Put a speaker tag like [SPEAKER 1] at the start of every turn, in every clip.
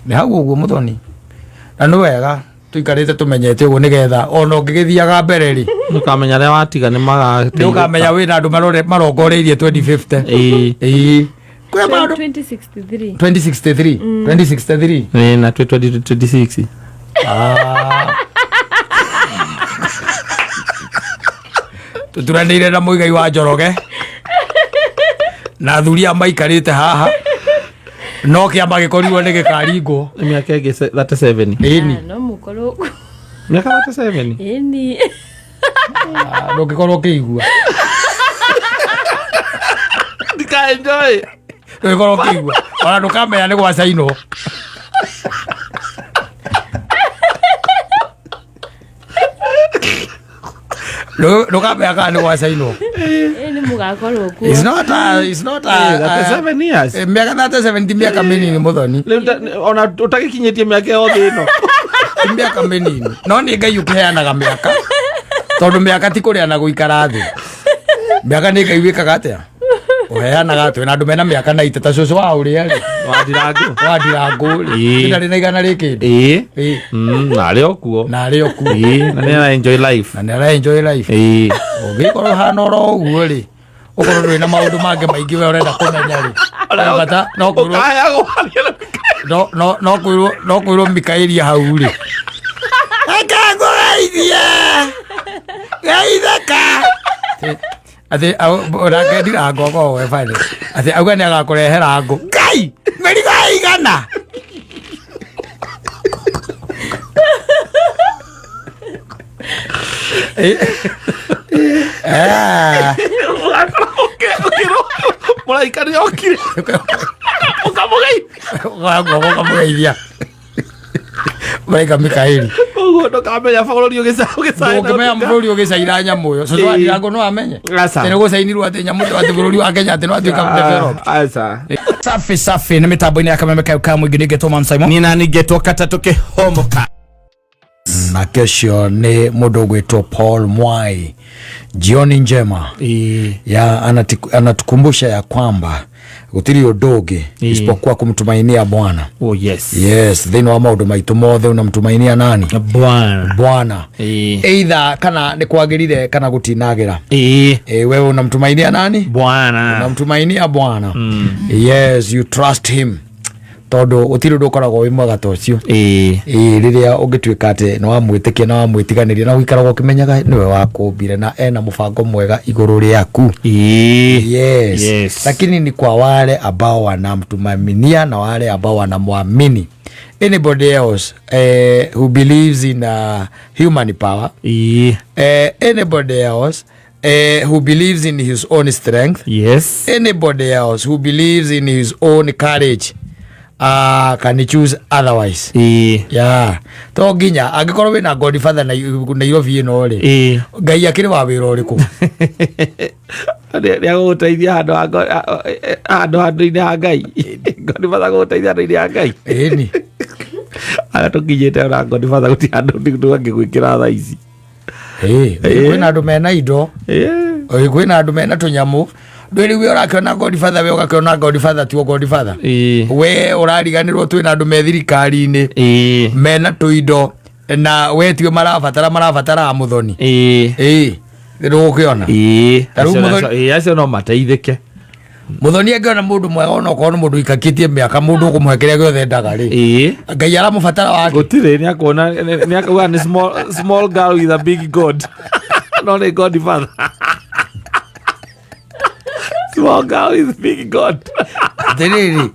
[SPEAKER 1] Nĩ hau ũguo mũthoni, na nĩ wega tũikarĩte tũmenyete ũguo nĩgetha ona ũngĩgĩthiaga mbere rĩ,
[SPEAKER 2] nĩũkamenya arĩa watiga nĩ
[SPEAKER 1] nĩ
[SPEAKER 2] magateithĩka.
[SPEAKER 1] ũkamenya wĩna andũ marongoreirie 2050.
[SPEAKER 2] Ĩĩ.
[SPEAKER 1] Ĩĩ. Kwĩ maũndũ
[SPEAKER 3] 2063.
[SPEAKER 1] 2063, 2063.
[SPEAKER 2] Ĩĩ, na twĩ 2026.
[SPEAKER 1] Ah. Tũturanĩire na Mũigai wa Njoroge na athuri aya maikarĩte haha, no kĩama gĩkorirwo nĩ gĩkaringwo.
[SPEAKER 2] Nĩ mĩaka ĩngĩ 37.
[SPEAKER 1] Ĩni.
[SPEAKER 3] Ah, no mũkorwo
[SPEAKER 2] Mĩaka 37.
[SPEAKER 3] Ĩni.
[SPEAKER 1] Ah, ndũngĩkorwo ũkĩigua.
[SPEAKER 2] Ndika enjoy.
[SPEAKER 1] Ndũngĩkorwo ũkĩigua, ona ndũkamenya nĩ gwacainwo. Ndũkamenya kana nĩ gwacainwo.
[SPEAKER 3] Ĩni, mũgakorwo kuo.
[SPEAKER 1] It's not a, it's not a,
[SPEAKER 2] Eh, 37 years.
[SPEAKER 1] Mĩaka 37 ti mĩaka mĩnini, mũthoni.
[SPEAKER 2] Rĩu ona ũtagĩkinyĩtie mĩaka yothe ĩno.
[SPEAKER 1] Ti mĩaka mĩnini, no nĩ Ngai ũkĩheanaga mĩaka, tondũ mĩaka ti kũrĩa na gũikara thĩ. Mĩaka nĩ Ngai wĩkaga atĩa, ũheanaga. Twĩna andũ mena mĩaka 90 ta cũcũ wa ũrĩa rĩ.
[SPEAKER 2] Wandirangũ.
[SPEAKER 1] Wa Ndirangũ rĩ.
[SPEAKER 2] Ĩĩ.
[SPEAKER 1] Ndarĩ na 100 rĩ kĩndũ.
[SPEAKER 2] Ĩĩ.
[SPEAKER 1] Ĩĩ.
[SPEAKER 2] Na arĩ o kuo.
[SPEAKER 1] Na arĩ o kuo.
[SPEAKER 2] Ĩĩ, na nĩ ara enjoy life.
[SPEAKER 1] Na nĩ ara enjoy life.
[SPEAKER 2] Ĩĩ.
[SPEAKER 1] Ũngĩkorwo hana oro ũguo rĩ, ũkorwo ndũrĩ na maũndũ mangĩ maingĩ we ũrenda kũmenya rĩ, no bata no kwĩrwo.
[SPEAKER 2] Ũkaheagwo harĩa.
[SPEAKER 1] No kwĩrwo Mikaeli hau rĩ, akangũgeithie geithĩka atĩ nake Ndirango akoragwo e funny, atĩ auga nĩ agakũrehera ngũ Ngai mĩrigo ya 100. Eh.
[SPEAKER 2] Ũkĩrwo mũraika nĩ okire, ũkamũgeithia.
[SPEAKER 1] Ũkamũgeithia mũraika Mikaeli.
[SPEAKER 2] Koguo ndũkamenya bũrũri ũgĩcaina.
[SPEAKER 1] Ndũngĩmenya bũrũri ũgĩcaina nyamũ ĩyo. Cũcũ wa Ndirango no amenye
[SPEAKER 2] Aca.
[SPEAKER 1] atĩ nĩ gũcainirwo atĩ nyamũ atĩ bũrũri wa Kenya atĩ no atuĩka developed.
[SPEAKER 2] Aca.
[SPEAKER 1] Safi safi, nĩ mĩtambo-inĩ ya Kameme kayo ka mũingĩ, nĩngetwo Man Simon.
[SPEAKER 2] Niĩ nani ngetwo katatũ kĩhomoka.
[SPEAKER 1] Nake ũcio nĩ mũndũ ũgwĩtwo Paul Mwai, Jioni Njema. Ya anatukumbusha ya kwamba gũtirĩ ũndũ ũngĩ isipokuwa kumtumainia Bwana.
[SPEAKER 2] Oh yes.
[SPEAKER 1] Yes, thĩinĩ wa maũndũ maitũ mothe unamtumainia nani?
[SPEAKER 2] Bwana.
[SPEAKER 1] Bwana. Either kana nĩ kwagĩrire kana gũtinagĩra. Wewe unamtumainia nani?
[SPEAKER 2] Bwana.
[SPEAKER 1] Unamtumainia Bwana. Yes, you trust him, tondũ gũtirĩ ũndũ ũkoragwo wĩ mwega ta ũcio. Ĩĩ, rĩrĩa ũngĩtuĩka atĩ nĩ wamwĩtĩkia na wamwĩtiganĩria na ũikaragwo ũkĩmenyaga nĩwe wakũmbire na ena mũbango mwega igũrũ rĩaku. Yes. Lakini ni kwa wale ambao wanamtumainia na wale ambao wanamwamini. Anybody else who believes in human power, anybody else who believes in his own strength, anybody else who believes in his own courage can choose otherwise. Yeah, to nginya angĩkorwo wĩna godfather na Nairobi ĩno rĩ, Ngai akĩrĩ wa wĩra ũrĩkũ?
[SPEAKER 2] Nĩ agũgũteithia handũ ha handũ handũ-inĩ ha Ngai. Godfather gũgũteithia handũ-inĩ ha Ngai.
[SPEAKER 1] Ĩni.
[SPEAKER 2] Harĩa tũkinyĩte ona Godfather gũtirĩ handũ ndangĩgwĩkĩra thaa ici.
[SPEAKER 1] Ĩ, kwĩna andũ mena indo. Ĩ, kwĩna andũ mena tũnyamũ. Ndwĩrĩ we ũrakĩona godfather, we ũgakĩona godfather tuo godfather. We ũrariganĩrwo twĩna andũ me thirikari-inĩ mena tũindo na we tiwe marabatara, marabatara mũthoni. Ĩ, ndũgũkĩona. Ta rĩu
[SPEAKER 2] Acio no mateithĩke.
[SPEAKER 1] Mũthoni angĩona mũndũ mwega, ona okorwo nĩ mũndũ ikakĩtie mĩaka, mũndũ ũkũmũhe kĩrĩa gĩothe endaga rĩ, Ngai aramũbatara wake?
[SPEAKER 2] Gũtirĩ, nĩ akuona, nĩ akuga nĩ small girl with a big god, no nĩ godfather. Small girl with big god.
[SPEAKER 1] Atĩrĩrĩ,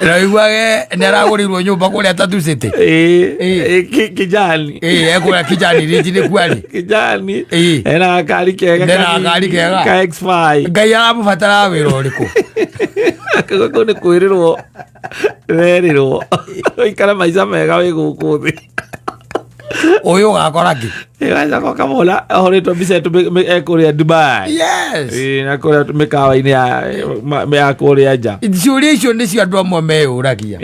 [SPEAKER 1] na ũiguage nĩ aragũrĩirwo nyũmba kũrĩa Tatu City.
[SPEAKER 2] Ĩĩ, kijani.
[SPEAKER 1] Ĩĩ, ekũrĩa Kijani Ridge nĩ kuarĩ.
[SPEAKER 2] Kijani.
[SPEAKER 1] Ĩĩ.
[SPEAKER 2] Ena gakari kega.
[SPEAKER 1] Ena gakari kega.
[SPEAKER 2] Ka X5.
[SPEAKER 1] Ngai aramũbatara wĩra ũrĩkũ?
[SPEAKER 2] Kũu nĩ kwĩrĩrwo rerĩrwo ũikare maica mega wĩ gũkũ thĩ.
[SPEAKER 1] Ũyũ ũgakora kĩ?
[SPEAKER 2] Gacoka ũkamwona ahũrĩtwo mbica ekũrĩa Dubai.
[SPEAKER 1] Yes.
[SPEAKER 2] Ĩĩ, na kũrĩa mĩkawa-inĩ ya kũrĩa nja.
[SPEAKER 1] Ciũria icio nĩcio andũ amwe meyũragia.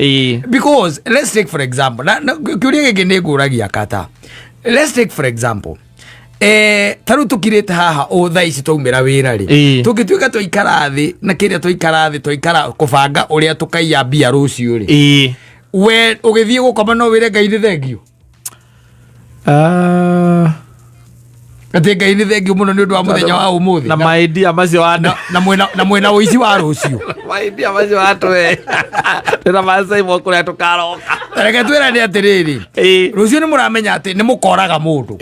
[SPEAKER 1] Because let's take for example, na kĩũria gĩkĩ nĩ ngũragia kata, let's take for example, Ta rĩu tũkirĩte haha ũ thaa ici twaumĩra wĩra rĩ, tũngĩtuĩka twaikara thĩ na kĩrĩa twaikara thĩ twaikara kũbanga ũrĩa tũkaiya mbia rũciũ rĩ, we ũgĩthiĩ gũkoma no wĩre Ngai nĩ thengio?
[SPEAKER 2] Ah.
[SPEAKER 1] Atĩ Ngai nĩ thengio mũno nĩ ũndũ wa mũthenya wa ũmũthĩ
[SPEAKER 2] na maidia macio wa
[SPEAKER 1] na mwĩna ũici wa rũciũ.
[SPEAKER 2] Maidia macio watwe ndĩna macaimwo kũrĩa tũkaroka.
[SPEAKER 1] Reke twĩrane atĩrĩrĩ, rũciũ nĩ mũramenya atĩ nĩ mũkoraga mũndũ.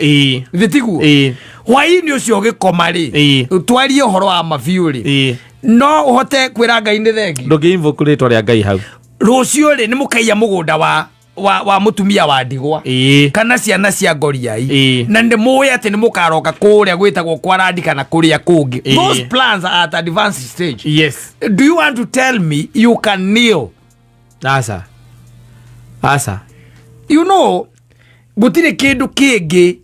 [SPEAKER 1] Githĩ tiguo?
[SPEAKER 2] Ĩĩ.
[SPEAKER 1] Hwaĩ-inĩ ũcio ũgĩkoma rĩ, twarie ũhoro wa mabiũ rĩ, no ũhote kwĩra Ngai nĩ thengi?
[SPEAKER 2] Ndũngĩ invoke rĩtwa rĩa Ngai hau.
[SPEAKER 1] Rũciũ rĩ, nĩ mũkaiya mũgũnda wa mũtumia wa ndigwa kana ciana cia ngoriai, na nĩ mũĩ atĩ nĩ mũkaroka kũrĩa gwĩtagwo kwarandi kana kũrĩa kũngĩ. Those plans are at advanced stage. Do you want to tell me you can kneel?
[SPEAKER 2] Aca, aca.
[SPEAKER 1] Gũtirĩ kĩndũ kĩngĩ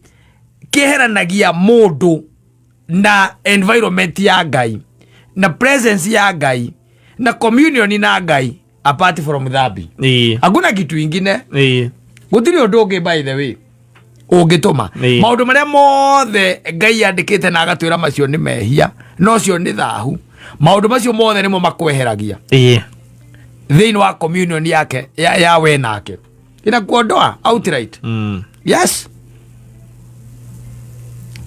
[SPEAKER 1] kĩheranagia mũndũ na environment ya Ngai na presence ya Ngai na communion na Ngai apart from dhambi. Hakuna kitu ingine. Gũtirĩ ũndũ ũngĩ, by the way, ũngĩtũma maũndũ marĩa mothe Ngai andĩkĩte na agatwĩra macio nĩ mehia, no cio nĩ thahu, maũndũ macio mothe nĩmo makweheragia thĩinĩ wa communion yake ya we nake, inakuondoa outright.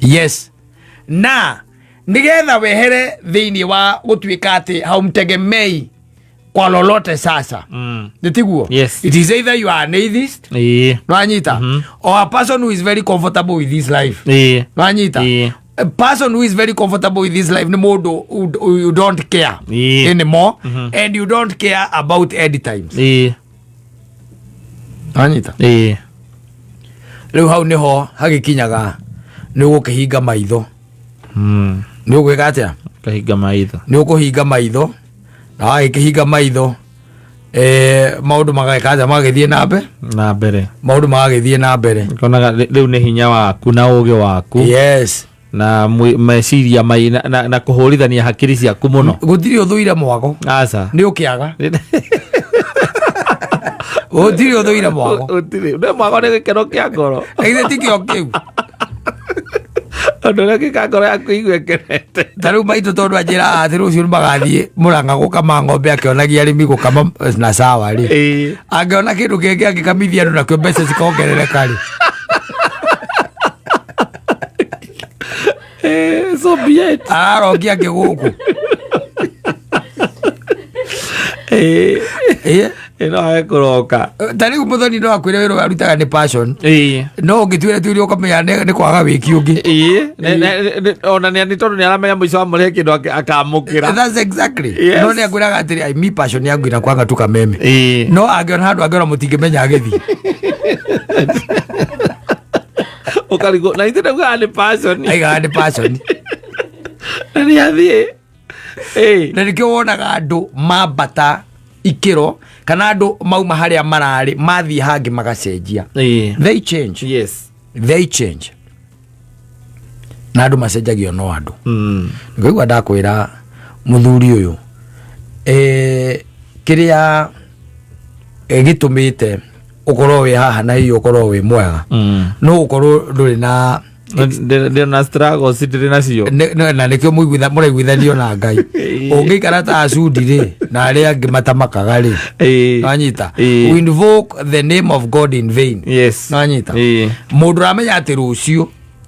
[SPEAKER 1] Yes, na nigetha wehere thĩinĩ wa gũtuĩka atĩ haumtegemei kwa lolote sasa, nĩ tiguo?
[SPEAKER 2] Yes.
[SPEAKER 1] It is either you are an atheist, nwanyita, or a person who is very comfortable with this life. Nwanyita? A person who is very comfortable with this life nĩ mũndũ who you don't care anymore, and you don't care about end times. Nwanyita?
[SPEAKER 2] Ĩĩ.
[SPEAKER 1] Rĩu hau nĩho hagĩkinyaga nĩ ũgũkĩhinga maitho. Nĩ ũgwĩka atĩa?
[SPEAKER 2] Kahinga maitho.
[SPEAKER 1] Nĩ ũkũhinga maitho, na wagĩkĩhinga maitho, maũndũ magagĩka atĩa? Magagĩthiĩ na mbere.
[SPEAKER 2] Na mbere.
[SPEAKER 1] Maũndũ magagĩthiĩ na mbere.
[SPEAKER 2] Konaga rĩu nĩ hinya waku na ũgĩ waku na meciria mai na kũhũrithania hakiri ciaku mũno.
[SPEAKER 1] Gũtirĩ ũthũire mwago.
[SPEAKER 2] Aca.
[SPEAKER 1] Nĩ ũkĩaga gũtirĩ ũthũire mwago.
[SPEAKER 2] Gũtirĩ, nĩ mwago nĩ gĩkeno kĩa ngoro.
[SPEAKER 1] Githĩ ti kĩo kĩu?
[SPEAKER 2] Ũndũ ũrĩa ũngĩka ngoro yaku igue ĩkenete.
[SPEAKER 1] Ta rĩu maitũ, tondũ anjĩraga atĩ rũciũ nĩ magathiĩ Mũrang'a gũkama ng'ombe, akĩonagia arĩmi gũkama na sawa rĩ, angĩona kĩndũ kĩngĩ angĩkamithia andũ nakĩo mbeca cikongerereka rĩ.
[SPEAKER 2] So be it.
[SPEAKER 1] Ararokia angĩ gũkũ.
[SPEAKER 2] Ĩno age kũroka.
[SPEAKER 1] Ta rĩu mũthoni no akwĩre wĩra ũrĩa arutaga nĩ passion, no ũngĩtuĩra tuĩre ũkamenya nĩ kwaga wĩki ũngĩ.
[SPEAKER 2] Ona nĩ tondũ nĩ aramenya mũico wa mũrĩhe kĩndũ akamũkĩra.
[SPEAKER 1] That's exactly. No nĩ akwĩraga atĩrĩ, "Ai, mi passion yangu inakwanga tu kameme." No angĩona handũ angĩona mũtingĩmenya agĩthiĩ.
[SPEAKER 2] Ũkarigwo na ithuĩ ndaugaga nĩ passion.
[SPEAKER 1] Aigaga nĩ passion.
[SPEAKER 2] Na nĩ athiĩ.
[SPEAKER 1] Na nĩkĩo wonaga andũ mambata ikĩro kana andũ mauma harĩa mararĩ mathiĩ hangĩ magacenjia. They change. They change, na andũ macenjagio no andũ. Ngaigua ndakwĩra mũthuri ũyũ, kĩrĩa gĩtũmĩte ũkorwo wĩ haha na hihi ũkorwo wĩ mwega, no ũkorwo ndũrĩ na
[SPEAKER 2] Ndĩ na struggles ndĩrĩ nacio.
[SPEAKER 1] Na nĩkĩo mũraiguithanio na Ngai. Ũngĩikara ta acudi rĩ na arĩa angĩ matamakaga rĩ, nwanyita? We invoke the name of God in vain. Nwanyita? Mũndũ ũramenya atĩ rũciũ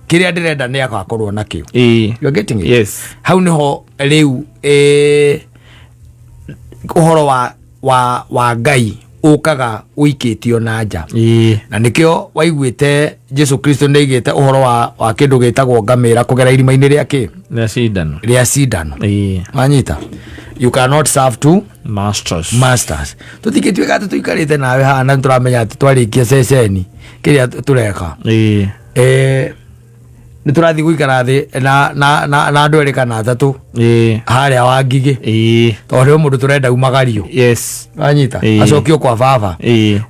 [SPEAKER 1] kĩrĩa ndĩrenda nĩ agakorwo nakĩo. You are getting it?
[SPEAKER 2] Yes.
[SPEAKER 1] Hau nĩho rĩu ũhoro wa Ngai ũkaga ũikĩtio na nja. Na nĩkĩo waiguĩte Jesu Kristo nĩ aigĩte ũhoro wa kĩndũ gĩtagwo ngamĩra kũgera irima-inĩ rĩa kĩ?
[SPEAKER 2] Nĩ cindano.
[SPEAKER 1] Rĩa cindano. Wanyita? You cannot serve two
[SPEAKER 2] masters.
[SPEAKER 1] Masters. Tũtingĩtuĩka atĩ tũikarĩte nawe haha na nĩtũramenya atĩ twarĩkia ceceni kĩrĩa tũreka, nĩ tũrathiĩ gũikara thĩ na andũ erĩ kana atatũ harĩa wa ngigĩ, tondũ nĩ mũndũ tũrenda umagario. Wanyita? Acokio kwa baba.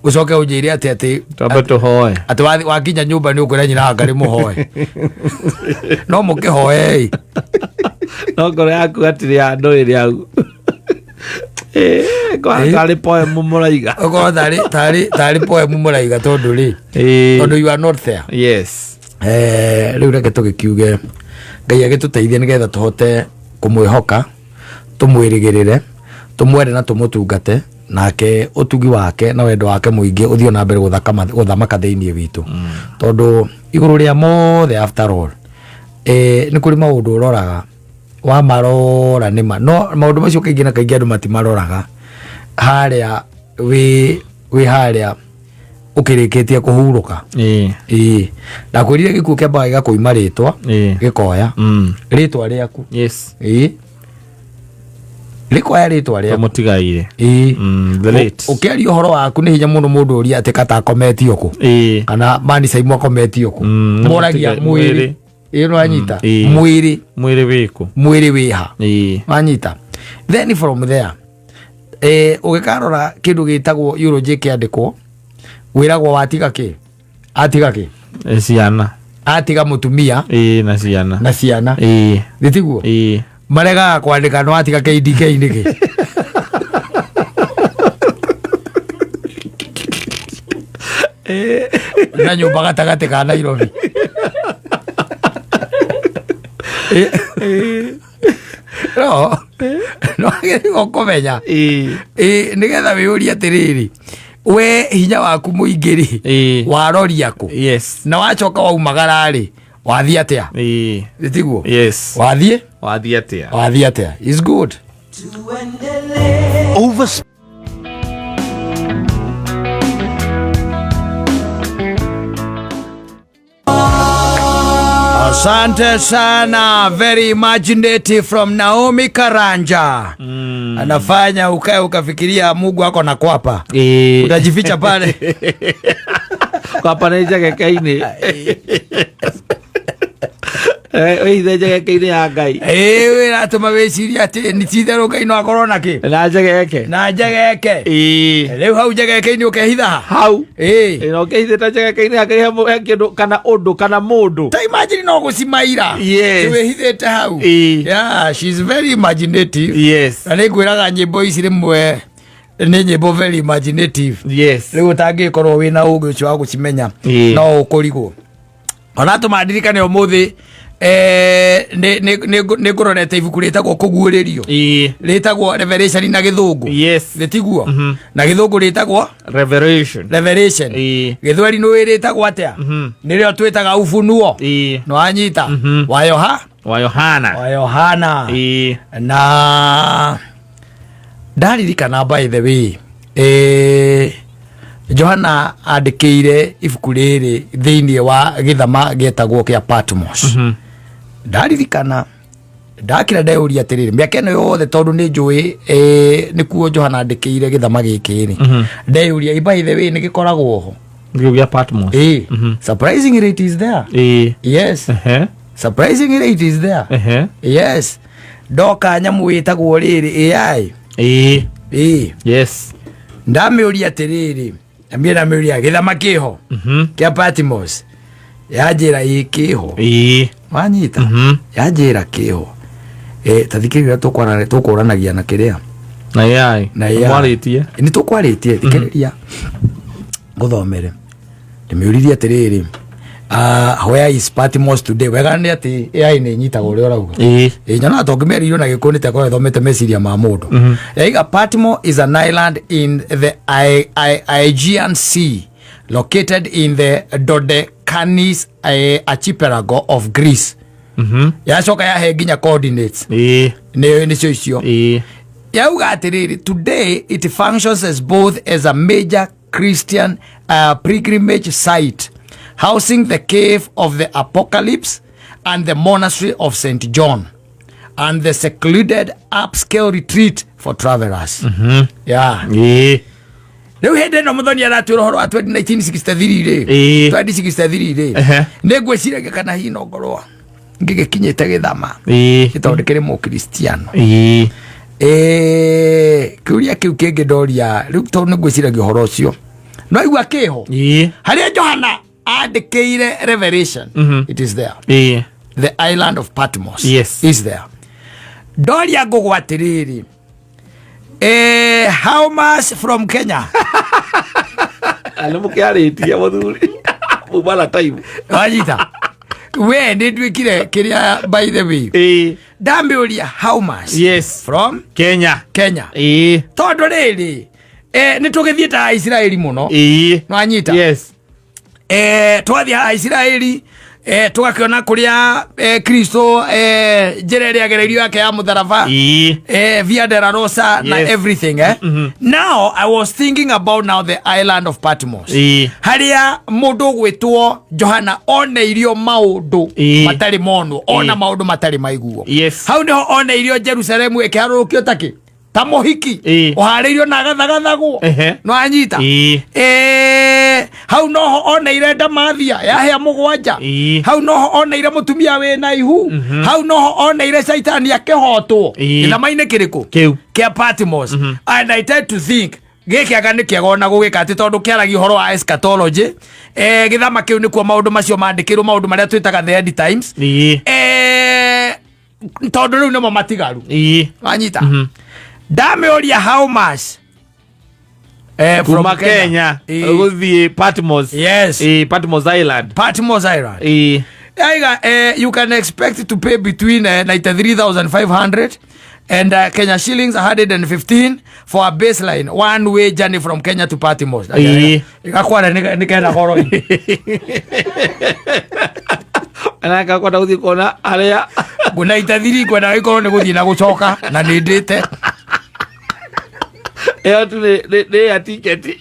[SPEAKER 1] Ũcoke ũnjĩre atĩ
[SPEAKER 2] Twambe tũhoe.
[SPEAKER 1] Atĩ wakinya nyũmba nĩ ũkwĩra nyina ngarĩ mũhoe, no mũkĩhoe ĩ.
[SPEAKER 2] No ngoro yaku hatirĩ handũ ĩrĩ hau. Tarĩ poem mũraiga.
[SPEAKER 1] Ũkorwo tarĩ poem mũraiga, tondũ rĩ, tondũ you are not there. Rĩu reke tũgĩkiuge Ngai agĩtũteithie nĩgetha tũhote kũmwĩhoka, tũmwĩrĩgĩrĩre, tũmwende na tũmũtungate, nake ũtugi wake na wendo wake mũingĩ ũthiĩ na mbere gũthamaka thĩinĩ witũ. Tondũ igũrũ rĩa mothe after all, nĩ kũrĩ maũndũ ũroraga wamarora nĩma, no maũndũ macio kaingĩ na kaingĩ andũ matimaroraga harĩa wĩ harĩa ũkĩrĩkĩtie kũhurũka. Ĩĩ, ndakwĩrire gĩkuũ kĩambaga gĩgakũima rĩtwa, gĩkoya rĩtwa rĩaku. Ĩĩ, rĩkoya rĩtwa rĩaku.
[SPEAKER 2] Mũtigaire.
[SPEAKER 1] Ĩĩ.
[SPEAKER 2] The late.
[SPEAKER 1] Ũkĩaria ũhoro waku nĩ hinya mũno mũndũ ũria atĩ kata akometio kũ, kana mani Saimu akometio kũ.
[SPEAKER 2] Nĩ
[SPEAKER 1] Moragia mwĩrĩ.
[SPEAKER 2] Mwĩrĩ.
[SPEAKER 1] Ĩĩ, nĩwanyita?
[SPEAKER 2] Ĩĩ.
[SPEAKER 1] Mwĩrĩ.
[SPEAKER 2] Mwĩrĩ wĩkũ?
[SPEAKER 1] Mwĩrĩ wĩha? Wanyita? Then from there, ũgĩkarora kĩndũ gĩtagwo eulogy kĩandĩkwo, wĩragwo watiga kĩ, atiga kĩ?
[SPEAKER 2] Ciana.
[SPEAKER 1] Atiga mũtumia.
[SPEAKER 2] Ĩĩ, na ciana.
[SPEAKER 1] Na ciana. Gĩtiguo?
[SPEAKER 2] Ĩĩ.
[SPEAKER 1] Maregaga kwandĩka no atiga KDK nĩkĩ? Na nyũmba gatagatĩ ka Nairobi. No agĩrĩirwo kũmenya. Ĩ, nĩgetha wĩyũrie atĩrĩrĩ, we hinya waku mũingĩ rĩ, waroria kũ? Na wacoka waumagara rĩ, wathiĩ atĩa? Tiguo? Wathiĩ?
[SPEAKER 2] Wathiĩ atĩa?
[SPEAKER 1] Wathiĩ atĩa? Is good.
[SPEAKER 4] Over
[SPEAKER 1] Asante sana, very imaginative from Naomi Karanja. Anafanya ukae ukafikiria Mungu ako na kwapa. Utajificha pale.
[SPEAKER 2] Kwapa nĩ njegeke-inĩ. Wĩithe njegeke-inĩ ya Ngai.
[SPEAKER 1] Wĩratũma wĩcirie atĩ nĩ ti-itherũ Ngai no akorwo na kĩ?
[SPEAKER 2] Na njegeke.
[SPEAKER 1] Na njegeke. Rĩu hau njegeke-inĩ ũkehitha ha?
[SPEAKER 2] Hau. Na ũkehithĩte njegeke-inĩ ya Ngai he kĩndũ kana ũndũ kana mũndũ.
[SPEAKER 1] Ta imagine no gũcimaira. Wĩhithĩte hau. Yeah, she's very imaginative. Na nĩngwĩraga nyĩmbo ici rĩmwe nĩ nyĩmbo very imaginative. Rĩu ũtangĩkorwo wĩna ũgĩ ũcio wa gũcimenya, no ũkũrigwo. Ona tũma ndirikane ũmũthĩ, nĩ ngũrorete ibuku rĩtagwo Kũguũrĩrio. Rĩtagwo Revelation na Gĩthũngũ. Nĩ tiguo? Na Gĩthũngũ rĩtagwo
[SPEAKER 2] Revelation.
[SPEAKER 1] Revelation. Gĩthweri nĩ rĩtagwo atĩa? Nĩrĩo twĩtaga Ufunuo. Nĩ wanyita? Wa Yoha?
[SPEAKER 2] Wa Yohana.
[SPEAKER 1] Wa Yohana. Na ndaririkana by the way, Johana andĩkĩire ibuku rĩrĩ thĩinĩ wa gĩthama gĩetagwo kĩa Patmos. Ndaririkana ndakĩra ndeyũria atĩrĩrĩ, mĩaka ĩno yothe tondũ nĩ njũĩ, nĩkuo Johana andĩkĩire gĩthama gĩkĩ rĩ, ndeyũria, by the way, nĩ gĩkoragwo ho?
[SPEAKER 2] Gĩkĩo gĩa Patmos.
[SPEAKER 1] Surprisingly it is there. Yes. Surprisingly it is there. Yes. Ndoka nyamũ ĩtagwo rĩrĩ AI. Ndamĩũria atĩrĩrĩ, niĩ ndamĩũria gĩthama kĩho kĩa Patmos, yanjĩra ĩ kĩho. Wanyita? Yanjĩra kĩho. Ta thikĩrĩria tũkũranagia na kĩrĩa?
[SPEAKER 2] Na AI.
[SPEAKER 1] Na AI.
[SPEAKER 2] Mwarĩtie.
[SPEAKER 1] Nĩ tũkwarĩtie, thikĩrĩria. Ngũthomere. Ndĩmĩũririe atĩrĩrĩ, where is Patmos today? Wega nĩ atĩ AI nĩ ĩnyitaga ũrĩa ũrauga. Nyonaga to ngĩmĩarĩirio na Gĩkũyũ nĩ ta ĩkorwo ĩthomete meciria ma mũndũ. Yaiga Patmos is an island in the Aegean Sea located in the Dodecanese archipelago of Greece. Yacoka yahe nginya coordinates. Nĩcio icio. Yauga atĩrĩrĩ, today it functions as both as a major Christian pilgrimage site, housing the cave of the Apocalypse and the monastery of St. John, and the secluded upscale retreat for travelers. Yeah. Rĩu hĩndĩ ĩno mũthoni aratwĩra ũhoro wa 1963 rĩ. 2063 rĩ. Nĩ ngwĩciragia kana hihi no ngorwo ngĩgĩkinyĩte gĩthama. Nĩ tondũ ndĩkĩrĩ mũkristiano. Kĩũria kĩu kĩngĩ ndoria rĩu tondũ nĩ ngwĩciragia ũhoro ũcio. No igua kĩho. Harĩa Johana andĩkĩire Revelation, it is there. The island of Patmos is there. Ndoria ngũgwa atĩrĩrĩ, how much from Kenya?
[SPEAKER 2] Nĩ mũkĩarĩtie mũthuri. Muma na time.
[SPEAKER 1] Wanyita. We nä nduä kire kä rä a, by the way, ndamä å ria how much from
[SPEAKER 2] Kenya.
[SPEAKER 1] Kenya, tondå rä rä nä tå gä thiä ta Aisiraeli må no. Nwanyita?
[SPEAKER 2] Yes.
[SPEAKER 1] Twathiĩ Aisiraeli, tũgakĩona kũrĩa Kristo, njĩra ĩrĩa agereirio yake ya mũtharaba, Via de Rosa na everything. Now I was thinking about now the island of Patmos, harĩa mũndũ ũgwĩtwo Johana oneirio maũndũ matarĩ monwo ona maũndũ matarĩ maiguo. Hau nĩho oneirio Jerusalemu ĩkĩharũrũkio takĩ ta mũhiki ũharĩirio na agathagathagwo. Nĩwanyita? Hau noho oneire ndamathia yahĩa mũgwanja. Hau noho oneire mũtumia wĩna ihu. Hau noho oneire caitani akĩhotwo gĩthama-inĩ kĩrĩkũ?
[SPEAKER 2] Kĩu.
[SPEAKER 1] Kĩa Patmos. And I tend to think gĩkĩ anga nĩ kĩega ona gũgĩka atĩ tondũ kĩaragia ũhoro wa eschatology, gĩthama kĩu nĩkuo maũndũ macio mandĩkĩrwo, maũndũ marĩa twĩtaga the end times, tondũ rĩu nĩmo matigaru. Wanyita? Ndamĩũria how much from
[SPEAKER 2] Kuma Kenya gũthiĩ Patmos.
[SPEAKER 1] Yes.
[SPEAKER 2] Patmos Island.
[SPEAKER 1] Patmos Island. Aiga, you can expect to pay between 93,500 and Kenya shillings 115 for a baseline one way journey from Kenya to Patmos. Igakwara nĩ kena goro.
[SPEAKER 2] Anaka kwenda gũthiĩ kuona arĩa
[SPEAKER 1] Ngũna itathiri kwenda gĩkorwo nĩ gũthiĩ na gũcoka na nĩ ndĩte.
[SPEAKER 2] Ĩyo tu nĩ ya tiketi.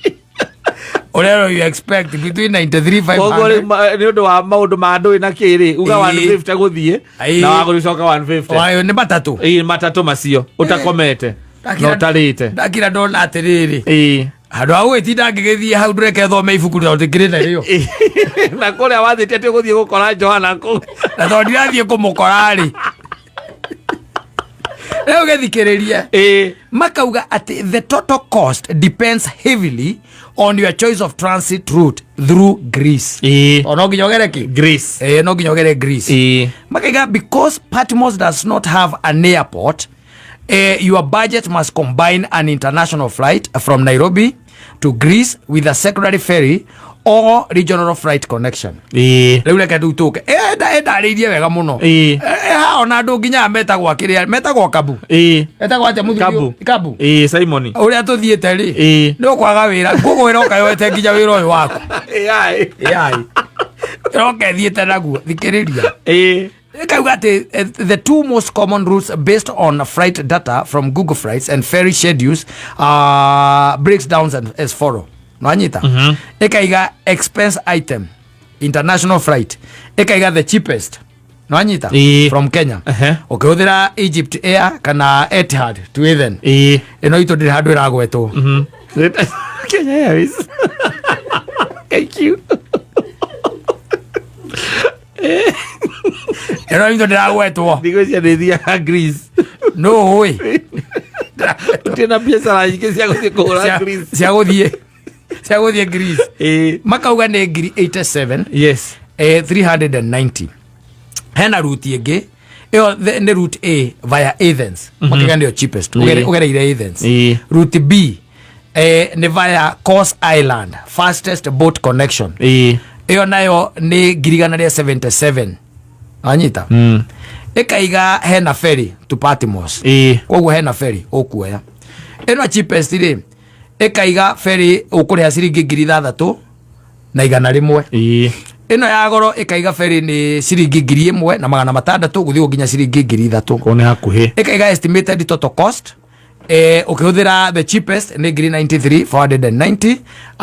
[SPEAKER 1] Ũrĩa you expect between
[SPEAKER 2] Koguo rĩu
[SPEAKER 1] 93,500
[SPEAKER 2] nĩ ũndũ wa maũndũ ma ndũĩ na kĩrĩ uga 150 gũthiĩ na wa gũcoka 150.
[SPEAKER 1] Wayo nĩ matatũ.
[SPEAKER 2] Matatũ macio ũtakomete na ũtarĩte.
[SPEAKER 1] Ndakira ndona atĩrĩrĩ, handũ ha gũgĩtinda ngĩgĩthiĩ hau, ndũreke thome ibuku tondũ ndĩkĩrĩ narĩo.
[SPEAKER 2] Na kũrĩa wathĩte atĩ ũgũthiĩ gũkora Johana kũu.
[SPEAKER 1] Na tondũ ndirathiĩ kũmũkora rĩ, rĩu gĩthikĩrĩrie. Makauga atĩ the total cost depends heavily on your choice of transit route through Greece. O no nginya ũgere kĩ?
[SPEAKER 2] Greece.
[SPEAKER 1] No nginya ũgere Greece. Makaiga because Patmos does not have an airport, your budget must combine an international flight from Nairobi to Greece with a secondary ferry or regional flight connection. Rĩu reke rĩu tũke endarĩirie wega mũno. Haha ona andũ nginya metagwo akĩrĩa metagwo Kabu, etagwo atĩa mũthuri?
[SPEAKER 2] Kabu.
[SPEAKER 1] Kabu.
[SPEAKER 2] Simon.
[SPEAKER 1] Ũrĩa tũthiĩte rĩ, nĩ ũkwaga wĩra, ngũgwĩra ũkayoete nginya wĩra ũyũ waku.
[SPEAKER 2] Ai.
[SPEAKER 1] Ai ĩroka ĩthiĩte naguo, thikĩrĩria. Ĩkauga atĩ the two most common routes based on flight data from Google Flights and ferry schedules breaks down as follow. Nwanyita? Ĩkaiga expense item international flight, ĩkaiga the cheapest, nwanyita, from Kenya, ũkĩhũthĩra Egypt Air kana Etihad to Athens. Ĩno itũ ndĩrĩ handũ ĩragwetwo.
[SPEAKER 2] Kenya Airways. Thank you.
[SPEAKER 1] Ĩno itũ ndĩragwetwo.
[SPEAKER 2] Thikũ icio nĩ thiaga Greece.
[SPEAKER 1] No ũĩ.
[SPEAKER 2] Tũtirĩ na biacara nyingĩ cia gũthiĩ kũhũra Greece.
[SPEAKER 1] Cia gũthiĩ Greece. Makauga nĩ ngiri 87 390. Hena route ĩngĩ, ĩyo nĩ route A via Athens. Makauga nĩyo cheapest. Ũgereire Athens. Route B nĩ via Kos Island, fastest boat connection. Ĩyo nayo nĩ 177,000. Anyita? Ĩkaiga hena ferry to Patmos. Koguo hena ferry ũkuoya, ĩno cheapest rĩ, ĩkaiga ferry ũkũrĩha ciringi 6100. Ĩno ya goro ĩkaiga ferry nĩ ciringi 1600 gũthiĩ nginya ciringi 3000.
[SPEAKER 2] Kũu nĩ hakuhĩ.
[SPEAKER 1] Ĩkaiga estimated total cost, ũkĩhũthĩra the cheapest nĩ 93,490,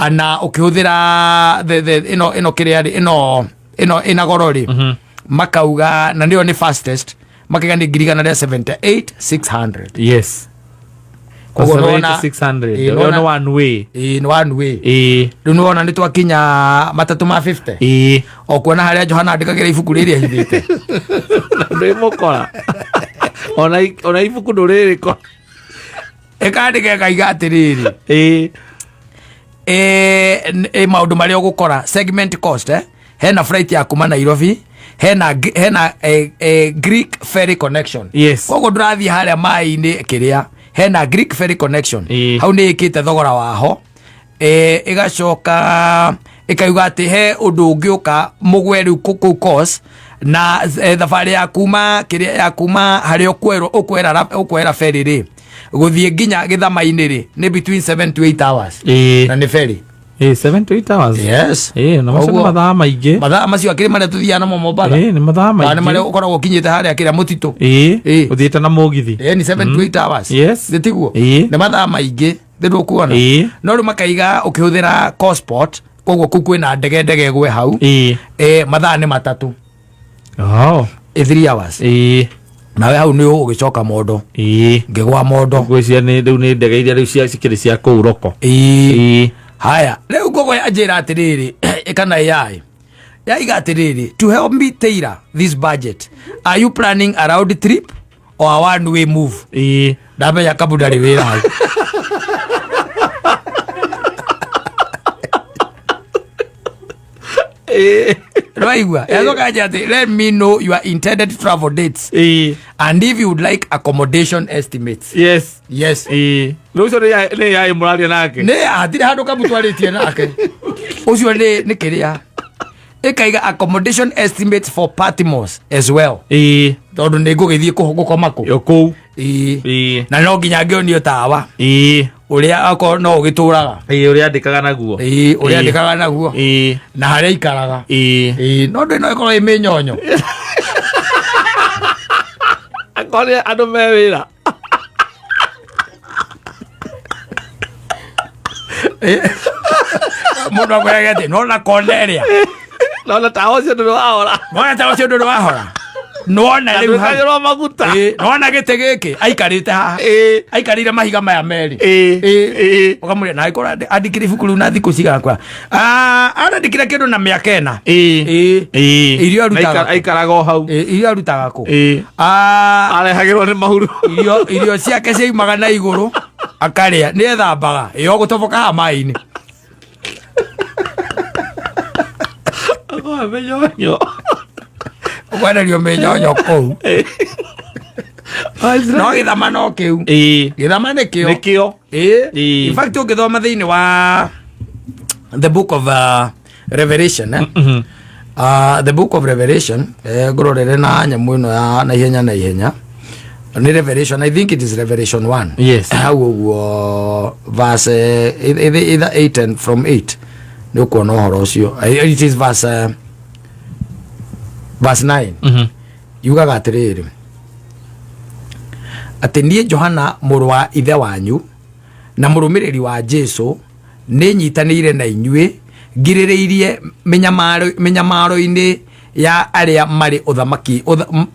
[SPEAKER 1] na ũkĩhũthĩra the ĩno kĩrĩa rĩ, ĩno ĩna goro rĩ, makauga na nĩyo nĩ fastest, makaiga nĩ 178,600. Koguo nĩwona-
[SPEAKER 2] 600.
[SPEAKER 1] Ĩĩ,
[SPEAKER 2] Ĩyo
[SPEAKER 1] nĩwona-
[SPEAKER 2] nĩ one way.
[SPEAKER 1] Ĩĩ, nĩ one way. Rĩu nĩwona nĩ twakinya matatũ ma 50. O kuona harĩa Johana andĩkagĩra ibuku rĩrĩa ahithĩte.
[SPEAKER 2] Na ndwĩmũkora ona ibuku ndũrĩrĩkora.
[SPEAKER 1] Ĩkandĩka ĩkaiga atĩrĩrĩ, maũndũ marĩa ũgũkora, segment cost, hena flight ya kuma Nairobi, hena Greek ferry connection. Koguo ndũrathiĩ harĩa maĩ-inĩ kĩrĩa, hena Greek ferry connection. Hau nĩ ĩkĩte thogora waho. Ĩgacoka ĩkauga atĩ he ũndũ ũngĩũka mũgwe rĩu kũu Kos. Na thabarĩ ya kuma kĩrĩa ya kuma harĩa ũkwerwo ũkwera ferry rĩ, gũthiĩ nginya gĩthama-inĩ rĩ, nĩ between 7 to 8 hours. Na nĩ ferry.
[SPEAKER 2] 7 to 8 hours.
[SPEAKER 1] Yes.
[SPEAKER 2] Na macio nĩ
[SPEAKER 1] Koguo-
[SPEAKER 2] mathaa maingĩ.
[SPEAKER 1] Mathaa macio akĩrĩ marĩa tũthiaga namo Mombatha.
[SPEAKER 2] Nĩ mathaa
[SPEAKER 1] Kana nĩ marĩa
[SPEAKER 2] maingĩ.
[SPEAKER 1] ũkoragwo ũkinyĩte harĩa kĩrĩa mũtitũ.
[SPEAKER 2] Ũthiĩte na mũgithi.
[SPEAKER 1] Ni 7 to 8 hours.
[SPEAKER 2] Yes.
[SPEAKER 1] Nĩ tiguo? Nĩ mathaa maingĩ nĩ ndũkuona. No rĩu makaiga ũkĩhũthĩra Cosport, koguo kũu kwĩna ndege, ndege ĩgwe hau. Mathaa nĩ 3.
[SPEAKER 2] Oh.
[SPEAKER 1] 3 hours. Nawe hau nĩ ũgĩcoka mondo. Ngĩgwa mondo.
[SPEAKER 2] Ngwĩciria nĩ rĩu nĩ ndege iria rĩu cikĩrĩ cia kũu roko.
[SPEAKER 1] Haya, rĩu ngũgũ yanjĩra atĩrĩrĩ, ĩkana AI yaiga atĩrĩrĩ, to help me tailor this budget, are you planning a round trip or a one way move? Ndamenya kabu ndarĩ wĩra hau. Rwaigua yacoka yanjĩra atĩ, let me know your intended travel dates and if you would like accommodation estimates.
[SPEAKER 2] Yes.
[SPEAKER 1] Yes.
[SPEAKER 2] Rĩu ũcio nĩ AI mũraria nake?
[SPEAKER 1] Nĩ hatirĩ handũ kabu twarĩtie nake. Ũcio nĩ kĩrĩa ĩkaiga accommodation estimates for Patmos as well. Tondũ nĩ ngũgĩthiĩ gũkoma kũ?
[SPEAKER 2] Yo kũu.
[SPEAKER 1] Na no nginya ngĩonio tawa. Ũrĩa akorwo no ũgĩtũraga.
[SPEAKER 2] Ũrĩa andĩkaga naguo.
[SPEAKER 1] Ũrĩa andĩkaga naguo. Na harĩa aikaraga. No ndĩ no ĩkorwo ĩ mĩnyonyo.
[SPEAKER 2] Akorwo nĩ andũ me wĩra.
[SPEAKER 1] Mũndũ akwĩraga atĩ, nona kona ĩrĩa.
[SPEAKER 2] Nona tawa ũcio ndũrĩ wahora.
[SPEAKER 1] Nona tawa ũcio ndũrĩ wahora. Nona rĩu hau.
[SPEAKER 2] Ndũkagĩrwo maguta.
[SPEAKER 1] Nona gĩtĩ gĩkĩ aikarĩte haha. Aikarĩire mahiga maya merĩ. Ũkamũria, na angĩkorwo andĩkire ibuku rĩu na thikũ cigana kwa? Arandĩkire kĩndũ na mĩaka 4. Irio arutaga kũ?
[SPEAKER 2] Aikaraga o hau.
[SPEAKER 1] Irio arutaga kũ?
[SPEAKER 2] Arehagĩrwo nĩ mahuru.
[SPEAKER 1] Irio ciake ciaumaga na igũrũ akarĩa, nĩ ethambaga. Ũgũtoboka haha maĩ-inĩ.
[SPEAKER 2] Akoa mĩnyonyo.
[SPEAKER 1] Ũkwenderio mĩnyonyo kũu. No gĩthama no kĩu. Gĩthama nĩ kĩo.
[SPEAKER 2] Nĩ kĩo.
[SPEAKER 1] In fact, ũngĩthoma thĩinĩ wa the book of Revelation, The book of Revelation, ngũrorere na nyamũ ĩno ya na ihenya na ihenya. Nĩ Revelation, I think it is Revelation 1.
[SPEAKER 2] Yes.
[SPEAKER 1] Hau ũguo verse, either 8 and from 8. Nĩ ũkuona ũhoro ũcio. It is verse 9. Yugaga atĩrĩrĩ, atĩ niĩ Johana mũrũ wa ithe wanyu na mũrũmĩrĩri wa Jesũ nĩ nyitanĩire na inyuĩ ngirĩrĩirie mĩnyamaro-inĩ ya arĩa marĩ ũthamaki,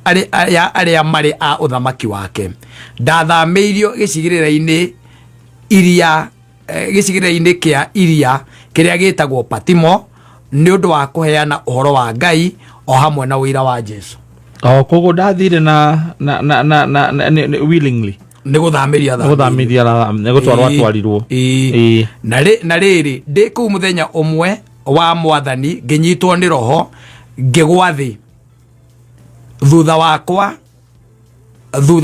[SPEAKER 1] arĩ, ya arĩa marĩ a ũthamaki wake. Ndathamĩirio gĩcigĩrĩra-inĩ iria, gĩcigĩrĩra-inĩ kĩa iria kĩrĩa gĩtagwo Patimo nĩ ũndũ wa kũheana ũhoro wa Ngai o hamwe na ũira wa Jesũ.
[SPEAKER 2] O koguo ndathire na willingly.
[SPEAKER 1] Nĩ gũthamĩria
[SPEAKER 2] Nĩ gũthamĩria nĩ gũtwarwo atwarirwo.
[SPEAKER 1] Na rĩrĩ, ndĩ kũu mũthenya ũmwe wa mwathani ngĩnyitwo nĩ roho ngĩgwa thĩ. Thutha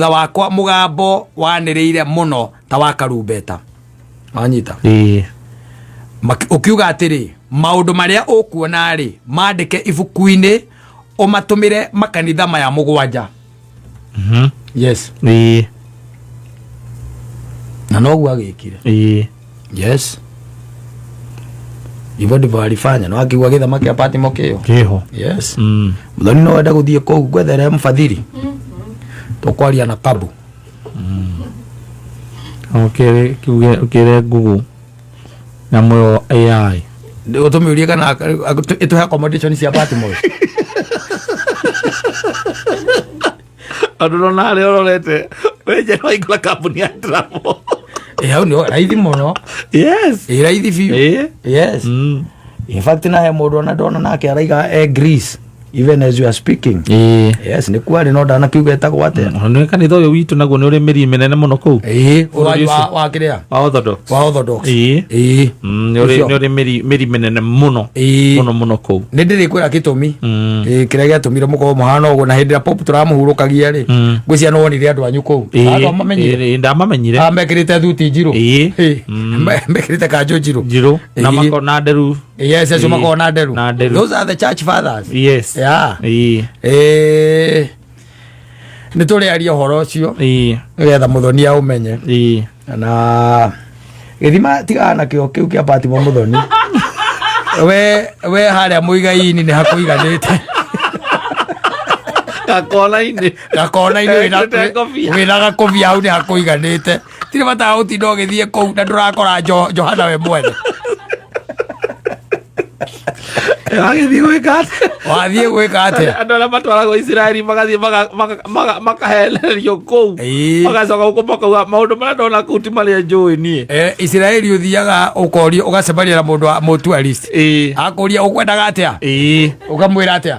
[SPEAKER 1] wakwa mũgambo wanĩrĩire mũno ta wa karumbeta. Wanyita? Ũkiuga atĩrĩ, maũndũ marĩa ũkuona rĩ, mandĩke ibuku-inĩ ũmatũmĩre makanitha maya 7. Yes. Na noguo agĩkire. Yes. Hivyo ndivyo alifanya. No akiuga gĩthama kĩa Patimo kĩo.
[SPEAKER 2] Kĩho.
[SPEAKER 1] Yes. Mũthoni no wenda gũthiĩ kũu gwethere mũbathiri. Tũkwaria na Kabu.
[SPEAKER 2] Ũkĩre ũkĩre Google. Na mũyo AI.
[SPEAKER 1] Ũtũmĩũrie kana ĩtũhe accommodation cia Patimo.
[SPEAKER 2] Andũ no narĩ ũrorete. Wenje no ingũra kambuni ya travel.
[SPEAKER 1] Hau nĩ raithi mũno.
[SPEAKER 2] Yes.
[SPEAKER 1] Raithi biũ. Yes. In fact, na he mũndũ ona ndona nake araiga Greece even as you are speaking. Yes, nĩ kuarĩ no ndanakiuga etagwo atĩa.
[SPEAKER 2] Nĩ kanitha ũyũ witũ naguo nĩ ũrĩ mĩri mĩnene mũno kũu.
[SPEAKER 1] Ũrĩ wa kĩrĩa?
[SPEAKER 2] Wa Orthodox.
[SPEAKER 1] Wa Orthodox.
[SPEAKER 2] Nĩ ũrĩ mĩri mĩnene mũno. Mũno mũno kũu.
[SPEAKER 1] Nĩ ndĩrĩkwĩra gĩtũmi. Kĩrĩa gĩatũmire mũkorwo mũhana ũguo na hĩndĩ ĩrĩa Pope tũramũhurũkagia rĩ. Ngwĩciria nĩ wonire andũ anyu kũu. Andũ amamenyire.
[SPEAKER 2] Ndamamenyire.
[SPEAKER 1] Mekĩrĩte thuti njirũ. Mekĩrĩte kanjũ njirũ.
[SPEAKER 2] Njirũ. Na mako na nderu.
[SPEAKER 1] Yes, acio makoragwo na nderu.
[SPEAKER 2] Na nderu.
[SPEAKER 1] Those are the church fathers.
[SPEAKER 2] Yes.
[SPEAKER 1] Yeah. Nä tå rä aria å horo å cio nä getha må thoni aåmenye. Na gä thima tigaga na kä o kä u kä a Patimo må thoni we harä a må igai-inĩ nä hakå iganä te.
[SPEAKER 2] Gakona-inĩ.
[SPEAKER 1] Gakona-inĩ.
[SPEAKER 2] Ekĩrĩte ngobia.
[SPEAKER 1] Wĩna gakobia hau nĩ hakũiganĩte, tirĩ bata wa gũtinda ũgĩthiĩ kũu na ndũrakora Johana we mwene.
[SPEAKER 2] Wagĩthiĩ gwĩka atĩa?
[SPEAKER 1] Wathiĩ gwĩka atĩa?
[SPEAKER 2] Andũ arĩa matwaragwo Isiraeli magathiĩ makahenererio kũu, magacoka gũkũ makauga maũndũ marĩa ndona kũu ti marĩa njũĩ niĩ.
[SPEAKER 1] Isiraeli ũthiaga ũkorio ũgacemania na mũndũ wa mũtourist, akũria ũkwendaga atĩa, ũkamwĩra atĩa?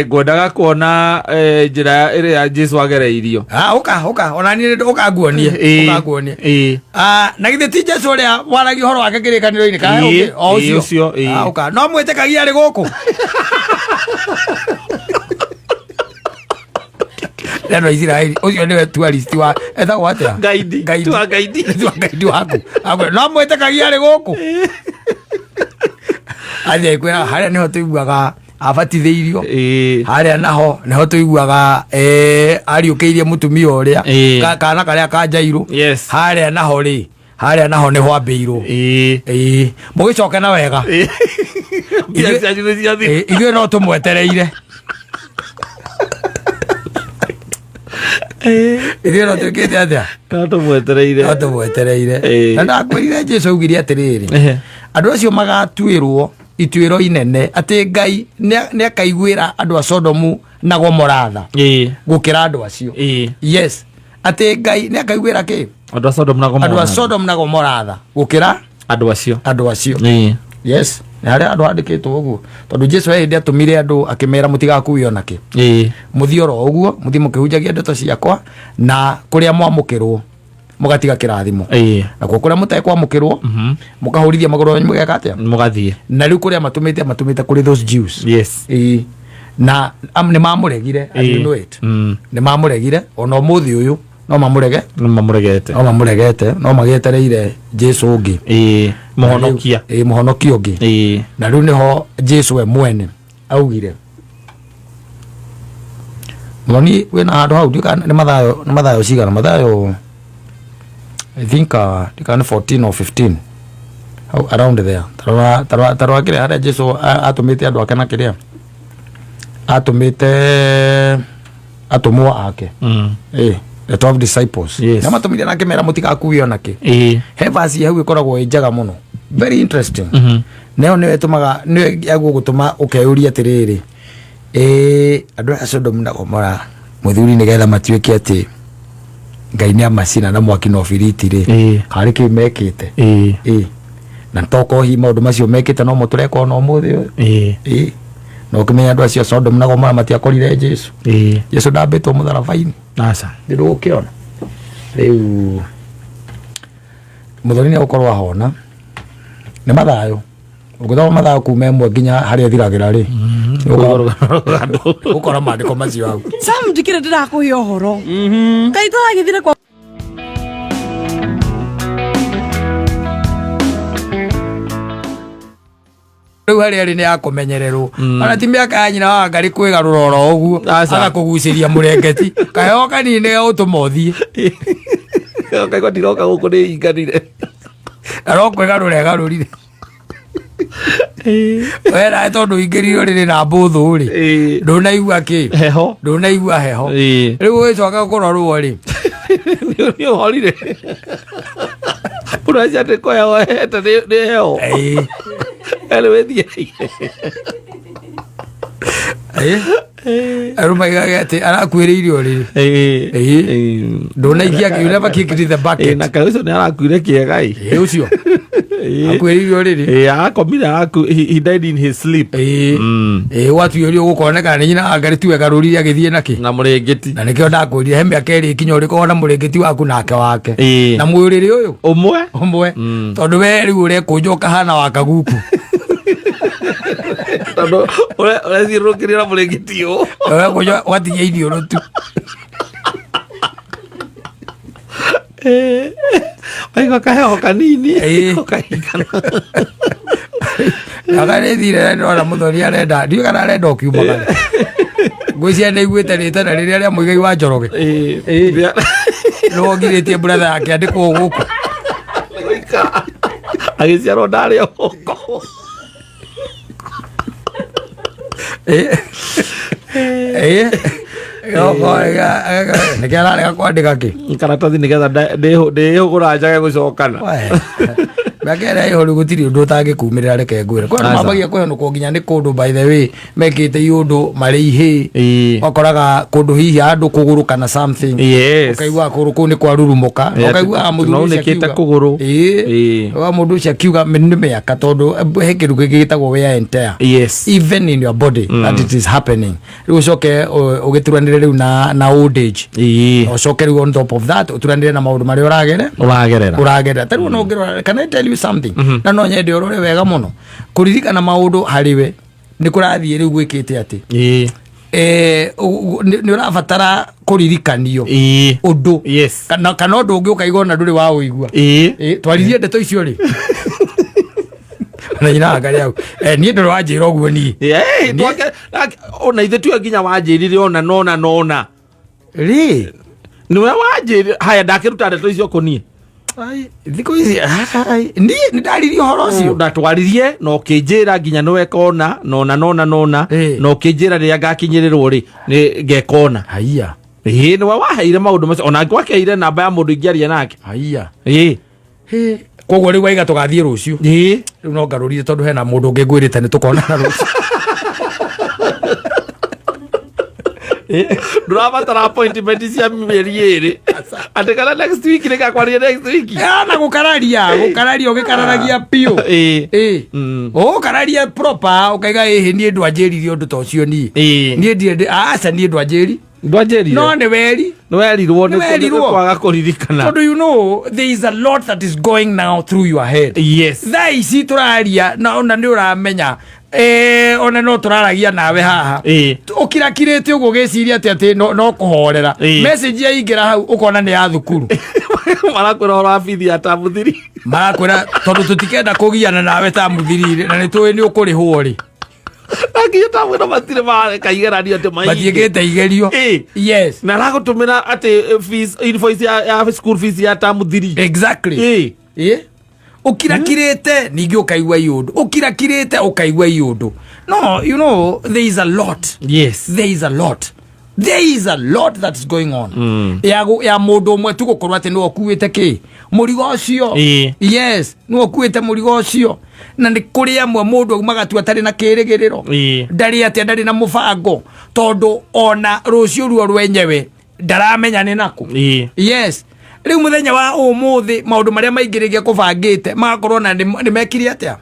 [SPEAKER 2] Ngwendaga kuona njĩra ĩrĩa Jesu agereirio.
[SPEAKER 1] Ah, ũka ũka ona niĩ ũka nguonie. Ũka nguonie. Ah, na githĩ ti Jesu ũrĩa waragia ũhoro wake kĩrĩkanĩro-inĩ kana ũngĩ? O
[SPEAKER 2] Ĩĩ,
[SPEAKER 1] ũcio.
[SPEAKER 2] Ũcio, ĩĩ.
[SPEAKER 1] Ah, ũka no mwĩtĩkagia arĩ gũkũ neno Isiraeli, ũcio nĩwe tourist wa etagwo atĩa?
[SPEAKER 2] Guide.
[SPEAKER 1] Guide.
[SPEAKER 2] Tour guide.
[SPEAKER 1] Tour guide waku. Akwĩra, no mwĩtĩkagia arĩ gũkũ, athiĩ kwĩra harĩa nĩho tũiguaga abatithĩirio, harĩa naho nĩho tũiguaga ariũkĩirie mũtumia ũrĩa, kana karĩa ka Jairũ, harĩa naho rĩ, harĩa naho nĩho ambĩirwo. Ĩĩ, mũgĩcoke na wega.
[SPEAKER 2] Mbia cianyu nĩ ciathira.
[SPEAKER 1] Ithuĩ no tũmwetereire, ithuĩ no twĩkĩte atĩa?
[SPEAKER 2] No tũmwetereire.
[SPEAKER 1] No tũmwetereire. Na ndakwĩrire Jesu augire atĩrĩrĩ, andũ acio magatuĩrwo ituĩro inene, atĩ Ngai nĩ akaiguĩra andũ a Sodomu na Gomora tha gũkĩra andũ acio. Yes, atĩ Ngai nĩ akaiguĩra kĩ?
[SPEAKER 2] Andũ a Sodom na
[SPEAKER 1] Andũ a
[SPEAKER 2] Gomora.
[SPEAKER 1] Sodom na Gomora tha gũkĩra
[SPEAKER 2] andũ acio.
[SPEAKER 1] Andũ acio. Yes, nĩ harĩa andũ handĩkĩtwo ũguo, tondũ Jesu he hĩndĩ atũmire andũ akĩmera mũtigakuo onakĩ, mũthiĩ oro ũguo, mũthiĩ mũkĩhunjagia ndeto ciakwa, na kũrĩa mwamũkĩrwo mũgatiga kĩrathimo, nakuo kũrĩa mũtekwamũkĩrwo mũkahũrithia magũrũ manyu, mũgeka atĩa?
[SPEAKER 2] Mũgathiĩ.
[SPEAKER 1] Na rĩu kũrĩa matũmĩte, matũmĩte kũrĩ those Jews. Ĩĩ. Na nĩ mamũregire, as you know it. Nĩ mamũregire, ona ũmũthĩ ũyũ no mamũrege.
[SPEAKER 2] Nĩ mamũregete.
[SPEAKER 1] No mamũregete, no magĩetereire Jesu ũngĩ.
[SPEAKER 2] Mũhonokia.
[SPEAKER 1] Ĩĩ, mũhonokia ũngĩ. Na rĩu nĩho Jesu we mwene augire, Mũthoni wĩna handũ hau, ndiũĩ kana nĩ Mathayo, nĩ Mathayo cigana, Mathayo I think ndiũĩ kana nĩ 14 or 15, hau around there. Tarora, tarora, tarora kĩrĩa harĩa Jesu atũmĩte andũ ake na kĩrĩa atũmĩte atũmwo ake, the 12 disciples. Na matũmire na akĩmera mũtigakuo onakĩ. He verse hau ĩkoragwo ĩ njega mũno, very interesting. Nayo nĩyo ĩtũmaga, nĩyo yagũgũtũma ũkeyũria atĩrĩrĩ, ĩ andũ aya Sodom na Gomora, mũthuri, nĩgetha matuĩke atĩ Ngai nĩ amacina na mwaki na ũbiriti rĩ, karĩ kĩ mekĩte? Ĩ na tokorwo hihi maũndũ macio mekĩte no mo tũreka ona ũmũthĩ ũyũ. Ĩ na ũkĩmenya andũ acio a Sodom na Gomora matiakorire Jesu. Jesu ndambĩtwo mũtharaba-inĩ.
[SPEAKER 2] Aca.
[SPEAKER 1] Nĩ ndũgũkĩona rĩu mũthoni nĩ agũkorwo ahona. Nĩ Mathayo, ũngĩthoma Mathayo kuma 1 nginya harĩa ĩthiragĩra rĩ, ũkora maandĩko macio hau.
[SPEAKER 4] Sam, ndikĩrĩ ndĩrakũhe ũhoro ngai tũragĩthire kwa.
[SPEAKER 1] Rĩu harĩa rĩ nĩ yakũmenyererwo, ona ti mĩaka ya nyina wa Ngarĩ kwĩgarũra oro ũguo.
[SPEAKER 2] Aca.
[SPEAKER 1] Agakũgucĩria mũrengeti kaheo kanini nĩ gagũtũma ũthiĩ.
[SPEAKER 2] Kaigua ndiroka gũkũ, nĩ inganire.
[SPEAKER 1] Na no kwĩgarũra ĩgarũrire we nawe, tondũ ingĩrire rĩrĩ na mbũthũ rĩ, ndũnaigua kĩ?
[SPEAKER 2] Heho.
[SPEAKER 1] Ndũnaigua heho. Rĩu ũgĩcoka kũrorwo rĩ,
[SPEAKER 2] nĩ ũhorire pressure nĩ kũheho hete, nĩ heho. Ere wĩthiĩ.
[SPEAKER 1] Andũ maigaga atĩ arakuĩrĩire ũrĩrĩ. Ndũnaikia, you never kicked the bucket.
[SPEAKER 2] Na kaĩ ũcio nĩ arakuire kĩega ĩ.
[SPEAKER 1] Ĩĩ, ũcio akuĩrĩire ũrĩrĩ.
[SPEAKER 2] Ĩĩ, arakomire, he died in his sleep.
[SPEAKER 1] Ĩĩ, gwatuĩrio gũkonekana nĩ nyina wa Ngarĩ tiwe garũrire agĩthiĩ nakĩ?
[SPEAKER 2] Na mũrĩngĩti.
[SPEAKER 1] Na nĩkĩo ndakwĩrire he mĩaka ĩrĩ ikinya ũrĩkorwo na mũrĩngĩti waku nake wake, na mwĩrĩrĩ ũyũ
[SPEAKER 2] ũmwe.
[SPEAKER 1] Ũmwe, tondũ we rĩu ũrekũnja ũkahana wa kaguku.
[SPEAKER 2] Tondũ ũrethiũrũrũkĩria na mũrĩngĩti ũũ.
[SPEAKER 1] Ũrekũnja ũgatigia iniũrũ tu.
[SPEAKER 2] Waigua kaheho kanini, ũkahingana.
[SPEAKER 1] Agarĩthire ndona mũthoni arenda, ndiũĩ kana arenda ũkiumagara. Ngwĩciria nĩ aiguĩte rĩtana rĩrĩa rĩa Mũigai wa Njoroge. Nĩwongirĩtie brother yake andĩkwo gũkũ.
[SPEAKER 2] Agĩciarwo ndarĩ o gũkũ.
[SPEAKER 1] Nĩkĩ ararega kwandĩka kĩ?
[SPEAKER 2] Karatathi nĩgetha ndĩhũgũra njage gũcokana.
[SPEAKER 1] Mĩaka ĩrĩa ĩho rĩu gũtirĩ ũndũ ũtangĩkumĩrĩra, reke ngwĩre. Kwĩ andũ
[SPEAKER 2] Aca.
[SPEAKER 1] mambagia kũhenũkwo nginya nĩ kũndũ, by the way, mekĩte iũndũ marĩ ihĩ. Ũgakoraga kũndũ hihi handũ kũgũrũ kana something. Ũkaigua kũgũrũ kũu nĩ kwarurumũka. Ũkaigua mũthuri ũcio
[SPEAKER 2] Nĩunĩkĩte
[SPEAKER 1] akiuga.
[SPEAKER 2] kũgũrũ.
[SPEAKER 1] Ũkaigua mũndũ ũcio akiuga nĩ mĩaka, tondũ he kĩndũ kĩngĩ gĩtagwo wear and tear. Even in your body that it is happening. Rĩu ũcoke ũgĩturanĩre rĩu na old age. Na ũcoke rĩu on top of that ũturanĩre na maũndũ marĩa ũragere
[SPEAKER 2] Ũragerera.
[SPEAKER 1] Ũragerera. Ta rĩu ona ũngĩrora, can I tell you something? Na no nyende ũrore wega mũno, kũririkana maũndũ harĩ we nĩ kũrathiĩ rĩu gwĩkĩte atĩ nĩ ũrabatara kũririkanio ũndũ kana ũndũ ũngĩ ũkaigua ona ndũrĩ wa ũigua. Twaririe ndeto icio rĩ na nyina ngarĩ hau. Niĩ ndũrĩ wanjĩra ũguo niĩ.
[SPEAKER 2] Ona ithuĩ tiwe nginya wanjĩrire ona nona nona.
[SPEAKER 1] Rĩ.
[SPEAKER 2] Nĩwe wanjĩrire haya, ndakĩruta ndeto icio kũniĩ.
[SPEAKER 1] Ai, thikũ ici ai, niĩ nĩ ndaririe ũhoro ũcio.
[SPEAKER 2] Ndatwaririe na ũkĩnjĩra nginya nĩwe kona nona nona nona na ũkĩnjĩra rĩrĩa ngakinyĩrĩrwo rĩ nĩ ngekona.
[SPEAKER 1] Haiya.
[SPEAKER 2] Ĩĩ, nĩwe waheire maũndũ macio, ona ngwakeire namba ya mũndũ ingĩaria nake.
[SPEAKER 1] Haiya.
[SPEAKER 2] Ĩĩ.
[SPEAKER 1] Koguo rĩu waiga tũgathiĩ rũciũ?
[SPEAKER 2] Ĩĩ.
[SPEAKER 1] Rĩu no ngarũrire, tondũ hena mũndũ ũngĩ ngwĩrĩte nĩ tũkonana rũciũ.
[SPEAKER 2] Ndũrabatara appointment cia mĩeri 2 atĩ kana next week nĩgakwaria next week.
[SPEAKER 1] Na gũkararia gũkararia ũgĩkararagia biũ. Ĩ, ũgũkararia proper, ũkaiga ĩhĩ, niĩ ndwanjĩrire ũndũ ta ũcio niĩ. Niĩ ndirĩ, aca, niĩ ndwanjĩri.
[SPEAKER 2] Ndwanjĩrire.
[SPEAKER 1] No nĩ weri.
[SPEAKER 2] Nĩwerirwo.
[SPEAKER 1] Nĩ werirwo.
[SPEAKER 2] Kwaga kũririkana.
[SPEAKER 1] Tondũ you know there is a lot that is going now through your head. Thaa ici tũraria na ona nĩ ũramenya, ona no tũraragia nawe haha ũkirakirĩte ũguo ũgĩciria atĩ no kũhorera. Message yaingĩra hau ũkona nĩ ya thukuru.
[SPEAKER 2] Marakwĩra ũhoro wa bithi ya term three.
[SPEAKER 1] Marakwĩra tondũ tũtikenda kũgiana nawe term three, na nĩ tũĩ nĩ ũkũrĩhwo rĩ.
[SPEAKER 2] Na nginya term ĩno matirĩ mareka igeranio atĩ mahinge.
[SPEAKER 1] Matiĩkĩte igerio. Yes.
[SPEAKER 2] Na aragũtũmĩra atĩ fees invoice ya school fees ya term three.
[SPEAKER 1] Exactly. Ĩ, ũkirakirĩte ningĩ ũkaigua iũndũ, ũkirakirĩte ũkaigua iũndũ. No, you know there is a lot. There is a lot, there is a lot that's going on ya mũndũ ũmwe tu gũkorwo atĩ nĩwe ũkuĩte kĩ mũrigo ũcio. Yes, nĩwe ũkuĩte mũrigo ũcio, na nĩ kũrĩ amwe mũndũ aumaga tu atarĩ na kĩrĩgĩrĩro. Ndarĩ atĩa, ndarĩ na mũbango, tondũ ona rũciũ ruo rwenyewe ndaramenya nĩ nakũ. Yes, rĩu mũthenya wa ũmũthĩ maũndũ marĩa maingĩ rĩngĩ kũbangĩte magakorwo na nĩ mekire atĩa,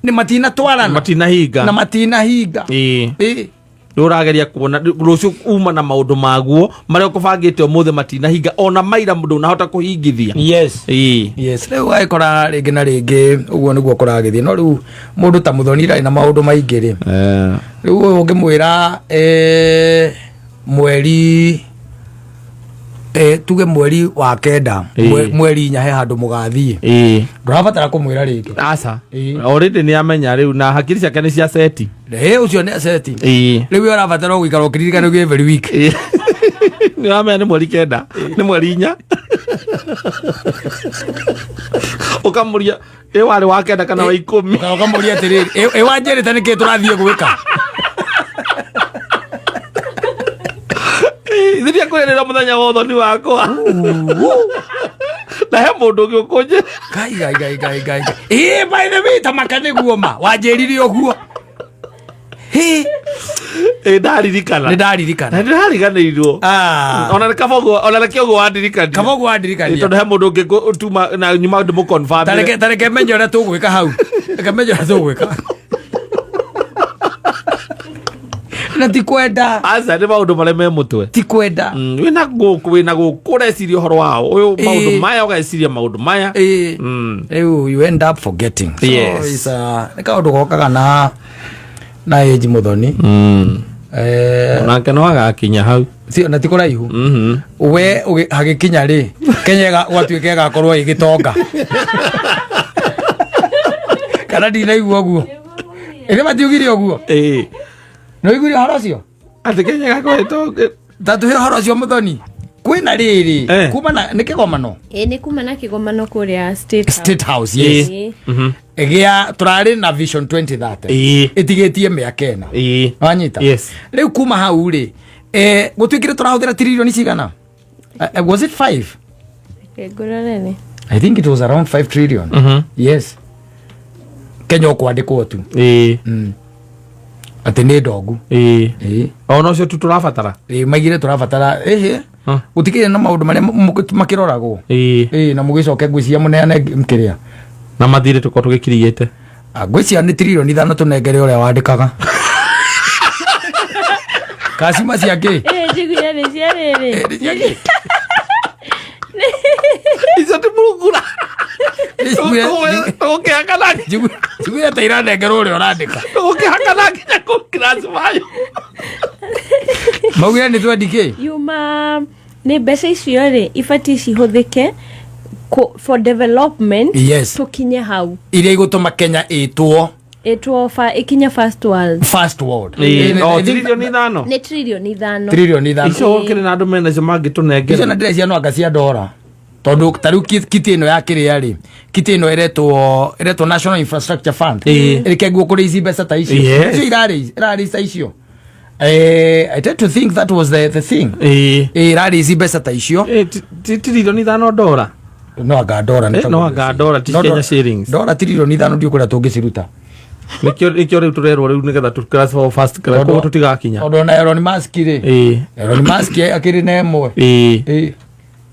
[SPEAKER 1] nĩ matinatwarana.
[SPEAKER 2] Matinahinga.
[SPEAKER 1] Na matinahinga.
[SPEAKER 2] Nĩ ũrageria kuona rũciũ uma na maũndũ maguo marĩa ũkũbangĩte ũmũthĩ matinahinga, ona maira ndũnahota kũhingithia.
[SPEAKER 1] Yes, rĩu agĩkora rĩngĩ na rĩngĩ ũguo nĩguo kũragĩthiĩ. No rĩu mũndũ ta mũthoni ndarĩ na maũndũ maingĩ rĩ, rĩu ũyũ ũngĩmwĩra mweri tuge mweri wa 9, mweri 4 he handũ mũgathiĩ, ndũrabatara kũmwĩra rĩngĩ.
[SPEAKER 2] Aca. Already nĩ amenya rĩu na hakiri ciake nĩ cia seti.
[SPEAKER 1] Ĩ, ũcio nĩ aceti. Rĩu we ũrabatara gũikara ũkĩririkana every week.
[SPEAKER 2] Nĩ ũramenya nĩ mweri 9, nĩ mweri 4, ũkamũria ĩ warĩ wa 9 kana wa 10.
[SPEAKER 1] Ũkamũria atĩrĩrĩ, ĩ wanjĩrĩte nĩkĩ tũrathiĩ gwĩka?
[SPEAKER 2] Ithiria kwĩrĩra mũthenya wa ũthoni wakwa na he mũndũ ũngĩ ũkũnjĩra.
[SPEAKER 1] Ngai ngai ngai ngai ngai ngai. Ĩ, by the way, ta maka nĩguo ma wanjĩrire ũguo. Hĩ.
[SPEAKER 2] Ĩ, ndaririkana.
[SPEAKER 1] Nĩ ndaririkana.
[SPEAKER 2] Na ndĩrariganĩirwo.
[SPEAKER 1] Ah.
[SPEAKER 2] Ona nĩ kabogo, ona nĩkĩo ũguo wandirikania.
[SPEAKER 1] Kaba ũguo wandirikania.
[SPEAKER 2] Tondũ he mũndũ ũngĩ tuma na nyuma ndĩmũ.
[SPEAKER 1] Tareke menye ũrĩa tũgwĩka hau, reke menye ũrĩa tũgwĩka na ti kwenda.
[SPEAKER 2] Aca, nĩ maũndũ marĩa me mũtwe.
[SPEAKER 1] Ti kwenda.
[SPEAKER 2] Wĩna gũkũ, wĩna gũkũ ũreciria ũhoro wao ũyũ, maũndũ maya ũgeciria maũndũ maya.
[SPEAKER 1] Rĩu you end up forgetting. So it's nĩ kaũndũ gokaga na age, mũthoni.
[SPEAKER 2] Onake no agakinya hau.
[SPEAKER 1] Na ti kũraihu. We hagĩkinya rĩ, Kenya gwatuĩka ĩgakorwo ĩgĩtonga kana ndinaigua ũguo. Ĩrĩ matiugire ũguo.
[SPEAKER 2] Ĩĩ.
[SPEAKER 1] Nĩ ũiguire ũhoro ũcio?
[SPEAKER 2] Atĩ Kenya ĩgakorwo
[SPEAKER 1] Ta tũhe ũhoro ũcio mũthoni. Kwĩna rĩrĩ kuma na nĩ kĩgomano.
[SPEAKER 3] Ĩĩ, nĩ kuma na kĩgomano kũrĩa State House.
[SPEAKER 1] State House, yes.
[SPEAKER 3] Ĩĩ.
[SPEAKER 1] Gĩa tũrarĩ na Vision 2030. Ĩtigĩtie mĩaka 4. Wanyita?
[SPEAKER 2] Yes.
[SPEAKER 1] Rĩu kuma hau rĩ, gũtuĩkire tũrahũthĩra tiririoni cigana? Was it 5?
[SPEAKER 3] Reke ngũrore nĩ.
[SPEAKER 1] I think it was around 5 trillion. Yes. Kenya ũkwandĩkwo tu. Atĩ nĩ ndongu. Ĩĩ.
[SPEAKER 2] Ona ũcio tu tũrabatara.
[SPEAKER 1] Ĩĩ, maigire tũrabatara ĩhĩ. Gũtikĩrĩ na maũndũ marĩa makĩroragwo. Ĩĩ, na mũgĩcoke ngwĩciria mũneane kĩrĩa.
[SPEAKER 2] Na mathirĩ tũkorwo tũgĩkirigĩte.
[SPEAKER 1] Ngwĩciria nĩ tiririoni 5 tũnengere ũrĩa wandĩkaga. Kacima cia kĩ?
[SPEAKER 3] Ĩĩ, njiguire nĩ cia rĩrĩ.
[SPEAKER 1] Ĩĩ, nĩ cia kĩ?
[SPEAKER 2] Icio ti mũrungura. Tũgũkĩhakana.
[SPEAKER 1] Njiguire ta iranengerwo ũrĩa ũrandĩka.
[SPEAKER 2] Tũgũkĩhakana nginya kũ class mayo.
[SPEAKER 1] Maugire nĩ twendi kĩ?
[SPEAKER 3] Yuma nĩ mbeca icio rĩ ibatiĩ cihũthĩke for development.
[SPEAKER 1] Yes.
[SPEAKER 3] Tũkinye hau.
[SPEAKER 1] Iria igũtũma Kenya ĩtwo.
[SPEAKER 3] Ĩtwo ĩkinye first world.
[SPEAKER 1] First world.
[SPEAKER 2] Ĩĩ, o, tiririoni 5.
[SPEAKER 3] Nĩ tiririoni 5.
[SPEAKER 1] Tiririoni 5.
[SPEAKER 2] Icio gũkĩrĩ na andũ mena icio mangĩtũnengera.
[SPEAKER 1] Icio na ndĩreciria no anga cia ndora. Tondũ ta rĩu kiti ĩno ya kĩrĩa rĩ, kiti ĩno ĩretwo National Infrastructure Fund. Ĩrĩkenguo kũrĩ ici mbeca ta icio. Icio irarĩ ta icio. I tend to think that was the thing. Irarĩ ici mbeca ta icio.
[SPEAKER 2] Tiririoni 5 ndora.
[SPEAKER 1] No anga ndora nĩ
[SPEAKER 2] No anga ndora, ti Kenya shillings.
[SPEAKER 1] Ndora tiririoni 5 ndiũ kũrĩa tũngĩciruta.
[SPEAKER 2] Nĩkĩo rĩu tũrerwo rĩu nĩgetha tũ class for first class, koguo tũtigakinya.
[SPEAKER 1] Tondũ ona Elon Musk rĩ. Elon Musk akĩrĩ na ĩmwe.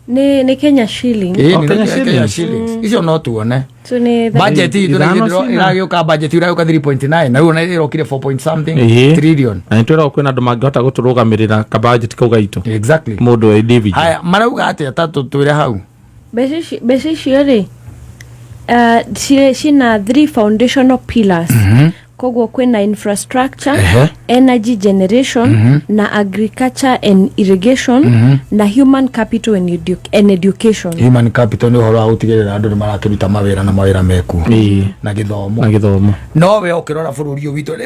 [SPEAKER 3] Nĩ Kenya shilling.
[SPEAKER 1] Ĩĩ,
[SPEAKER 2] Oh,
[SPEAKER 1] nĩ
[SPEAKER 2] Kenya
[SPEAKER 1] Kenya
[SPEAKER 2] shillings.
[SPEAKER 1] shillings. Icio no tuone.
[SPEAKER 3] So nĩ
[SPEAKER 1] Budget itũ
[SPEAKER 2] Ithano
[SPEAKER 1] nĩ
[SPEAKER 2] cina.
[SPEAKER 1] ĩragĩũka, budget ĩragĩũka 3.9 na rĩu ona ĩrokire 4 point something trillion.
[SPEAKER 2] Na nĩtwĩragwo kwĩna andũ mangĩhota gũtũrũgamĩrĩra kabudget kau gaitũ.
[SPEAKER 1] Exactly.
[SPEAKER 2] Mũndũ e individual.
[SPEAKER 1] Haya, marauga atĩa ta tũtwĩre hau?
[SPEAKER 3] Mbeca icio rĩ, ciĩna 3 foundational pillars. Koguo kwĩna infrastructure, energy generation, na agriculture and irrigation, na human capital and education.
[SPEAKER 1] Human capital nĩ ũhoro wa gũtigĩrĩra andũ nĩ marakĩruta mawĩra na mawĩra mekuo. Na gĩthomo.
[SPEAKER 2] Na gĩthomo.
[SPEAKER 1] No we ũkĩrora bũrũri ũyũ witũ,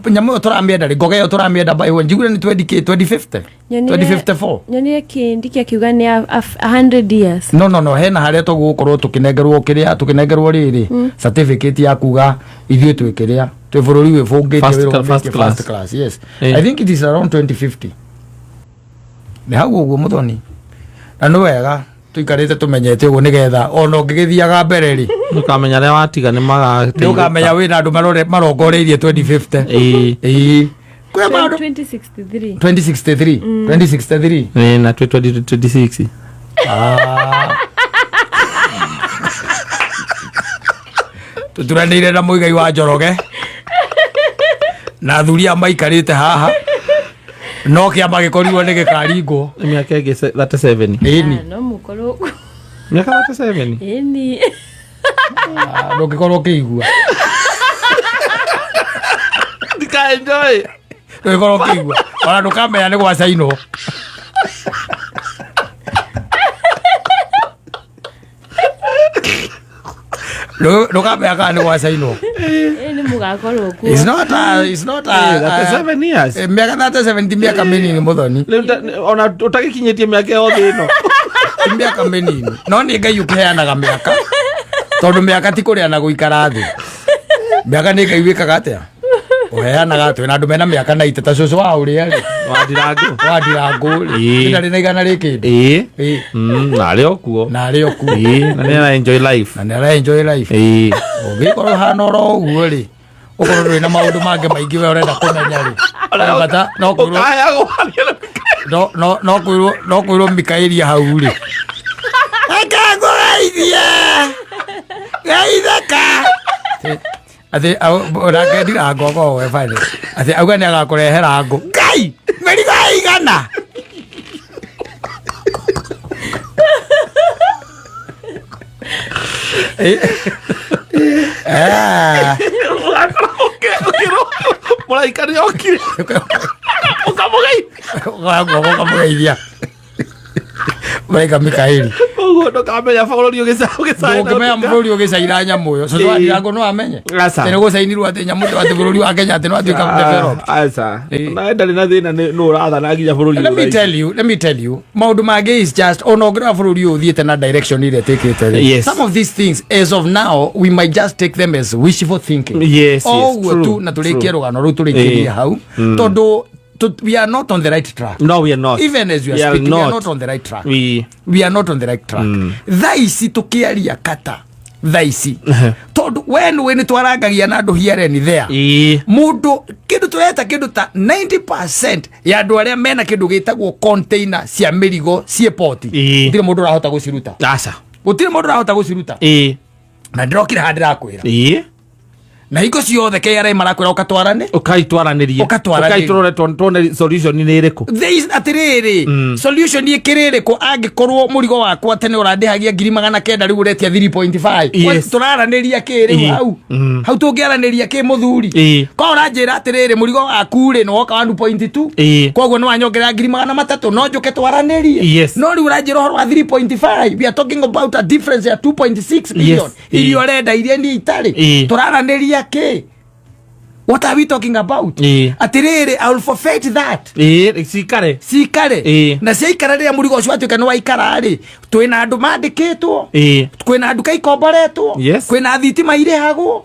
[SPEAKER 1] nyamũ ĩyo tũramĩenda rĩ, ngoga ĩyo tũramĩenda by when? Njiguire nĩ twenty kĩ, 2050? 2054?
[SPEAKER 3] Nyonire kĩndi kĩa kiuga nĩ 100 years.
[SPEAKER 1] No, no, no, hena harĩa tũgũkorwo tũkĩnengerwo kĩrĩa, tũkĩnengerwo rĩrĩ, certificate ya kuga ithuĩ twĩ kĩrĩa, twĩ bũrũri wĩbũngĩte,
[SPEAKER 2] First
[SPEAKER 1] wĩrũgamĩtie
[SPEAKER 2] first class.
[SPEAKER 1] first class, yes. I think it is around 2050. Nĩ hau ũguo mũthoni. Na nĩ wega tũikarĩte tũmenyete ũguo nĩgetha ona ũngĩgĩthiaga mbere rĩ,
[SPEAKER 2] Nĩũkamenya arĩa watiga nĩ magateithũka.
[SPEAKER 1] Nĩũkamenya wĩna andũ marongoreirie 2050. Ĩĩ. Kwĩ maũndũ
[SPEAKER 3] 2063.
[SPEAKER 1] 2063. 2063.
[SPEAKER 2] Ĩĩ, na twĩ 2026.
[SPEAKER 1] Tũturanĩire na Mũigai wa Njoroge na athuri aya maikarĩte haha no kĩama gĩkorirwo nĩ gĩkaringwo.
[SPEAKER 2] Nĩ mĩaka ĩngĩ 37.
[SPEAKER 1] Ĩni.
[SPEAKER 3] No mũkorwo ũguo.
[SPEAKER 2] Mĩaka 37.
[SPEAKER 3] Ĩni.
[SPEAKER 1] Ndũngĩkorwo ũkĩigua.
[SPEAKER 2] Ndika enjoy.
[SPEAKER 1] Ndũngĩkorwo ũkĩigua. Ona ndũkamenya nĩ gwacainwo. Ndũkamenya kana nĩ gwacainwo.
[SPEAKER 3] Ĩĩ, nĩ mũgakorwo kuo.
[SPEAKER 1] It's not a, it's not a,
[SPEAKER 2] Ĩĩ, 37 years.
[SPEAKER 1] Mĩaka 37 ti mĩaka mĩnini mũthoni.
[SPEAKER 2] Rĩu ona ũtagĩkinyĩtie mĩaka yothe ĩno.
[SPEAKER 1] Ti mĩaka mĩnini. No nĩ Ngai ũkĩheanaga mĩaka. Tondũ mĩaka ti kũrĩa na gũikara thĩ. Mĩaka nĩ Ngai wĩkaga atĩa? Ũheanaga atĩ na andũ mena mĩaka na ite ta cũcũ wa ũrĩa rĩ.
[SPEAKER 2] Wa Ndirangũ.
[SPEAKER 1] Wa Ndirangũ rĩ.
[SPEAKER 2] Ĩĩ.
[SPEAKER 1] Ndarĩ na igana rĩ kĩndũ.
[SPEAKER 2] Ĩĩ.
[SPEAKER 1] Ĩĩ.
[SPEAKER 2] Na arĩ o kuo.
[SPEAKER 1] Na arĩ o kuo.
[SPEAKER 2] Ĩĩ, na nĩ ara enjoy life.
[SPEAKER 1] Na nĩ ara enjoy life.
[SPEAKER 2] Ĩĩ.
[SPEAKER 1] Ũngĩkorwo hana oro ũguo rĩ, ũkorwo ndũrĩ na maũndũ mangĩ maingĩ we ũrenda kũmenya rĩ. He bata, no kwĩrwo-
[SPEAKER 2] Ũkaheagwo waria na Mikaeli.
[SPEAKER 1] No, no, no kwĩrwo, no kwĩrwo Mikaeli hau rĩ. Reke ngũgeithie. Geithĩka. Atĩ, au, nake Ndirangũ akoragwo we bani. Atĩ auga nĩ agakũrehera ngũ. Ngai, mĩrigo ĩigana.
[SPEAKER 2] Mũraika nĩ okire. Ũkamũgeithia.
[SPEAKER 1] Ũkamũgeithia. Mũraika Mikaeli.
[SPEAKER 2] Nĩguo ndũkamenya bũrũri ũgĩcaina.
[SPEAKER 1] Ndũngĩmenya bũrũri ũgĩcaina nyamũ ĩyo. Cũcũ wa Ndirango no amenye.
[SPEAKER 2] Aca.
[SPEAKER 1] Atĩ nĩ gũcainirwo atĩ nyamũ atĩ bũrũri wa Kenya atĩ no atuĩka developed.
[SPEAKER 2] Aca.
[SPEAKER 1] Ĩĩ.
[SPEAKER 2] Na ndarĩ na thĩna nĩ nũ ũrathana nginya bũrũri
[SPEAKER 1] Let me
[SPEAKER 2] ũraihu.
[SPEAKER 1] tell you, let me tell you, maũndũ mangĩ is just ona ũngĩrora bũrũri ũyũ ũthiĩte na direction ĩrĩa ĩtĩkĩte rĩ.
[SPEAKER 2] Yes.
[SPEAKER 1] Some of these things as of now we might just take them as wishful thinking.
[SPEAKER 2] Yes,
[SPEAKER 1] O
[SPEAKER 2] yes,
[SPEAKER 1] ũguo
[SPEAKER 2] true,
[SPEAKER 1] tu na tũrĩkie
[SPEAKER 2] true.
[SPEAKER 1] rũgano rũu tũrĩkĩrie
[SPEAKER 2] Ĩĩ.
[SPEAKER 1] hau tondũ we are not on the right track.
[SPEAKER 2] No, we are not.
[SPEAKER 1] Even as we are
[SPEAKER 2] We are
[SPEAKER 1] speaking, we are
[SPEAKER 2] not.
[SPEAKER 1] not on the right track.
[SPEAKER 2] We
[SPEAKER 1] We are not on the right track. Thaa ici tũkĩaria kata thaa ici tondũ we nĩwe nĩ twarangagia na andũ here and there.
[SPEAKER 2] Ĩĩ.
[SPEAKER 1] Mũndũ kĩndũ tũreta kĩndũ ta 90% ya andũ arĩa mena kĩndũ gĩtagwo container cia mĩrigo ciĩ poti,
[SPEAKER 2] Ĩĩ.
[SPEAKER 1] gũtirĩ mũndũ ũrahota gũciruta.
[SPEAKER 2] Aca.
[SPEAKER 1] Gũtirĩ mũndũ ũrahota gũciruta.
[SPEAKER 2] Ĩĩ.
[SPEAKER 1] Na ndĩrokire haha ndĩrakwĩra,
[SPEAKER 2] Ĩĩ.
[SPEAKER 1] na hingo ciothe KRA marakwĩra ũkatwarane.
[SPEAKER 2] Ũkaitwaranĩrie.
[SPEAKER 1] Ũkatwaranĩrie.
[SPEAKER 2] Ũkaitwarore tuone solution nĩ ĩrĩkũ.
[SPEAKER 1] There is atĩrĩrĩ, solution ĩkĩrĩ ĩrĩkũ angĩkorwo mũrigo wakwa tene ũrandĩhagia 900,000, rĩu ũretia 3.5?
[SPEAKER 2] Yes.
[SPEAKER 1] Tũraranĩria kĩ rĩu?
[SPEAKER 2] Ĩĩ.
[SPEAKER 1] Hau hau tũngĩaranĩria kĩ, mũthuri?
[SPEAKER 2] Ĩĩ.
[SPEAKER 1] Ko ũranjĩra atĩrĩrĩ, mũrigo waku rĩ nĩ woka 1.2,
[SPEAKER 2] Ĩĩ.
[SPEAKER 1] koguo nĩ wanyongerera 300,000, no njũke twaranĩrie.
[SPEAKER 2] Yes.
[SPEAKER 1] No rĩu ũranjĩra ũhoro wa 3.5, we are talking about a difference ya 2.6 million
[SPEAKER 2] Yes. Ĩĩ.
[SPEAKER 1] iria ũrenda iria niĩ itarĩ.
[SPEAKER 2] Ĩĩ.
[SPEAKER 1] Tũraranĩria kĩ? What are we talking about?
[SPEAKER 2] Ĩĩ.
[SPEAKER 1] Atĩrĩrĩ, I will forfeit that.
[SPEAKER 2] Ĩĩ, cikare.
[SPEAKER 1] Cikare.
[SPEAKER 2] Ĩĩ.
[SPEAKER 1] Na ciaikara, rĩrĩa mũrigo ũcio watuĩka nĩ waikara rĩ, twĩna andũ mandĩkĩtwo,
[SPEAKER 2] Ĩĩ.
[SPEAKER 1] kwĩna nduka ikomboretwo,
[SPEAKER 2] Yes.
[SPEAKER 1] kwĩna thitima irĩhagwo,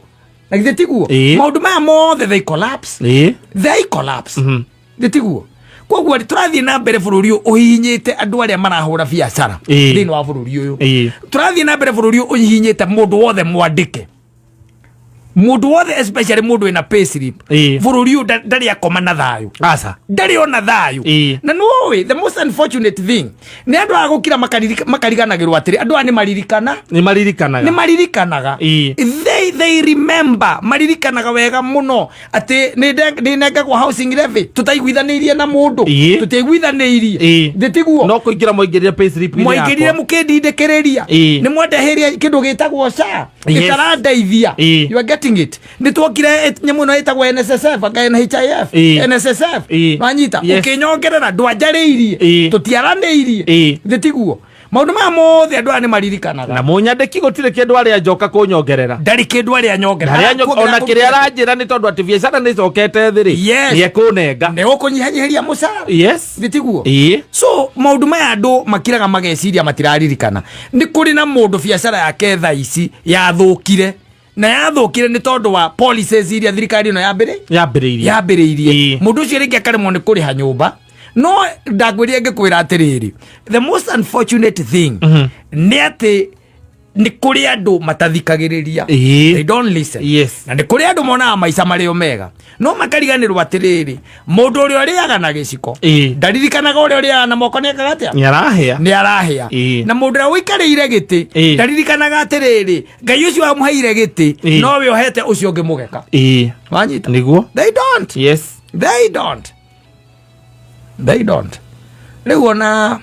[SPEAKER 1] na githĩ tiguo?
[SPEAKER 2] Ĩĩ.
[SPEAKER 1] Maũndũ maya mothe they collapse.
[SPEAKER 2] Ĩĩ.
[SPEAKER 1] They collapse, githĩ tiguo? Koguo rĩ, tũrathiĩ na mbere bũrũri ũyũ ũhihinyĩte andũ arĩa marahũra biacara
[SPEAKER 2] Ĩĩ.
[SPEAKER 1] thĩinĩ wa bũrũri ũyũ.
[SPEAKER 2] Ĩĩ.
[SPEAKER 1] Tũrathiĩ na mbere bũrũri ũyũ ũhihinyĩte mũndũ wothe mwandĩke, mũndũ wothe, especially mũndũ wĩna payslip.
[SPEAKER 2] Ĩĩ.
[SPEAKER 1] Bũrũri ũyũ ndarĩ akoma na thayũ.
[SPEAKER 2] Aca.
[SPEAKER 1] Ndarĩ ona thayũ.
[SPEAKER 2] Ĩĩ.
[SPEAKER 1] Na nĩũĩ the most unfortunate thing nĩ andũ aya gũkira makariganagĩrwo atĩrĩ, andũ aya nĩ maririkana.
[SPEAKER 2] Nĩ maririkanaga.
[SPEAKER 1] Nĩ maririkanaga.
[SPEAKER 2] Ĩĩ.
[SPEAKER 1] They remember, maririkanaga wega mũno atĩ nĩ nengagwo housing levy tũtaiguithanĩirie na mũndũ.
[SPEAKER 2] Ĩĩ.
[SPEAKER 1] Tũtiaiguithanĩirie.
[SPEAKER 2] Ĩĩ.
[SPEAKER 1] Thĩ tiguo?
[SPEAKER 2] No kũingĩra mwaingĩrire payslip-inĩ
[SPEAKER 1] Mwaingĩrire
[SPEAKER 2] yakwa.
[SPEAKER 1] mũkĩndindĩkĩrĩria.
[SPEAKER 2] Ĩĩ.
[SPEAKER 1] Nĩ mwandeheria kĩndũ gĩtagwo SHA ĩtarandeithia.
[SPEAKER 2] Ĩĩ.
[SPEAKER 1] You are getting it? Nĩ twokire nyamũ ĩno ĩtagwo NSSF anga NHIF,
[SPEAKER 2] Ĩĩ.
[SPEAKER 1] NSSF.
[SPEAKER 2] Ĩĩ.
[SPEAKER 1] Wanyita?
[SPEAKER 2] Yes.
[SPEAKER 1] Ũkĩnyongerera ndwanjarĩirie.
[SPEAKER 2] Ĩĩ.
[SPEAKER 1] Tũtiaranĩirie.
[SPEAKER 2] Ĩĩ.
[SPEAKER 1] Thĩ tiguo? Maũndũ maya mothe andũ aya nĩ maririkanaga.
[SPEAKER 2] Na mũnyandĩki gũtirĩ kĩndũ arĩa njoka kũnyongerera.
[SPEAKER 1] Ndarĩ kĩndũ arĩa nyongerera.
[SPEAKER 2] Harĩa ona kĩrĩa aranjĩra nĩ tondũ atĩ biacara nĩ icokete thĩ rĩ,
[SPEAKER 1] Yes.
[SPEAKER 2] nĩ ekũnenga.
[SPEAKER 1] Nĩ ũkũnyihanyihĩria mũcara.
[SPEAKER 2] Yes.
[SPEAKER 1] Thĩ tiguo?
[SPEAKER 2] Ĩĩ.
[SPEAKER 1] So maũndũ maya andũ makiraga mageciria matiraririkana. Nĩ kũrĩ na mũndũ biacara yake thaa ici yathũkire, na yathũkire nĩ tondũ wa policies iria thirikari ĩno yambĩrĩ
[SPEAKER 2] Yambĩrĩirie.
[SPEAKER 1] Yambĩrĩirie.
[SPEAKER 2] Ĩĩ.
[SPEAKER 1] Mũndũ ũcio rĩngĩ akaremwo nĩ kũrĩha nyũmba. No ndakwĩrire ngĩkwĩra atĩrĩrĩ, the most unfortunate thing nĩ atĩ nĩ kũrĩ andũ matathikagĩrĩria.
[SPEAKER 2] Ĩĩ.
[SPEAKER 1] They don't listen.
[SPEAKER 2] Yes.
[SPEAKER 1] Na nĩ kũrĩ andũ monaga maica marĩ o mega, no makariganĩrwo atĩrĩrĩ, mũndũ ũrĩa ũrĩaga na gĩciko
[SPEAKER 2] Ĩĩ.
[SPEAKER 1] ndaririkanaga ũrĩa ũrĩaga na moko nĩ ekaga atĩa.
[SPEAKER 2] Nĩ arahĩa.
[SPEAKER 1] Nĩ arahĩa.
[SPEAKER 2] Ĩĩ.
[SPEAKER 1] Na mũndũ ũrĩa ũikarĩire gĩtĩ
[SPEAKER 2] Ĩĩ.
[SPEAKER 1] ndaririkanaga atĩrĩrĩ, Ngai ũcio wamũheire gĩtĩ
[SPEAKER 2] Ĩĩ.
[SPEAKER 1] nowe ũhete ũcio ũngĩ mũgeka.
[SPEAKER 2] Ĩĩ.
[SPEAKER 1] Wanyita?
[SPEAKER 2] Nĩguo.
[SPEAKER 1] They don't.
[SPEAKER 2] Yes.
[SPEAKER 1] They don't, they don't. Rĩu ona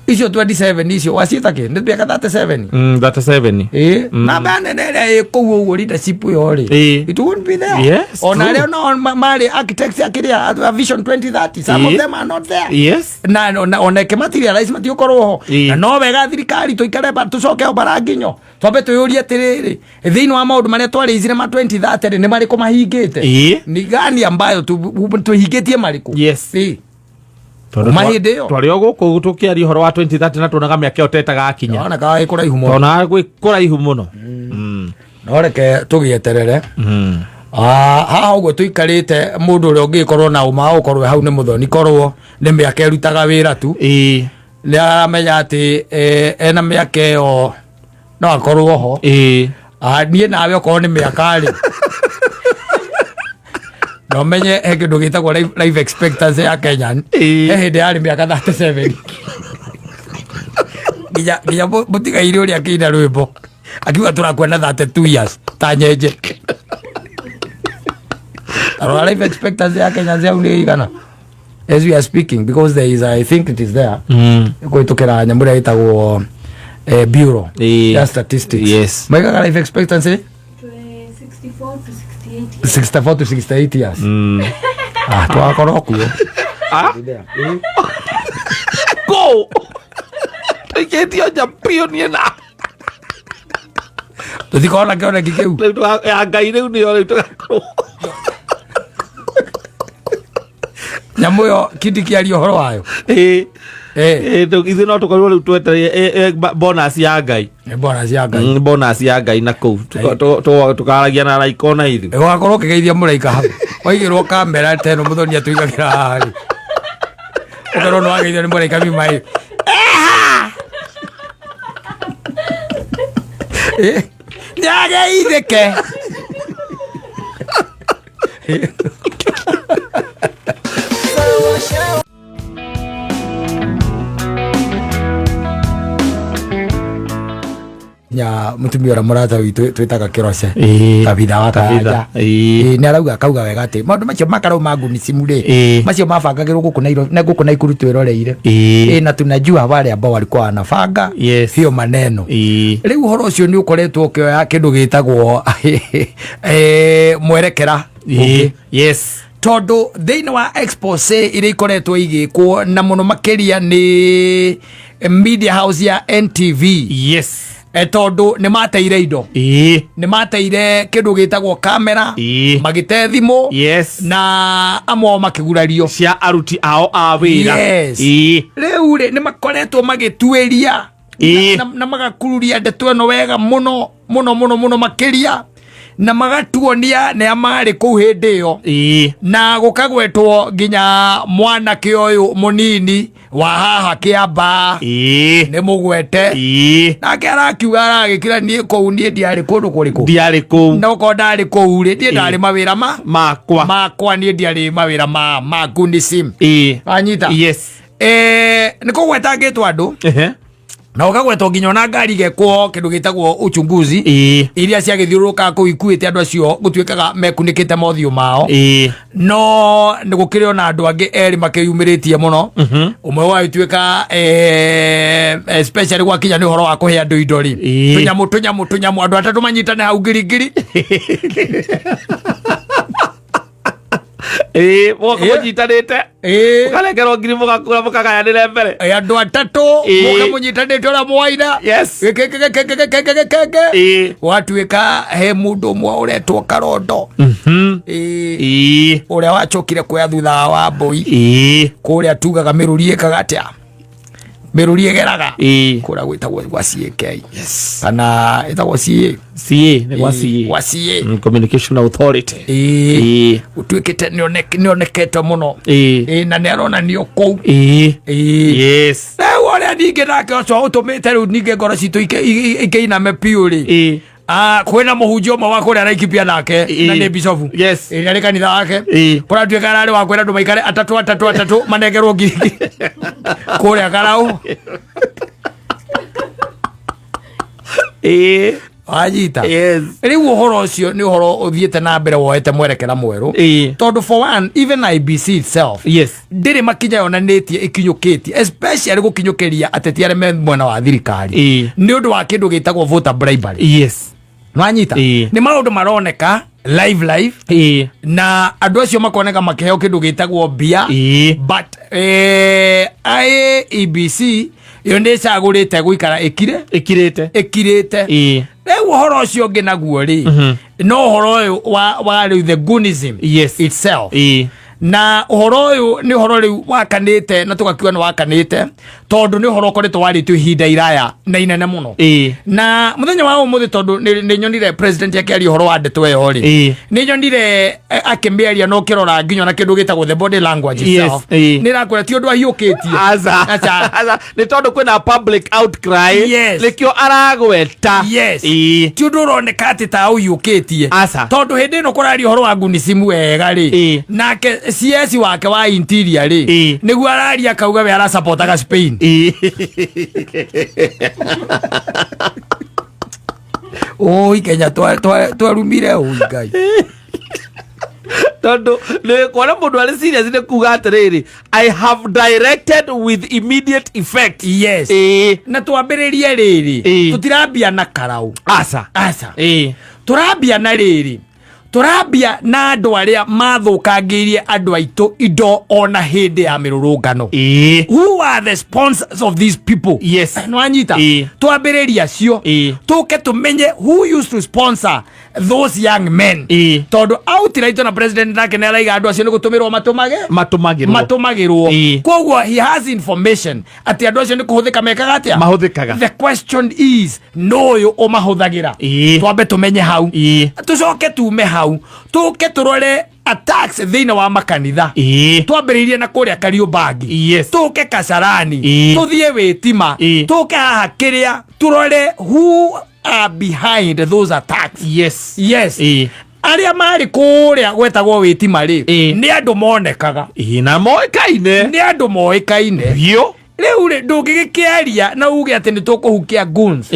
[SPEAKER 1] icio 27 icio waciĩta kĩ, nĩ mĩaka 37.
[SPEAKER 2] 37.
[SPEAKER 1] Ĩĩ, namba nene ĩrĩa ĩ kũu ũguo, leadership ĩyo rĩ,
[SPEAKER 2] Ĩĩ.
[SPEAKER 1] it won't be there.
[SPEAKER 2] Yes,
[SPEAKER 1] Ona
[SPEAKER 2] true.
[SPEAKER 1] arĩa onao marĩ architects akĩrĩa a Vision 2030, some of
[SPEAKER 2] Ĩĩ.
[SPEAKER 1] them are not there.
[SPEAKER 2] Yes.
[SPEAKER 1] Na ona eke materialize matiũkorwo ho.
[SPEAKER 2] Ĩĩ.
[SPEAKER 1] Na no wega thirikari tũikare tũcoke o baranginyo twambe twĩyũrie atĩrĩrĩ, thĩinĩ wa maũndũ marĩa twarĩicire ma 2030 rĩ, nĩ marĩkũ mahingĩte?
[SPEAKER 2] Ĩĩ.
[SPEAKER 1] Nĩ gani ambayo tũhingĩtie marĩkũ?
[SPEAKER 2] Yes.
[SPEAKER 1] Ĩĩ.
[SPEAKER 2] Tondũ
[SPEAKER 1] Kuma hĩndĩ ĩyo.
[SPEAKER 2] Twarĩ o gũkũ tũkĩaria ũhoro wa 2030 na tuonaga mĩaka ĩyo tetagakinya.
[SPEAKER 1] Ona kawa ĩ kũraihu mũno.
[SPEAKER 2] Tonaga gwĩ kũraihu mũno.
[SPEAKER 1] No reke tũgĩeterere. Ah, haha ũguo tũikarĩte, mũndũ ũrĩa ũngĩkorwo na ũma wa gũkorwo hau nĩ mũthoni, korwo nĩ mĩaka ĩrutaga wĩra tu,
[SPEAKER 2] Ĩĩ.
[SPEAKER 1] nĩ aramenya atĩ ena mĩaka ĩyo no akorwo ho.
[SPEAKER 2] Ĩĩ.
[SPEAKER 1] Ah, niĩ nawe okorwo nĩ mĩaka rĩ, no menye he kĩndũ gĩtagwo life expectancy ya Kenyan.
[SPEAKER 2] Ĩĩ.
[SPEAKER 1] He hĩndĩ yarĩ mĩaka 37, nginya mũtigairĩ ũrĩa akĩina rwĩmbo akiuga tũrakua na 32 years ta nyenje. Tarora life expectancy ya Kenyans hau nĩ igana as we are speaking, because there is, I think it is there, kũhĩtũkĩra nyamũ ĩrĩa ĩtagwo bureau
[SPEAKER 2] Ĩĩ.
[SPEAKER 1] ya statistics.
[SPEAKER 2] Yes.
[SPEAKER 1] Maigaga life expectancy
[SPEAKER 3] 64 to 68 years.
[SPEAKER 1] 64 to 68 years. Ah, twakorwo kuo.
[SPEAKER 2] Ah? Go. Tũikĩtio nja biũ niĩ na
[SPEAKER 1] Tũtikona kĩoneki kĩu.
[SPEAKER 2] Rĩu ya Ngai rĩu nĩyo rĩu tũgakorwo.
[SPEAKER 1] Nyamũ ĩyo Kindiki aria ũhoro wayo.
[SPEAKER 2] Ĩĩ.
[SPEAKER 1] Eh.
[SPEAKER 2] Ĩĩ, ithuĩ no tũkorirwo rĩu twetereire bonus ya Ngai.
[SPEAKER 1] Nĩ bonus ya Ngai.
[SPEAKER 2] Bonus ya Ngai na kũu. Tũkaragia na araika ona ithuĩ.
[SPEAKER 1] Ũgakorwo ũkĩgeithia mũraika hau. Waigĩrwo kamera ta ĩno mũthoni atũigagĩra haha rĩ. Ũkerwo nĩ wageithio nĩ mũraika miuma ĩ. Eha! Nĩageithĩke. Nya mutumia ũrĩa mũrata witũ twĩtaga kĩroce.
[SPEAKER 2] Ĩĩ.
[SPEAKER 1] Tabitha wa
[SPEAKER 2] Tabitha,
[SPEAKER 1] Karanja.
[SPEAKER 2] ĩĩ.
[SPEAKER 1] Ĩĩ, nĩ arauga akauga wega atĩ maũndũ macio makarau ma ngunicimu rĩ
[SPEAKER 2] Ĩĩ.
[SPEAKER 1] macio mabangagĩrwo gũkũ Nairobi na gũkũ Naikuru twĩroreire.
[SPEAKER 2] Ĩĩ.
[SPEAKER 1] Ĩĩ, na tunajua wale ambao walikuwa wanabanga
[SPEAKER 2] Yes.
[SPEAKER 1] hiyo maneno.
[SPEAKER 2] Ĩĩ.
[SPEAKER 1] Rĩu ũhoro ũcio nĩ ũkoretwo ũkĩoya kĩndũ gĩtagwo mwerekera
[SPEAKER 2] Ĩĩ.
[SPEAKER 1] ũngĩ.
[SPEAKER 2] Yes.
[SPEAKER 1] Tondũ thĩinĩ wa expose iria ikoretwo igĩkwo na mũno makĩria nĩ media house ya NTV.
[SPEAKER 2] Yes.
[SPEAKER 1] Tondũ nĩ mateire indo.
[SPEAKER 2] Ĩĩ.
[SPEAKER 1] Nĩ mateire kĩndũ gĩtagwo kamera.
[SPEAKER 2] Ĩĩ.
[SPEAKER 1] Magĩte thimũ.
[SPEAKER 2] Yes.
[SPEAKER 1] Na amwe ao makĩgurario.
[SPEAKER 2] Cia aruti ao a wĩra.
[SPEAKER 1] Yes.
[SPEAKER 2] Ĩĩ.
[SPEAKER 1] Rĩu rĩ, nĩ makoretwo magĩtuĩria.
[SPEAKER 2] Ĩĩ.
[SPEAKER 1] Na magakururia ndeto ĩno wega mũno, mũno, mũno, mũno makĩria. Na magatuonia nĩa marĩ kũu hĩndĩ ĩyo.
[SPEAKER 2] Ĩĩ.
[SPEAKER 1] Na gũkagwetwo nginya mwanake ũyũ mũnini wa haha Kĩambaa.
[SPEAKER 2] Ĩĩ.
[SPEAKER 1] Nĩ mũgwete.
[SPEAKER 2] Ĩĩ.
[SPEAKER 1] Nake arakiuga aragĩkira niĩ kũu niĩ ndiarĩ kũndũ kũrĩkũ.
[SPEAKER 2] Ndiarĩ kũu.
[SPEAKER 1] Na okorwo ndarĩ kũu rĩ, niĩ ndarĩ mawĩra ma
[SPEAKER 2] makwa.
[SPEAKER 1] Makwa niĩ ndiarĩ mawĩra ma Gunisim.
[SPEAKER 2] Ĩĩ.
[SPEAKER 1] Wanyita?
[SPEAKER 2] Yes.
[SPEAKER 1] Nĩ kũgwetangĩtwo andũ.
[SPEAKER 2] Ehe.
[SPEAKER 1] Na ũkagwetwo nginya ona ngari igekwo kĩndũ gĩtagwo uchunguzi.
[SPEAKER 2] Ĩĩ.
[SPEAKER 1] Iria ciagĩthiũrũrũkaga kũu ikuĩte andũ acio gũtuĩkaga mekunĩkĩte mothiũ mao.
[SPEAKER 2] Ĩĩ.
[SPEAKER 1] No nĩ gũkĩrĩ ona andũ angĩ erĩ makĩyumĩrĩtie mũno. Ũmwe wao ituĩka, especially gwakinya nĩ ũhoro wa kũhe andũ indo rĩ.
[SPEAKER 2] Ĩĩ.
[SPEAKER 1] Tũnyamũ, tũnyamũ, tũnyamũ, andũ atatũ manyitane hau ngiri ngiri.
[SPEAKER 2] Ĩĩ, mũgoka
[SPEAKER 1] Ĩĩ.
[SPEAKER 2] mũnyitanĩte.
[SPEAKER 1] Ĩĩ.
[SPEAKER 2] Mũkanengerwo ngiri mũgakũra mũkagayanĩre mbere.
[SPEAKER 1] Ĩĩ, andũ atatũ,
[SPEAKER 2] Ĩĩ.
[SPEAKER 1] mũke mũnyitanĩte ũrĩa mwaina.
[SPEAKER 2] Yes.
[SPEAKER 1] Gĩkĩ, gĩkĩ, gĩkĩ, gĩkĩ, gĩkĩ, gĩkĩ.
[SPEAKER 2] Ĩĩ.
[SPEAKER 1] Gwatuĩka he mũndũ ũmwe ũretwo Karondo. Ĩĩ.
[SPEAKER 2] Ĩĩ.
[SPEAKER 1] Ũrĩa wacokire kuoya thutha wa Mbũi.
[SPEAKER 2] Ĩĩ.
[SPEAKER 1] Kũrĩa tugaga mĩrũri ĩkaga atĩa? Mĩrũri ĩgeraga.
[SPEAKER 2] Ĩĩ.
[SPEAKER 1] Kũrĩa gwĩtagwo gwa CAK.
[SPEAKER 2] Yes.
[SPEAKER 1] Kana ĩtagwo CA.
[SPEAKER 2] CA, nĩ gwa
[SPEAKER 1] Ĩĩ,
[SPEAKER 2] CA.
[SPEAKER 1] gwa CA.
[SPEAKER 2] Communication Authority.
[SPEAKER 1] Ĩĩ.
[SPEAKER 2] Ĩĩ.
[SPEAKER 1] Ũtuĩkĩte nĩonekete mũno.
[SPEAKER 2] Ĩĩ.
[SPEAKER 1] Ĩĩ, na nĩaronanio kũu.
[SPEAKER 2] Ĩĩ.
[SPEAKER 1] Ĩĩ.
[SPEAKER 2] Yes.
[SPEAKER 1] Rĩu ũrĩa ningĩ nake ũcio ũtũmĩte rĩu ningĩ ngoro citũ ikĩiname biũ rĩ.
[SPEAKER 2] Ĩĩ.
[SPEAKER 1] Kwĩna mũhunjia ũmwe wa kũrĩa Laikipia nake,
[SPEAKER 2] Ĩĩ.
[SPEAKER 1] na nĩ bishofu.
[SPEAKER 2] Yes.
[SPEAKER 1] Ĩĩ, arĩ kanitha wake.
[SPEAKER 2] Ĩĩ.
[SPEAKER 1] Kũratuĩka ararĩ wa kwĩra andũ maikare atatũ, atatũ, atatũ, manengerwo ngiri ngiri. Kũrĩa Karau.
[SPEAKER 2] Ĩĩ.
[SPEAKER 1] Wanyita?
[SPEAKER 2] Yes.
[SPEAKER 1] Rĩu ũhoro ũcio nĩ ũhoro ũthiĩte na mbere woete mwerekera mwerũ.
[SPEAKER 2] Ĩĩ.
[SPEAKER 1] Tondũ for one, even IBC itself,
[SPEAKER 2] Yes.
[SPEAKER 1] ndĩrĩ makinya yonanĩtie ĩkinyũkĩtie, especially gũkinyũkĩria ateti arĩa me mwena wa thirikari.
[SPEAKER 2] Ĩĩ.
[SPEAKER 1] Nĩ ũndũ wa kĩndũ gĩtagwo voter bribery.
[SPEAKER 2] Yes.
[SPEAKER 1] Nwanyita?
[SPEAKER 2] Ĩĩ.
[SPEAKER 1] Nĩ maũndũ maroneka live live.
[SPEAKER 2] Ĩĩ.
[SPEAKER 1] Na andũ acio makoneka makĩheo kĩndũ gĩtagwo mbia.
[SPEAKER 2] Ĩĩ.
[SPEAKER 1] But, IEBC ĩyo nĩ ĩcagũrĩte gũikara ĩkire.
[SPEAKER 2] Ĩkirĩte.
[SPEAKER 1] Ĩkirĩte.
[SPEAKER 2] Ĩĩ.
[SPEAKER 1] Rĩu ũhoro ũcio ũngĩ naguo rĩ, no ũhoro ũyũ wa rĩu the Gunism
[SPEAKER 2] Yes.
[SPEAKER 1] itself.
[SPEAKER 2] Ĩĩ.
[SPEAKER 1] Na ũhoro ũyũ nĩ ũhoro rĩu wakanĩte, na tũgakiuga nĩ wakanĩte, tondũ nĩ ũhoro ũkoretwo warĩtio ihinda iraya na inene mũno.
[SPEAKER 2] Ĩĩ.
[SPEAKER 1] Na mũthenya wa ũmũthĩ tondũ nĩ nyonire president akĩaria ũhoro wa ndeto ĩyo rĩ,
[SPEAKER 2] Ĩĩ.
[SPEAKER 1] nĩ nyonire, akĩmĩaria na ũkĩrora nginya na kĩndũ gĩtagwo the body language
[SPEAKER 2] Yes,
[SPEAKER 1] itself.
[SPEAKER 2] ĩĩ.
[SPEAKER 1] Nĩ ĩrakwĩra ti ũndũ ahiũkĩtie.
[SPEAKER 2] Aca.
[SPEAKER 1] Aca.
[SPEAKER 2] Aca. Nĩ tondũ kwĩna public outcry.
[SPEAKER 1] Yes.
[SPEAKER 2] Nĩkĩo aragweta.
[SPEAKER 1] Yes.
[SPEAKER 2] Ĩĩ.
[SPEAKER 1] Ti ũndũ ũroneka atĩ ta ũhiũkĩtie.
[SPEAKER 2] Aca.
[SPEAKER 1] Tondũ hĩndĩ ĩno kũraria ũhoro wa Gunisim wega rĩ,
[SPEAKER 2] Ĩĩ.
[SPEAKER 1] nake CS wake wa interior rĩ,
[SPEAKER 2] Ĩĩ.
[SPEAKER 1] nĩguo araria akauga we arasapotaga Spain.
[SPEAKER 2] Ĩĩ.
[SPEAKER 1] Oi, Kenya twarumire oi Ngai.
[SPEAKER 2] Tondũ nĩ kuona mũndũ arĩ serious nĩ kuga atĩrĩrĩ, I have directed with immediate effect.
[SPEAKER 1] Yes.
[SPEAKER 2] Ĩĩ.
[SPEAKER 1] Na twambĩrĩrie rĩrĩ.
[SPEAKER 2] Ĩĩ.
[SPEAKER 1] Tũtirambia na karau.
[SPEAKER 2] Aca.
[SPEAKER 1] Aca.
[SPEAKER 2] Ĩĩ.
[SPEAKER 1] Tũrambia na rĩrĩ. Tũrambia na andũ arĩa mathũkangĩirie andũ aitũ indo ona hĩndĩ ya mĩrũrũngano. Who are the sponsors of these people? Nĩwanyita? Twambĩrĩria acio, tũke tũmenye who used to sponsor those young men, tondũ outright na president nake nĩ araiga andũ acio nĩ gũtũmĩrwo matũmage
[SPEAKER 2] Matũmagĩrwo.
[SPEAKER 1] Matũmagĩrwo. Koguo he has information atĩ andũ acio nĩ kũhũthĩka mekaga atĩa?
[SPEAKER 2] Mahũthĩkaga.
[SPEAKER 1] The question is, no ũyũ ũmahũthagĩra? Twambe tũmenye hau. Tũcoke tume hau, tũke tũrore attacks thĩinĩ wa makanitha. Twambĩrĩirie na kũrĩa Kariũmbangi, tũke Kasarani, tũthiĩ Wĩtima, tũke haha kĩrĩa, tũrore who are behind those attacks. Yes. Arĩa marĩ kũrĩa gwetagwo Wĩtima rĩ, nĩ andũ monekaga.
[SPEAKER 2] Na moĩkaine.
[SPEAKER 1] Nĩ andũ moĩkaine.
[SPEAKER 2] Biũ.
[SPEAKER 1] Rĩu rĩ, ndũngĩgĩkĩaria na uge atĩ nĩ tũkũhukia goons,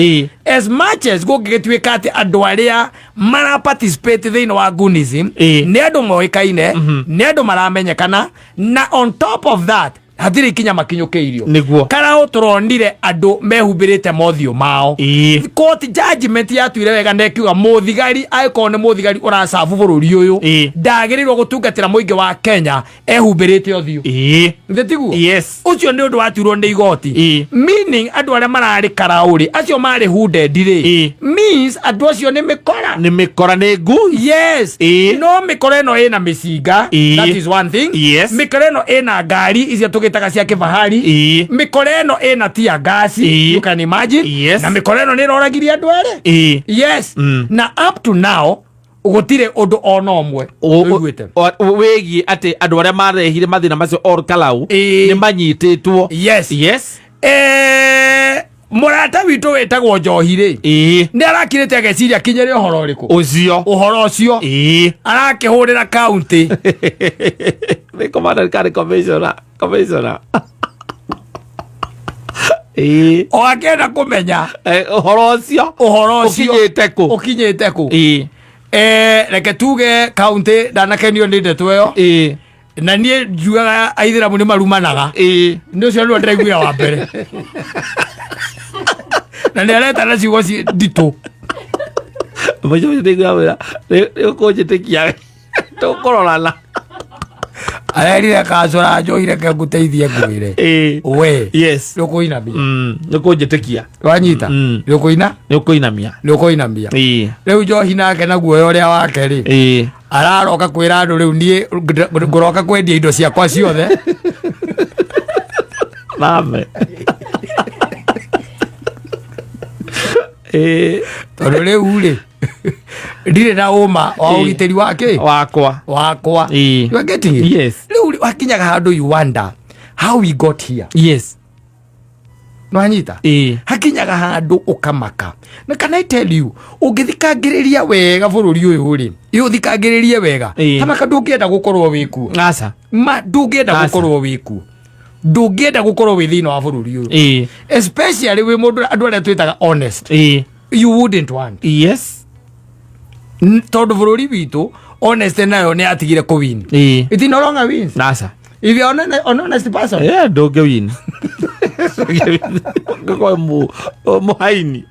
[SPEAKER 1] as much as gũngĩgĩtuĩka atĩ andũ arĩa mara participate thĩinĩ wa goonism nĩ andũ moĩkaine, nĩ andũ maramenyekana, na on top of that hatirĩ ikinya makinyũkĩirio. Karao tũronire andũ mehumbĩrĩte mothiũ mao. Court judgment yatuire wega na ĩkiuga mũthigari, angĩkorwo nĩ mũthigari ũracabu bũrũri ũyũ, ndagĩrĩirwo gũtungatĩra mũingĩ wa Kenya ehumbĩrĩte ũthiũ. Githĩ tiguo?
[SPEAKER 2] Yes.
[SPEAKER 1] Ũcio nĩ ũndũ watuirwo nĩ igoti. Meaning andũ arĩa mararĩ karaũ rĩ, acio marĩ hooded rĩ, means andũ acio nĩ mĩkora.
[SPEAKER 2] Nĩ mĩkora, nĩ goons.
[SPEAKER 1] No mĩkora ĩno ĩna mĩcinga. That is one thing. Mĩkora ĩno ĩna ngari icio tũgĩtaga cia kĩbahari. Mĩkora ĩno ĩna tear gas. You can imagine. Na mĩkora ĩno nĩ ĩroragirie andũ erĩ. Yes. Na up to now gũtirĩ ũndũ ona ũmwe ũiguĩte
[SPEAKER 2] wĩgiĩ atĩ andũ arĩa marehire mathĩna macio or kalau nĩ manyitĩtwo.
[SPEAKER 1] Mũrata witũ wĩtagwo Njohi rĩ, nĩ arakirĩte ageciria kinyĩre ũhoro ũrĩkũ.
[SPEAKER 2] Ũcio.
[SPEAKER 1] Ũhoro ũcio arakĩhũrĩra kaunti.
[SPEAKER 2] Nĩ commander karĩ commissioner.
[SPEAKER 1] O akĩenda kũmenya
[SPEAKER 2] ũhoro ũcio
[SPEAKER 1] ũhoro ũcio
[SPEAKER 2] ũkinyĩte kũ.
[SPEAKER 1] Ũkinyĩte kũ. Reke tuge kaunti ndanakenio nĩ ndeto ĩyo. Na niĩ njugaga aithĩramu nĩ marumanaga. Nĩ ũcio nĩwe ndĩraiguĩra wa mbere na nĩ areta na ciugo nditũ.
[SPEAKER 2] Mũico mũico nĩngwĩra nĩ ũkũnjĩtĩkia tũkũrorana.
[SPEAKER 1] Arerire kacũra njohi, reke ngũteithie ngwĩre. We nĩ ũkũinamia.
[SPEAKER 2] Nĩ ũkũnjĩtĩkia.
[SPEAKER 1] Wanyita? Nĩ ũkũina
[SPEAKER 2] Nĩ ũkũinamia.
[SPEAKER 1] Nĩ ũkũinamia. Rĩu njohi nake na guoya ũrĩa wake rĩ, araroka kwĩra andũ rĩu niĩ ngũroka kwendia indo ciakwa ciothe.
[SPEAKER 2] Mame.
[SPEAKER 1] Tondũ rĩu rĩ, ndirĩ na ũma wa ũgitĩri wake
[SPEAKER 2] wakwa.
[SPEAKER 1] Wakwa. You are getting it?
[SPEAKER 2] Yes.
[SPEAKER 1] Rĩu rĩ, wakinyaga handũ you wonder how we got here. Nwanyita? Hakinyaga handũ ũkamaka. Na can I tell you, ũngĩthikangĩrĩria wega bũrũri ũyũ rĩ, ĩ ũthikangĩrĩrie wega, tamaka ndũngĩenda gũkorwo wĩkuo.
[SPEAKER 2] Aca.
[SPEAKER 1] Ma ndũngĩenda
[SPEAKER 2] Aca.
[SPEAKER 1] gũkorwo wĩkuo, ndũngĩenda gũkorwo wĩ thĩinĩ wa bũrũri ũyũ, especially wĩ mũndũ andũ arĩa twĩtaga honest. You wouldn't want. Tondũ bũrũri witũ honest nayo nĩ yatigire kũwin. It no longer wins.
[SPEAKER 2] Aca.
[SPEAKER 1] If you are an honest person,
[SPEAKER 2] Ndũngĩ win. Ũngĩkorwo mũhaini.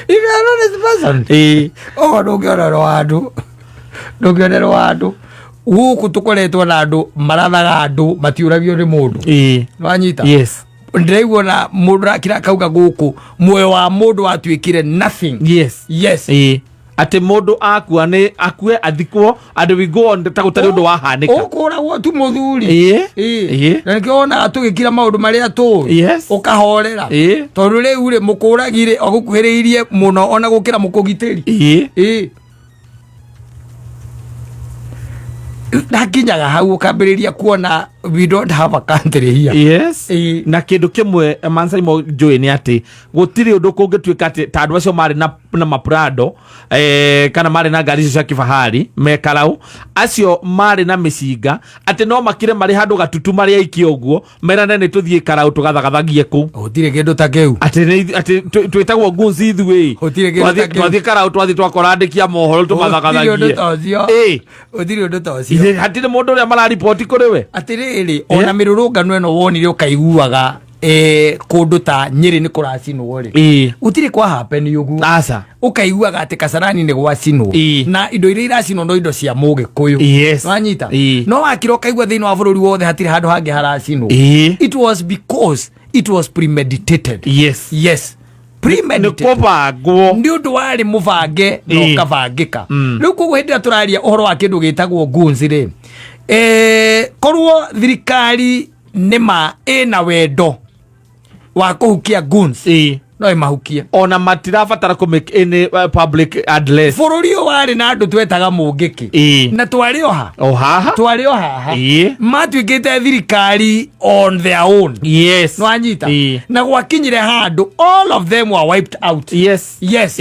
[SPEAKER 1] If you are an honest person, ũguo ndũngĩonerwo handũ, ndũngĩonerwo handũ. Gũkũ tũkoretwo na andũ marathaga andũ matiũragio nĩ mũndũ. Wanyita?
[SPEAKER 2] Yes.
[SPEAKER 1] Ndĩraigua na mũndũ akira akauga gũkũ muoyo wa mũndũ watuĩkire nothing. Yes.
[SPEAKER 2] Atĩ mũndũ akua nĩ akue athikwo and we go on ta gũtarĩ ũndũ wahanĩka.
[SPEAKER 1] Ũkũragwo tu mũthuri. Na nĩkĩo wonaga tũgĩkira maũndũ marĩa tũĩ, ũkahorera, tondũ rĩu rĩ, mũkũragi rĩ, agũkuhĩrĩirie mũno ona gũkĩra mũkũgitĩri. Ndakinyaga hau ũkambĩrĩria kuona we don't have a country here.
[SPEAKER 2] Na kĩndũ kĩmwe Mansaimo njũĩ nĩ atĩ gũtirĩ ũndũ kũngĩtuĩka atĩ ta andũ acio marĩ na maprado kana marĩ na ngari icio cia kifahari mekarau acio marĩ na mĩcinga atĩ no makire marĩ handũ gatutu marĩ aiki ũguo merane nĩ tũthiĩ karau tũgathagathagie kũu.
[SPEAKER 1] Gũtirĩ kĩndũ ta kĩu.
[SPEAKER 2] Atĩ twĩtagwo goons ithuĩ.
[SPEAKER 1] Gũtirĩ kĩndũ ta kĩu.
[SPEAKER 2] Twathiĩ karau, twathiĩ twakora andĩki a mohoro
[SPEAKER 1] Gũtirĩ ũndũ
[SPEAKER 2] tũmathagathagie.
[SPEAKER 1] ta ũcio. Gũtirĩ ũndũ ta ũcio.
[SPEAKER 2] Ithe hatirĩ mũndũ ũrĩa marariboti kũrĩ we.
[SPEAKER 1] Atĩrĩrĩ, ona mĩrũrũngano ĩno wonire ũkaiguaga Kũndũ ta Nyĩrĩ nĩ kũracinwo rĩ, gũtirĩ kwa happen ũguo.
[SPEAKER 2] Aca.
[SPEAKER 1] Ũkaiguaga atĩ Kasarani nĩ gwacinwo na indo iria iracinwo no indo cia Mũgĩkũyũ. Wanyita? No wakira ũkaigua thĩinĩ wa bũrũri wothe hatirĩ handũ hangĩ haracinwo. It was because it was premeditated. Yes.
[SPEAKER 2] Nĩ
[SPEAKER 1] Premeditated.
[SPEAKER 2] kũbangwo.
[SPEAKER 1] Nĩ ũndũ warĩ mũbange na ũkabangĩka. Rĩu koguo hĩndĩ ĩrĩa tũraria ũhoro wa kĩndũ gĩtagwo goons rĩ, korwo thirikari nĩma ĩna wendo wa kũhukia goons, no ĩmahukie.
[SPEAKER 2] Ona matirabatara kũ make any public address.
[SPEAKER 1] Bũrũri ũyũ warĩ na andũ twetaga Mũngĩkĩ. Na twarĩ o ha?
[SPEAKER 2] O haha.
[SPEAKER 1] Twarĩ o haha. Matuĩkĩte thirikari on their own. Nwanyita? Na gwakinyire handũ all of them were wiped out. Yes.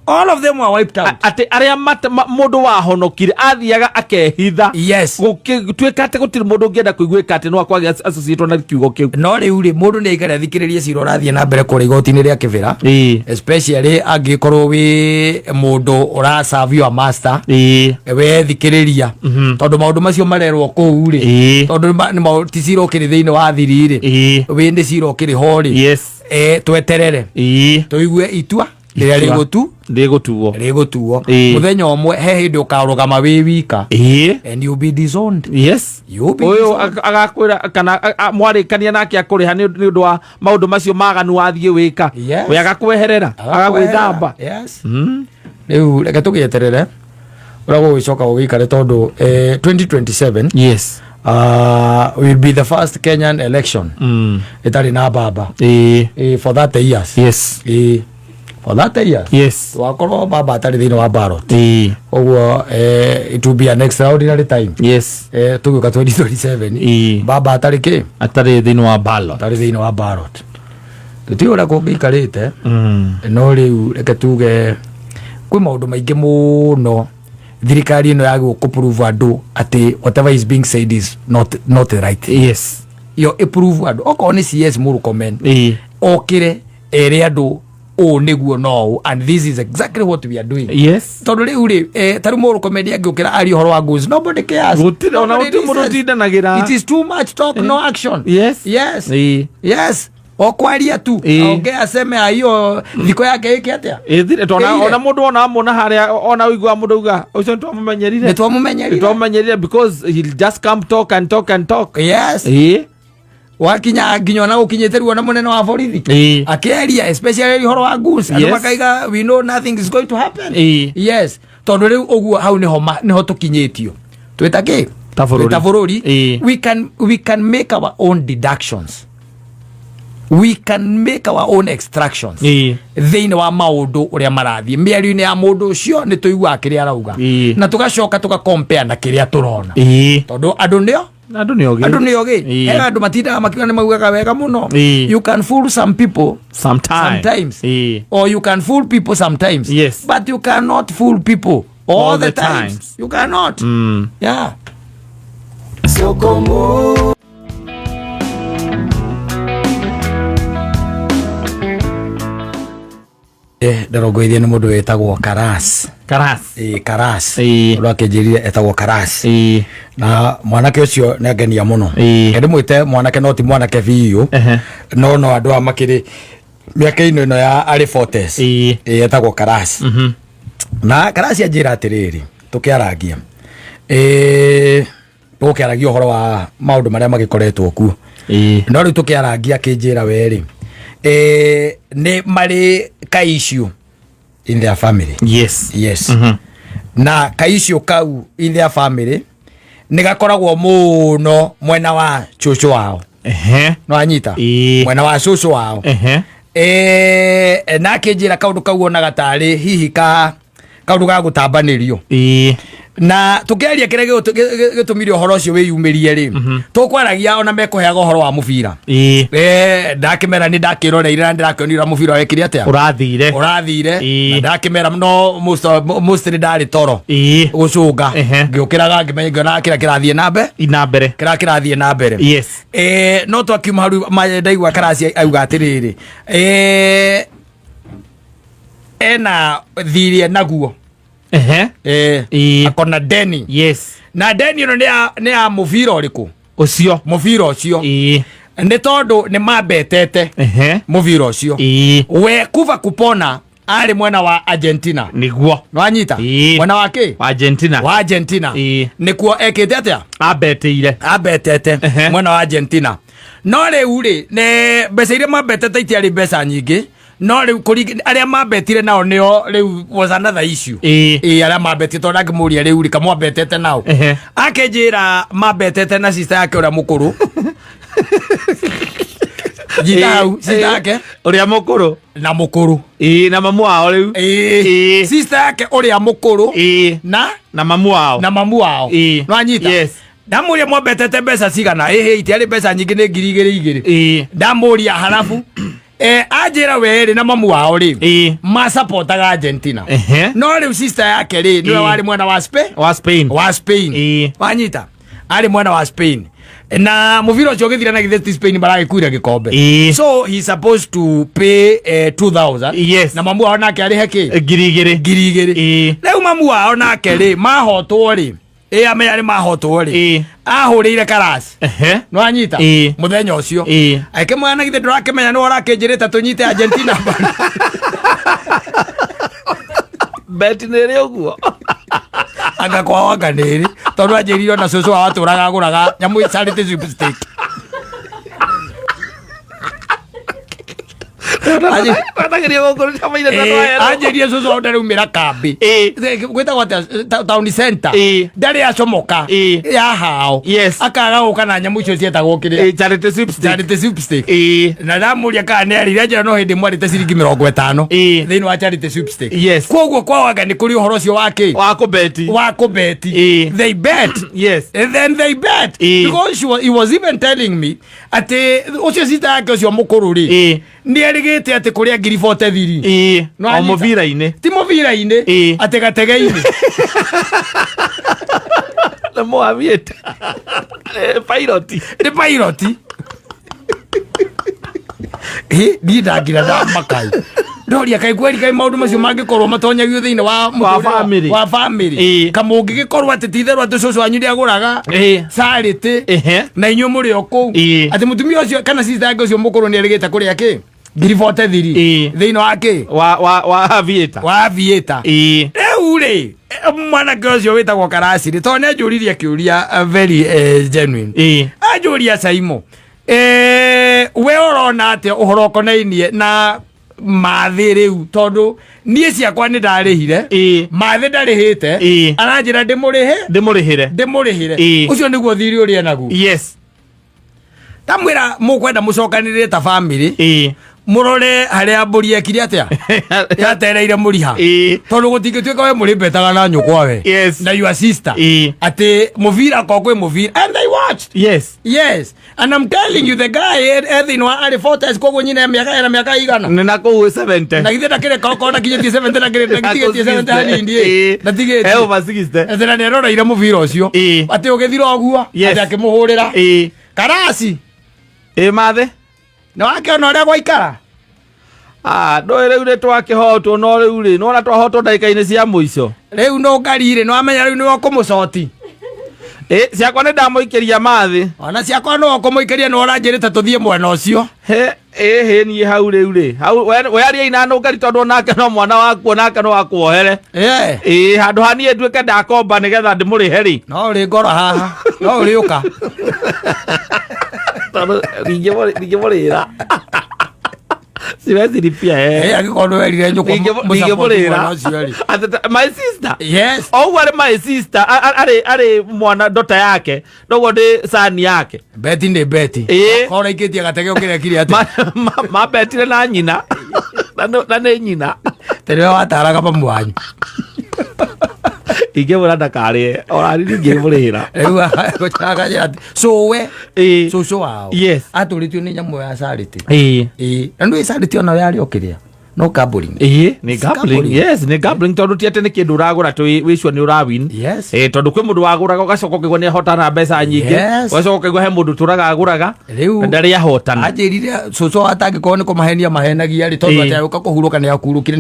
[SPEAKER 1] All of them were wiped out.
[SPEAKER 2] Atĩ arĩa mũndũ wahonokire athiaga akehitha. Gũgĩtuĩka atĩ gũtirĩ mũndũ ũngĩenda kũiguĩka atĩ no akwage associated na kiugo kĩu.
[SPEAKER 1] No rĩu rĩ, mũndũ nĩ aikare athikĩrĩrie cira ũrathiĩ na mbere kũrĩa igoti-inĩ rĩa Kĩbĩra, especially angĩkorwo wĩ mũndũ ũraserve your master. We thikĩrĩria, tondũ maũndũ macio marerwo kũu rĩ, tondũ ti cira ũkĩrĩ thĩinĩ wa thiri rĩ, wĩ nĩ cira ũkĩrĩ ho rĩ. Tweterere tũigue itua rĩrĩa
[SPEAKER 2] Itua.
[SPEAKER 1] rĩgũtu
[SPEAKER 2] Rĩgũtuo.
[SPEAKER 1] Rĩgũtuo. Mũthenya ũmwe he hĩndĩ ũkarũgama wĩ wika and you'll be disowned. You'll be
[SPEAKER 2] Ũyũ
[SPEAKER 1] disowned.
[SPEAKER 2] Agakwĩra kana mwarĩkania nake akũrĩha nĩ ũndũ wa maũndũ macio maganu wathiĩ wĩka. We agakweherera, agagwĩthamba.
[SPEAKER 1] Yes. Rĩu reke tũgĩeterere ũrĩa gũgĩcoka gũgĩikare, tondũ 2027 will be the first Kenyan election ĩtarĩ na baba for 30 years. For 30 years twakorwo baba atarĩ thĩinĩ wa ballot. Ũguo it will be an extraordinary time. Tũgĩũka 2027, baba atarĩ kĩ?
[SPEAKER 2] Atarĩ thĩinĩ wa ballot.
[SPEAKER 1] Atarĩ thĩinĩ wa ballot. Tũtiũĩ ũrĩa kũngĩikarĩte. No rĩu reke tuge kwĩ maũndũ maingĩ mũno thirikari ĩno yagĩrĩirwo kũ-prove andũ atĩ whatever is being said is not the right thing. Yo ĩprove andũ, okorwo nĩ CS Murkomen, okĩre ere andũ ũũ nĩguo no ũũ, and this is exactly what we are doing. Tondũ rĩu rĩ, tarĩu Murkomen angĩũkĩra arie ũhoro wa goons, nobody cares.
[SPEAKER 2] Gũtirĩ ona
[SPEAKER 1] Nobody
[SPEAKER 2] gũtirĩ mũndũ
[SPEAKER 1] listens.
[SPEAKER 2] ũtindanagĩra.
[SPEAKER 1] It is too much talk, no action. Yes. Yes, o kwaria tu. Aongea, aseme hiyo thiko yake ĩke atĩa.
[SPEAKER 2] Ĩthire tona.
[SPEAKER 1] Ĩire.
[SPEAKER 2] Ona mũndũ ona amona harĩa ona ũigua mũndũ uga ũcio nĩtwamumenyerire.
[SPEAKER 1] Nĩ twamumenyerire.
[SPEAKER 2] Nĩtwamumenyerire because he'll just come talk and talk and talk.
[SPEAKER 1] Wakinya nginya ona gũkinyĩte ruo na mũnene wa borithi akĩaria, especially ũhoro wa goons, andũ makaiga we know nothing is going to happen. Yes, tondũ rĩu ũguo hau nĩho nĩho tũkinyĩtio twĩta kĩ?
[SPEAKER 2] Ta bũrũri.
[SPEAKER 1] Twĩ ta bũrũri. We can make our own deductions, we can make our own extractions thĩinĩ wa maũndũ ũrĩa marathiĩ mĩario-inĩ ya mũndũ ũcio. Nĩ tũiguaga kĩrĩa arauga na tũgacoka tũgakompea na kĩrĩa tũrona, tondũ andũ nĩo
[SPEAKER 2] Andũ nĩ ogĩ.
[SPEAKER 1] Andũ nĩ ogĩ. He andũ matindaga makiuga nĩ maugaga wega mũno. You can fool some people
[SPEAKER 2] sometimes.
[SPEAKER 1] Sometimes. Or you can fool people sometimes, but you cannot fool people all the
[SPEAKER 2] the
[SPEAKER 1] times.
[SPEAKER 2] Times.
[SPEAKER 1] You cannot. Yeah.
[SPEAKER 5] Sokomo.
[SPEAKER 1] Ndarongoirie nĩ mũndũ wĩtagwo Karas.
[SPEAKER 2] Karas.
[SPEAKER 1] Karas. Ũrĩa akĩnjĩrire etagwo Karas. Na mwanake ũcio nĩ angenia mũno. Ndĩmwĩte mwanake no ti mwanake biũ. No andũ aya makĩrĩ mĩaka-inĩ ĩno ya arĩ 40s. Etagwo Karas. Na Karas anjĩra atĩrĩrĩ, tũkĩarangia, tũgũkĩaragia ũhoro wa maũndũ marĩa magĩkoretwo kuo, no rĩu tũkĩarangia akĩnjĩra werĩ nĩ marĩ ka issue in their family. Yes. Na ka issue kau in their family nĩ gakoragwo mũno mwena wa cũcũ wao. No anyita? Mwena wa cũcũ wao. Na akĩnjĩra kaũndũ kau onaga tarĩ hihi ka kaũndũ ga gũtambanĩrio. Na tũkĩaria kĩrĩa gĩtũmire ũhoro ũcio wĩyumĩrie rĩ, tũkwaragia ona mekũheaga ũhoro wa mũbira. Ndakĩmera nĩ ndakĩroreire na ndĩrakĩonire mũbira wekire atĩa.
[SPEAKER 2] Ũrathire.
[SPEAKER 1] Ũrathire. Na ndakĩmera no mostly ndarĩ toro gũcũnga. Ngĩũkĩraga ngĩmenya ngĩona kĩrĩa kĩrathiĩ na mbere.
[SPEAKER 2] Ina mbere.
[SPEAKER 1] Kĩrĩa kĩrathiĩ na mbere. No twakiuma hau ndaigua Karasi auga atĩrĩrĩ, ena thirĩ naguo. Akona deni. Na deni ĩno nĩ ya mũbira ũrĩkũ?
[SPEAKER 2] Ũcio.
[SPEAKER 1] Mũbira ũcio. Nĩ tondũ nĩ mambetete mũbira ũcio. We kuva kupona arĩ mwena wa Argentina.
[SPEAKER 2] Niguo.
[SPEAKER 1] Nĩwanyita?
[SPEAKER 2] Ĩĩ.
[SPEAKER 1] Mwena wa kĩ?
[SPEAKER 2] Wa Argentina.
[SPEAKER 1] Wa Argentina.
[SPEAKER 2] Ĩĩ.
[SPEAKER 1] Nĩkuo ekĩte atĩa?
[SPEAKER 2] Ambetĩire.
[SPEAKER 1] Ambetete mwena wa Argentina. No rĩu rĩ, nĩ mbeca iria mambetete itiarĩ mbeca nyingĩ, no rĩu arĩa mambetire nao nĩo rĩu was another issue.
[SPEAKER 2] Ĩĩ.
[SPEAKER 1] Ĩĩ, arĩa mambetire, tondũ ndangĩmũria rĩu rĩ, kamwambetete nao. Akĩnjĩra mambetete na sister yake ũrĩa mũkũrũ. Nyita hau, sister yake
[SPEAKER 2] Ũrĩa mũkũrũ.
[SPEAKER 1] Na mũkũrũ.
[SPEAKER 2] Ĩĩ, na mamu wao rĩu.
[SPEAKER 1] Ĩĩ.
[SPEAKER 2] Ĩĩ.
[SPEAKER 1] Sister yake ũrĩa mũkũrũ
[SPEAKER 2] Ĩĩ.
[SPEAKER 1] na
[SPEAKER 2] Na mamu wao.
[SPEAKER 1] Na mamu wao.
[SPEAKER 2] Ĩĩ.
[SPEAKER 1] Nwanyita?
[SPEAKER 2] Yes.
[SPEAKER 1] Ndamũria mwambetete mbeca cigana? Ĩhĩ, itiarĩ mbeca nyingĩ, nĩ 2000 2000. Ndamũria harabu, anjĩra werĩ na mamu wao rĩ, masapotaga Argentina. No rĩu sister yake rĩ, nĩwe warĩ mwena wa Spain.
[SPEAKER 2] Wa Spain.
[SPEAKER 1] Wa Spain. Wanyita? Arĩ mwena wa Spain, na mũbira ũcio ũgĩthira na githĩ ti Spain maragĩkuire gĩkombe?
[SPEAKER 2] Ĩĩ.
[SPEAKER 1] So he supposed to pay 2000. Na mamu wao nake arĩhe kĩ?
[SPEAKER 2] 2000.
[SPEAKER 1] 2000. Rĩu mamu wao nake rĩ, mahotwo rĩ, ĩ amenya nĩ mahotwo rĩ, ahũrĩire karasi. Nĩwanyita?
[SPEAKER 2] Ĩĩ.
[SPEAKER 1] Mũthenya ũcio akĩmwĩra, na githĩ ndũrakĩmenya nĩwe ũrakĩnjĩrĩte tũnyite Argentina mbaru?
[SPEAKER 2] Beti nĩ ĩrĩ ũguo.
[SPEAKER 1] Anga kwao anga nĩ ĩrĩ, tondũ anjĩrire ona cũcũ wao atũraga agũraga nyamũ charity sweepstake.
[SPEAKER 2] Wetagĩrio gũkũ cama-inĩ.
[SPEAKER 1] Anjĩrire cũcũ wao ndaraumĩra kambĩ. Gwĩtagwo atĩa, town center? Ndarĩ acomoka ya hao. Akaga gũka na nyamũ icio cietagwo kĩrĩa?
[SPEAKER 2] Charity sweepstake.
[SPEAKER 1] Charity sweepstake. Na ndamũria kana nĩ arĩire, anjĩra no hĩndĩ mwarĩte ciringi 50 thĩinĩ wa charity sweepstake. Koguo kwao anga nĩ kũrĩ ũhoro ũcio wa kĩ?
[SPEAKER 2] Wa kũbeti.
[SPEAKER 1] Wa kũbeti. They bet. And then they bet. Because he was even telling me atĩ ũcio sister yake ũcio mũkũrũ rĩ, nĩ erĩgĩte atĩ kũrĩa 43,000.
[SPEAKER 2] O
[SPEAKER 1] Nĩwanyita?
[SPEAKER 2] Mũbira-inĩ.
[SPEAKER 1] Ti mũbira-inĩ, atĩ gatege-inĩ.
[SPEAKER 2] Nĩ mũaviate pilot.
[SPEAKER 1] Nĩ pilot. Ĩ, niĩ ndangira ndamakai, ndoria kaĩ kweri kaĩ maũndũ macio mangĩkorwo matonyagio thĩinĩ wa mũtũrĩre
[SPEAKER 2] Family.
[SPEAKER 1] Wa family. Kamũngĩgĩkorwo atĩ ti itherũ atĩ cũcũ wanyu nĩagũraga charity na inyuĩ mũrĩ o kũu, atĩ mũtumia ũcio kana sister yake ũcio mũkũrũ nĩ erĩgĩte kũrĩa kĩ 43,000 thĩinĩ wa kĩ?
[SPEAKER 2] Wa aviator.
[SPEAKER 1] Wa aviator. Rĩu rĩ, mwanake ũcio wĩtagwo Karacirĩ, tondũ nĩ anjũririe kĩũria very genuine. Anjũria, "Caimo, we ũrona atĩa ũhoro ũkonainie na mathĩ rĩu, tondũ niĩ ciakwa nĩ ndarĩhire, mathĩ ndarĩhĩte?" Aranjĩra ndĩmũrĩhe.
[SPEAKER 2] Ndĩmũrĩhĩre.
[SPEAKER 1] Ndĩmũrĩhĩre. Ũcio nĩguo thirĩ ũrĩa naguo. Ndamwĩra mũkwenda mũcokanĩrĩre ta family, mũrore harĩa mbũri ekire atĩa, yatereire mũriha, tondũ gũtingĩtuĩka we mũrĩ mbetaga na nyũkwa we na your sister, atĩ mũbira ko kwĩ mũbira, and they watched. Yes, and I'm telling you, the guy e thĩinĩ wa arĩ 40, koguo nyina mĩaka ena mĩaka igana?
[SPEAKER 2] Nĩ na kũu 70.
[SPEAKER 1] Na githĩ ndakĩrĩ koko ndakinyĩtie 70, ndakĩrĩ ndakitigĩtie 70 hanini ĩ? Ndatigĩtie.
[SPEAKER 2] Eh, over 60.
[SPEAKER 1] Atĩ na nĩaroreire mũbira ũcio, atĩ ũgĩthira ũguo, atĩ akĩmũhũrĩra karasi.
[SPEAKER 2] Ĩ, mathĩ.
[SPEAKER 1] Nĩ wakĩona ũrĩa gwaikara.
[SPEAKER 2] Ah, ndũĩ rĩu nĩ twakĩhotwo, no rĩu rĩ, nĩwona twahotwo ndagĩka-inĩ cia mũico.
[SPEAKER 1] Rĩu no ngarire, nĩ wamenya rĩu nĩwe ũkũmũcoti.
[SPEAKER 2] Ĩ, ciakwa nĩ ndamũikĩria mathĩ.
[SPEAKER 1] Ona ciakwa no ũkũmũikĩria, nĩ ũranjĩrĩte tũthiĩ mwena ũcio.
[SPEAKER 2] He ĩ hĩ, niĩ hau rĩu rĩ, hau we aria ina nũngari, tondũ onake no mwana waku, onake no akuohere. Ĩ, handũ ha niĩ nduĩke ndakomba nĩgetha ndĩmũrĩhe rĩ.
[SPEAKER 1] No ũrĩ ngoro haha, no ũrĩ ũka.
[SPEAKER 2] Tondũ ndingĩmũrĩra, siwezi lipia.
[SPEAKER 1] Angĩkorwo nĩ werire nyũkwa mũsupport mwena ũcio rĩ.
[SPEAKER 2] Ndingĩmũrĩra my sister.
[SPEAKER 1] Yes.
[SPEAKER 2] O ũguo arĩ my sister, arĩ mwana ndota yake, noguo ndĩ sani yake.
[SPEAKER 1] Beti nĩ beti. Korwo ũraikĩtie gatege ũkĩrekire atĩa?
[SPEAKER 2] Mabetire na nyina, na nĩ nyina.
[SPEAKER 1] Tondũ we wataraga mamu wanyu.
[SPEAKER 2] Ingĩmwĩra ndakarĩe orani, ndingĩmũrĩhĩra.
[SPEAKER 1] Rĩu agũcakagia atĩ cũwe, cũcũ wao atũrĩtio nĩ nyamũ ya charity. Ĩ, na nĩ charity onayo yarĩ o kĩrĩa No gambling.
[SPEAKER 2] Ĩĩ, nĩ
[SPEAKER 1] It's
[SPEAKER 2] gambling.
[SPEAKER 1] gambling.
[SPEAKER 2] Yes, nĩ gambling, tondũ ti atĩ nĩ kĩndũ ũragũra tũ wĩcio nĩ ũrawin.
[SPEAKER 1] Yes.
[SPEAKER 2] Tondũ kwĩ mũndũ wagũraga, ũgacoka ũkaigua nĩ ahotana mbeca nyingĩ.
[SPEAKER 1] Yes.
[SPEAKER 2] Ũgacoka ũkaigua he mũndũ tũraga agũraga
[SPEAKER 1] Rĩu-
[SPEAKER 2] na ndarĩ ahotana.
[SPEAKER 1] Anjĩrire cũcũ atangĩkorwo nĩ kũmahenia mahenagia rĩ, tondũ atĩ agĩũka kũhurũka nĩ akurũkire,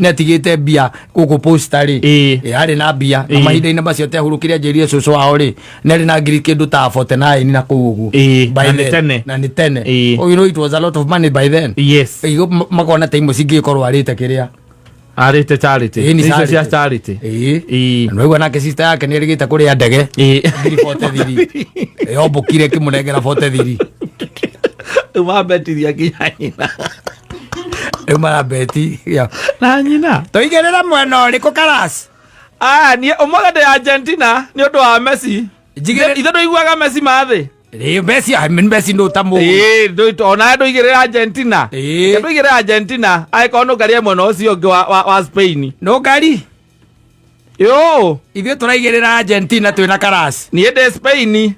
[SPEAKER 1] nĩ atigĩte mbia gũkũ posta rĩ. Arĩ na mbia na mahinda-inĩ macio atĩ ahurũkire, anjĩrire cũcũ wao rĩ, nĩ arĩ na ngiri kĩndũ ta 49 na kũu ũguo. By
[SPEAKER 2] Na nĩ
[SPEAKER 1] then.
[SPEAKER 2] tene.
[SPEAKER 1] Na nĩ tene.
[SPEAKER 2] Ĩĩ.
[SPEAKER 1] Oh, you know it was a lot of money by then. Ĩĩ, makona ta imwe cingĩgĩkorwo arĩte kĩrĩa.
[SPEAKER 2] Arĩte charity.
[SPEAKER 1] Ĩĩ, nĩ
[SPEAKER 2] Icio cia
[SPEAKER 1] charity.
[SPEAKER 2] charity.
[SPEAKER 1] Ĩĩ.
[SPEAKER 2] Ĩĩ.
[SPEAKER 1] Na nĩwaigua nake sister yake nĩ erĩgĩte kũrĩa ndege ngiri 43 yombũkire ĩkĩmũnengera 43.
[SPEAKER 2] Rĩu mambetithia nginya nyina.
[SPEAKER 1] Rĩu marabeti ya.
[SPEAKER 2] Na nyina.
[SPEAKER 1] Tũigĩrĩre mwena ũrĩkũ karas?
[SPEAKER 2] Ah, niĩ ũmũthĩ ndĩ Argentina nĩ ũndũ wa Messi. Ithe ndũiguaga Messi mathĩ.
[SPEAKER 1] Rĩ, Messi, ah, Messi ndũ ta mũgũ.
[SPEAKER 2] Ĩĩ, onawe ndũigĩrĩre Argentina.
[SPEAKER 1] Ĩĩ.
[SPEAKER 2] Reke ndũigĩrĩre Argentina angĩkorwo nũngarie mwena ũcio ũngĩ wa Spain.
[SPEAKER 1] Nũngari.
[SPEAKER 2] Yo.
[SPEAKER 1] Ithuĩ tũraigĩrĩra Argentina twĩna karas.
[SPEAKER 2] Niĩ ndĩ Spain,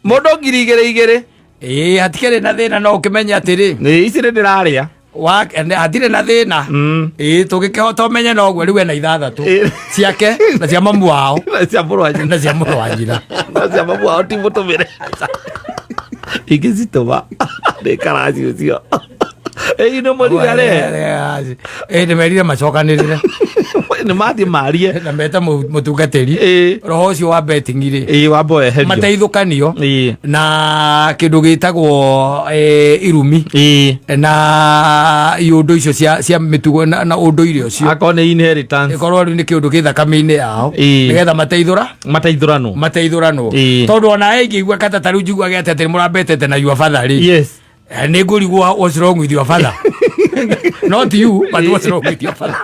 [SPEAKER 2] mũndũ 2000 igĩrĩ.
[SPEAKER 1] Ĩĩ, hatikĩrĩ na thĩna, no ũkĩmenye atĩrĩ,
[SPEAKER 2] Nĩ ici nĩ ndĩrarĩa.
[SPEAKER 1] Hatirĩ na thĩna. Ĩĩ, tũngĩkĩhota ũmenye noguo rĩu ena ithathatũ ciake na cia mamu wao.
[SPEAKER 2] Na cia mũrũ wa nyina.
[SPEAKER 1] Na cia mũrũ wa nyina.
[SPEAKER 2] Na cia mamu wao ti mũtũmĩre, ingĩcitũma nĩ karaci ũcio. Ĩĩ, nĩ mũrigare.
[SPEAKER 1] Ĩĩ, nĩmerire macokanĩrĩre.
[SPEAKER 2] Nĩ mathiĩ marie.
[SPEAKER 1] Na mete mũtungatĩri roho ũcio wa betting rĩ.
[SPEAKER 2] Ĩĩ, wamba weherio.
[SPEAKER 1] Mateithũkanio na kĩndũ gĩtagwo irumi na iũndũ icio cia mĩtugo na ũndũire ũcio.
[SPEAKER 2] Akorwo nĩ inheritance.
[SPEAKER 1] Ĩkorwo rĩu nĩ kĩũndũ gĩ thakame-inĩ yao, nĩgetha mateithũra
[SPEAKER 2] mateithũranwo.
[SPEAKER 1] Mateithũranwo. Tondũ ona ingĩigua kata ta rĩu njiguage atĩ nĩ mũrambetete na your father rĩ, nĩ ngũrigwo what's wrong with your father, not you, but what's wrong with your father?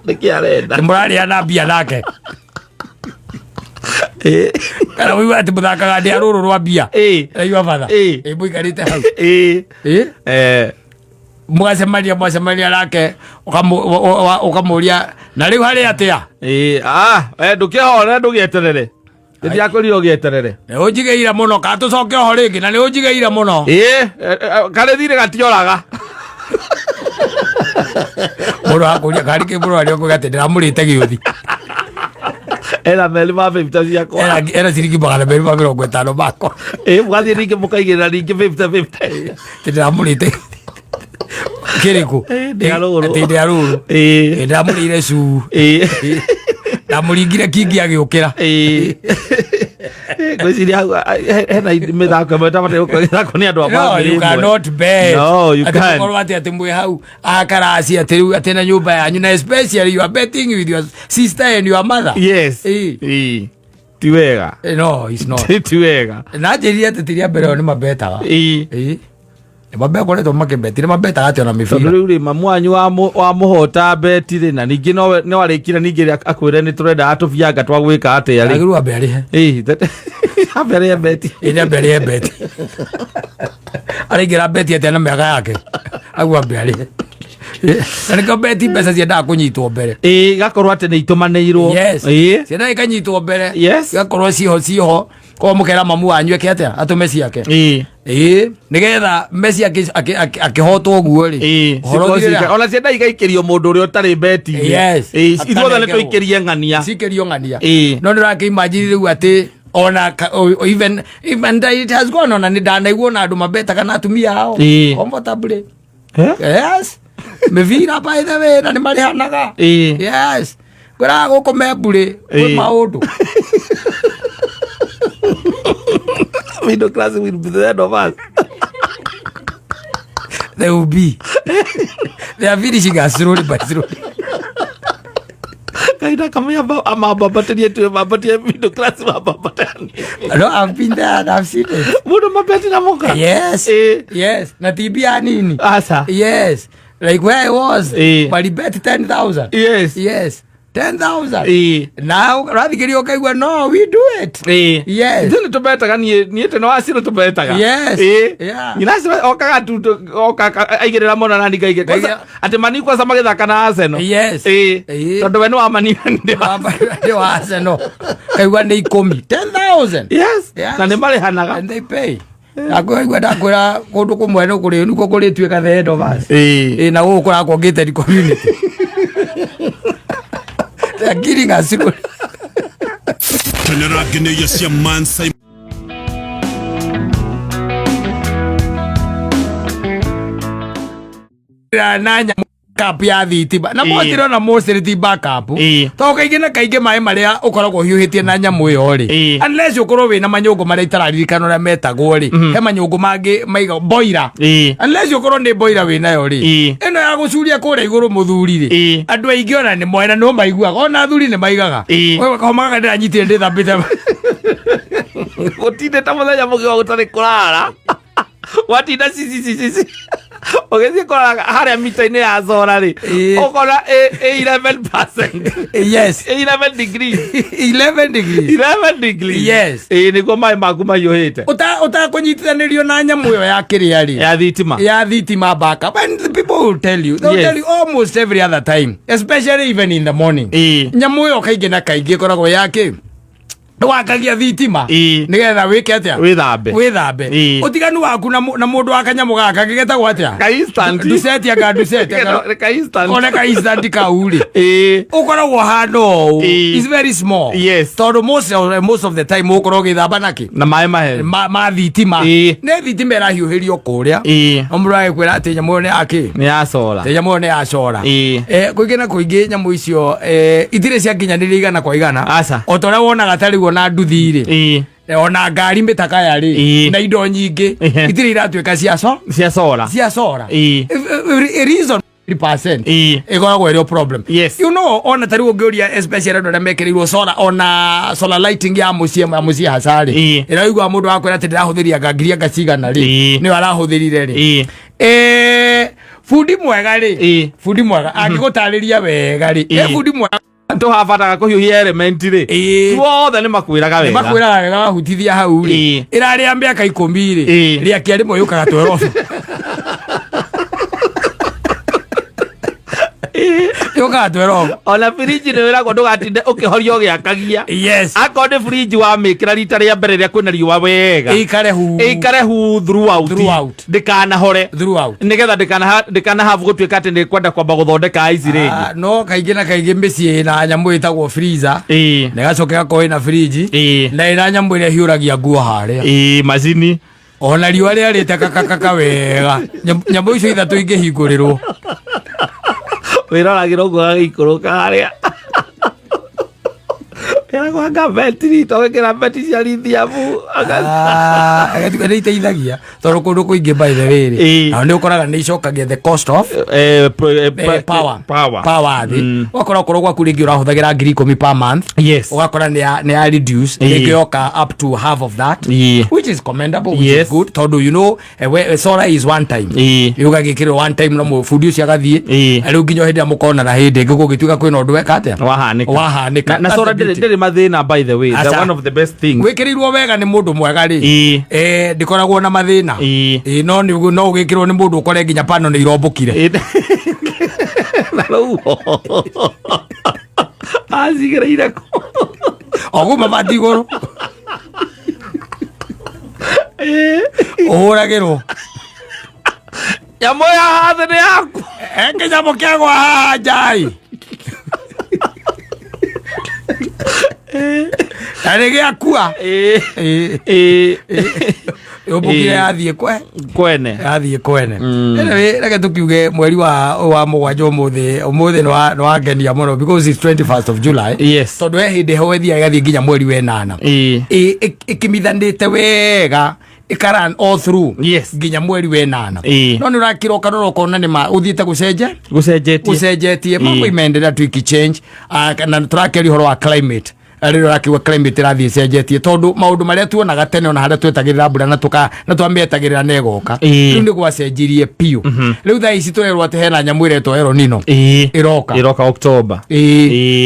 [SPEAKER 2] Nĩkĩ arenda?
[SPEAKER 1] Nĩ mũrarĩa na mbia nake, kana ũigua atĩ mũthakaga ndĩa rũrũ rwa mbia na your father. Ĩ, mũikarĩte hau. Ĩ? Mũgacemania, mwacemania nake ũkamũria na rĩu harĩ atĩa?
[SPEAKER 2] Ĩĩ, ah, ndũkĩhore, ndũgĩeterere, ndĩrakwĩrire ũgĩeterere.
[SPEAKER 1] Nĩ ũnjigĩire mũno, ka tũcoke oho rĩngĩ, na nĩ ũnjigĩire mũno.
[SPEAKER 2] Ĩĩ, karĩ thirĩ gatioraga.
[SPEAKER 1] Mũndũ akũria karĩ kĩ mũndũ arĩa ũkuga atĩ ndĩramũrĩte gĩũthi.
[SPEAKER 2] Ena meri ma 50 ciakwa.
[SPEAKER 1] Ena ciringi 250 makwa.
[SPEAKER 2] Ĩĩ, mũgathiĩ rĩngĩ mũkaigĩrĩra rĩngĩ 50 50.
[SPEAKER 1] Atĩ ndĩramũrĩte kĩrĩkũ?
[SPEAKER 2] Ĩĩ, ndĩa rũrũ.
[SPEAKER 1] Atĩ ndĩa rũrũ. Ĩĩ, ndĩramũrĩire cuu. Ndamũringire kingi agĩũkĩra.
[SPEAKER 2] Ĩĩ, ngwĩciria hau hena mĩthako ĩmwe ĩtabataire gũkorwo ĩgĩthakwo nĩ andũ a
[SPEAKER 1] No,
[SPEAKER 2] bamĩrĩ
[SPEAKER 1] you
[SPEAKER 2] ĩmwe.
[SPEAKER 1] cannot bet.
[SPEAKER 2] No, you
[SPEAKER 1] Atĩ
[SPEAKER 2] can't.
[SPEAKER 1] gũkorwo atĩ mwĩ hau akaraci, atĩ rĩu atĩ na nyũmba yanyu, na especially you are betting with your sister and your mother.
[SPEAKER 2] Yes.
[SPEAKER 1] Ĩĩ.
[SPEAKER 2] Ĩĩ. Ti wega.
[SPEAKER 1] No, it's not.
[SPEAKER 2] Ti wega.
[SPEAKER 1] Na njĩrire atĩ ti rĩa mbere o nĩ mabetaga. Ĩĩ. Nĩ makoretwo makĩbeti, nĩ mabetaga atĩ ona
[SPEAKER 2] Tondũ
[SPEAKER 1] mĩbira.
[SPEAKER 2] rĩu rĩ, mamu wanyu wamũhota beti rĩ, na ningĩ no arĩkire, ningĩ akwĩre nĩ tũrendaga tũbianga twa gwĩka atĩa rĩ.
[SPEAKER 1] Agĩrwo ambe arĩhe.
[SPEAKER 2] Ĩĩ, ambe arĩhe beti.
[SPEAKER 1] Ĩĩ, nĩ ambe arĩhe beti. Araingĩra beti atĩa na mĩaka yake? Aguo ambe arĩhe. Na nĩkĩo beti mbeca ciendaga kũnyitwo mbere.
[SPEAKER 2] Ĩĩ, igakorwo atĩ nĩ itũmanĩirwo.
[SPEAKER 1] Yes. Ciendaga ikanyitwo mbere. Igakorwo ciho ciho. Koguo mũkera mamu wanyu eke atĩa? Atũme ciake. Ĩĩ, nĩgetha Messi akĩhotwo ũguo rĩ. Ũhoro
[SPEAKER 2] Cikorwo
[SPEAKER 1] ũthirĩra.
[SPEAKER 2] ona cienda igaikĩrio mũndũ ũrĩa ũtarĩ beti-inĩ.
[SPEAKER 1] Yes.
[SPEAKER 2] Ĩĩ, ithuothe nĩ
[SPEAKER 1] Atanengerwo.
[SPEAKER 2] tũikĩrie ng'ania.
[SPEAKER 1] Cikĩrio ng'ania. No ndĩrakĩimagine rĩu atĩ ona even it has gone, ona nĩ ndanaigua ona andũ mabetaga na atumia ao. Comfortably.
[SPEAKER 2] Eh?
[SPEAKER 1] Yes. Mĩbira, by the way, na nĩ marĩhanaga. Yes. Ngwĩraga gũkũ memburĩ kwĩ maũndũ.
[SPEAKER 2] Middle class will be the end of us.
[SPEAKER 1] They will be. They are finishing us slowly by slowly.
[SPEAKER 2] Kahinda kamwe amambambatĩrie tuwe mambatie middle class mamambatani.
[SPEAKER 1] No, I've been there and I've seen it.
[SPEAKER 2] Mũndũ mabeti na mũka.
[SPEAKER 1] Yes. Yes. Na TB ya nini?
[SPEAKER 2] Aca.
[SPEAKER 1] Yes. Like where I was. Walibet 10,000. Yes. 10,000. Now, ũrathikĩria ũkaigua, no, we do it. Yes.
[SPEAKER 2] Ithuĩ nĩ tũbetaga, niĩ tene wacio nĩ tũbetaga.
[SPEAKER 1] Yes. Yeah.
[SPEAKER 2] Nyina acio okaga tu oka aigĩrĩra mũno na ningaigĩ. Kwanza atĩ mani kwanza magĩthaka na Arsenal. Tondũ we nĩ wa mani nĩ wa
[SPEAKER 1] Nĩ wa Arsenal. Kaigua nĩ ikũmi. 10,000.
[SPEAKER 2] Yes.
[SPEAKER 1] Yes.
[SPEAKER 2] Na nĩ marĩhanaga.
[SPEAKER 1] And they pay. Ndakwĩra ndakwĩra kũndũ kũmwe nĩ kũrĩ nĩkuo kũrĩtuĩka the end of us.
[SPEAKER 2] Ĩĩ.
[SPEAKER 1] Ĩ, na gũkũ kũrakwo gated community. They are killing us slowly.
[SPEAKER 5] Kenera ngeneia cia Mansai.
[SPEAKER 1] Na nyamũ backup ya thitima na
[SPEAKER 2] Ĩĩ.
[SPEAKER 1] motirona mostly ti backup
[SPEAKER 2] Ĩĩ.
[SPEAKER 1] tondũ kaingĩ na kaingĩ maĩ marĩa ũkoragwo ũhiũhĩtie na nyamũ ĩyo rĩ
[SPEAKER 2] Ĩĩ.
[SPEAKER 1] unless ũkorwo wĩna manyũngũ marĩa itararirikana ũrĩa metagwo rĩ he manyũngũ mangĩ maiga boira
[SPEAKER 2] Ĩĩ.
[SPEAKER 1] unless ũkorwo nĩ boira wĩnayo rĩ
[SPEAKER 2] Ĩĩ.
[SPEAKER 1] ĩno ya gũcuria kũrĩa igũrũ mũthuri rĩ
[SPEAKER 2] Ĩĩ.
[SPEAKER 1] andũ aingĩ ona nĩ moĩ na no maiguaga ona athuri nĩ maigaga
[SPEAKER 2] Ĩĩ.
[SPEAKER 1] Wewe kahoma gaka ndĩranyitire ndĩthambĩte
[SPEAKER 2] Gũtindĩte mũthenya mũgima gũtarĩ kũrara, watinda cicicicici ũgĩthiĩ kũrara harĩa mita-inĩ ya cora rĩ,
[SPEAKER 1] Ĩĩ.
[SPEAKER 2] ũkona ĩ 11%.
[SPEAKER 1] Yes.
[SPEAKER 2] 11 degrees.
[SPEAKER 1] 11 degrees.
[SPEAKER 2] 11 degrees.
[SPEAKER 1] Yes.
[SPEAKER 2] Ĩĩ, nĩguo maĩ maku mahiũhĩte.
[SPEAKER 1] Ũtakũnyitithanĩrio na nyamũ ĩyo ya kĩrĩa rĩ,
[SPEAKER 2] ya thitima,
[SPEAKER 1] ya thitima backup, and the people will tell you, they'll tell you almost every other time, especially even in the morning. Nyamũ ĩyo kaingĩ na kaingĩ ĩkoragwo ya kĩ wakagia thitima nĩgetha wĩke atĩa?
[SPEAKER 2] Wĩthambe.
[SPEAKER 1] Wĩthambe. Ũtiganu waku na mũndũ wa kanyamũ gaka gĩgetagwo atĩa?
[SPEAKER 2] Ka instant.
[SPEAKER 1] Nduceti anga nduceti
[SPEAKER 2] Ka instant.
[SPEAKER 1] Kone ka instant kau rĩ, ũkoragwo handũ ũũ. It's very small. Tondũ most of the time ũkorwo ũgĩthamba nakĩ?
[SPEAKER 2] Na maĩ mahehu.
[SPEAKER 1] Ma thitima. Nĩ thitima ĩrahiũhĩrio kũrĩa. No mũndũ agĩkwĩra atĩ nyamũ ĩyo nĩ yakĩ?
[SPEAKER 2] Nĩ ya cora.
[SPEAKER 1] Atĩ nyamũ ĩyo nĩ ya cora. Kũingĩ na kũingĩ nyamũ icio itirĩ ciakinyanĩria 100%.
[SPEAKER 2] Aca.
[SPEAKER 1] O ta ũrĩa wonaga ta rĩu ona nduthi rĩ, ona ngari mĩtakaya rĩ, na indo nyingĩ itirĩ iratuĩka cia
[SPEAKER 2] cia cora.
[SPEAKER 1] Cia cora. Reason percent ĩkoragwo ĩrĩ o problem. Ona ta rĩu ũngĩũria, especially andũ arĩa mekĩrĩirwo solar, ona solar lighting ya mũciĩ haca rĩ, ĩraigua mũndũ akwĩra atĩ ndĩrahũthĩria anga ngiri anga cigana rĩ, nĩyo arahũthĩrire rĩ. Bundi mwega rĩ, bundi mwega angĩgũtarĩria wega rĩ, bundi mwega.
[SPEAKER 2] Tũhabataga kũhiũhia element rĩ, tuothe nĩ makwĩraga
[SPEAKER 1] nĩ
[SPEAKER 2] wega.
[SPEAKER 1] Makwĩraga wega wahutithia hau rĩ, ĩrarĩa mĩaka 10 rĩ, rĩakia rĩmwe yũkaga 12, yũkaga 12.
[SPEAKER 2] Ona firiji nĩ wĩragwo ndũgatinde ũkĩhoria ũgĩakagia. Akorwo nĩ firiji wamĩkĩra rita rĩa mbere rĩa kwĩna riũa wega,
[SPEAKER 1] ĩikare hu.
[SPEAKER 2] Ĩikare hu throughout.
[SPEAKER 1] Throughout.
[SPEAKER 2] Ndĩkanahore.
[SPEAKER 1] Throughout.
[SPEAKER 2] Nĩgetha ndĩkanahabu gũtuĩka atĩ nĩ kwenda kwamba gũthondeka ici rĩngĩ.
[SPEAKER 1] Ah, no kaingĩ na kaingĩ mĩciĩ ĩna nyamũ ĩtagwo freezer, na ĩgacoka ĩgakorwo ĩna fridge, na ĩna nyamũ ĩrĩa ĩhiũragia nguo harĩa.
[SPEAKER 2] Ĩĩ, macini.
[SPEAKER 1] Ona riũa rĩarĩte kakakaka wega, nyamũ icio ithatũ ingĩhingũrĩrwo,
[SPEAKER 2] Wĩroragĩra ũguo gagĩikũrũka harĩa ĩragwo anga betiri togekĩra beti cia lithium.
[SPEAKER 1] Ah, ĩgatuĩka nĩ iteithagia tondũ kũndũ kũingĩ, by the way rĩ, nao nĩ ũkoraga nĩ icokagia the cost of power.
[SPEAKER 2] Power.
[SPEAKER 1] Power thĩ, ũgakora okorwo gwaku rĩngĩ ũrahũthagĩra 10,000 per month, ũgakora nĩ ya reduce, rĩngĩ yoka up to half of that, which is commendable, which is good, tondũ solar is one time, ũgagĩkĩrwo one time na bundi ũcio agathiĩ. Rĩu nginya hĩndĩ ĩrĩa mũkonana hĩndĩ ĩngĩ gũgĩtuĩka kwĩna ũndũ weka atĩa.
[SPEAKER 2] Wahanĩka.
[SPEAKER 1] Wahanĩka.
[SPEAKER 2] Na
[SPEAKER 1] That's
[SPEAKER 2] solar
[SPEAKER 1] the
[SPEAKER 2] ndĩrĩ
[SPEAKER 1] beauty.
[SPEAKER 2] ndĩrĩ mathĩna, by the way. The
[SPEAKER 1] Aca.
[SPEAKER 2] one of the best things.
[SPEAKER 1] Wĩkĩrĩirwo wega nĩ mũndũ mwega rĩ, ndĩkoragwo na mathĩna. Ĩĩ, no no ũgĩkĩrwo nĩ mũndũ ũkore nginya pano nĩ irombũkire.
[SPEAKER 2] Ĩĩ. Na rĩu acigĩrĩire kũ?
[SPEAKER 1] O mabati igũrũ ũhũragĩrwo.
[SPEAKER 2] Nyamũ ya hathĩ nĩ yaku.
[SPEAKER 1] Kĩnyamũ kĩagwa haha njai na nĩ gĩakua. Yũmbũkire, yathiĩ kwe.
[SPEAKER 2] Kwene.
[SPEAKER 1] Yathiĩ kwene. Anyway, reke tũkiuge mweri wa mũgwanja ũmũthĩ nĩ wangenia mũno because it's 21st of July. Tondũ he hĩndĩ ho ĩthiaga ĩgathiĩ nginya mweri wa ĩnana. Ĩkĩmithanĩte wega, ĩkaran all through nginya mweri wa ĩnana. No nĩ ũrakĩroka rora ũkona nĩ ma ũthiĩte gũcenjia.
[SPEAKER 2] Gũcenjetie.
[SPEAKER 1] Gũcenjetie, mambo imeendelea tu ikichange. Ah, na tũrakĩaria ũhoro wa climate rĩrĩa ũrakiuga climate ĩrathiĩ ĩcenjetie, tondũ maũndũ marĩa tuonaga tene, ona harĩa twetagĩrĩra mbura na tuka na twamĩetagĩrĩra na ĩgoka, rĩu nĩ gwacenjirie biũ. Rĩu thaa ici tũrerwo atĩ hena nyamũ ĩretwo El Nino ĩroka.
[SPEAKER 2] Ĩroka October.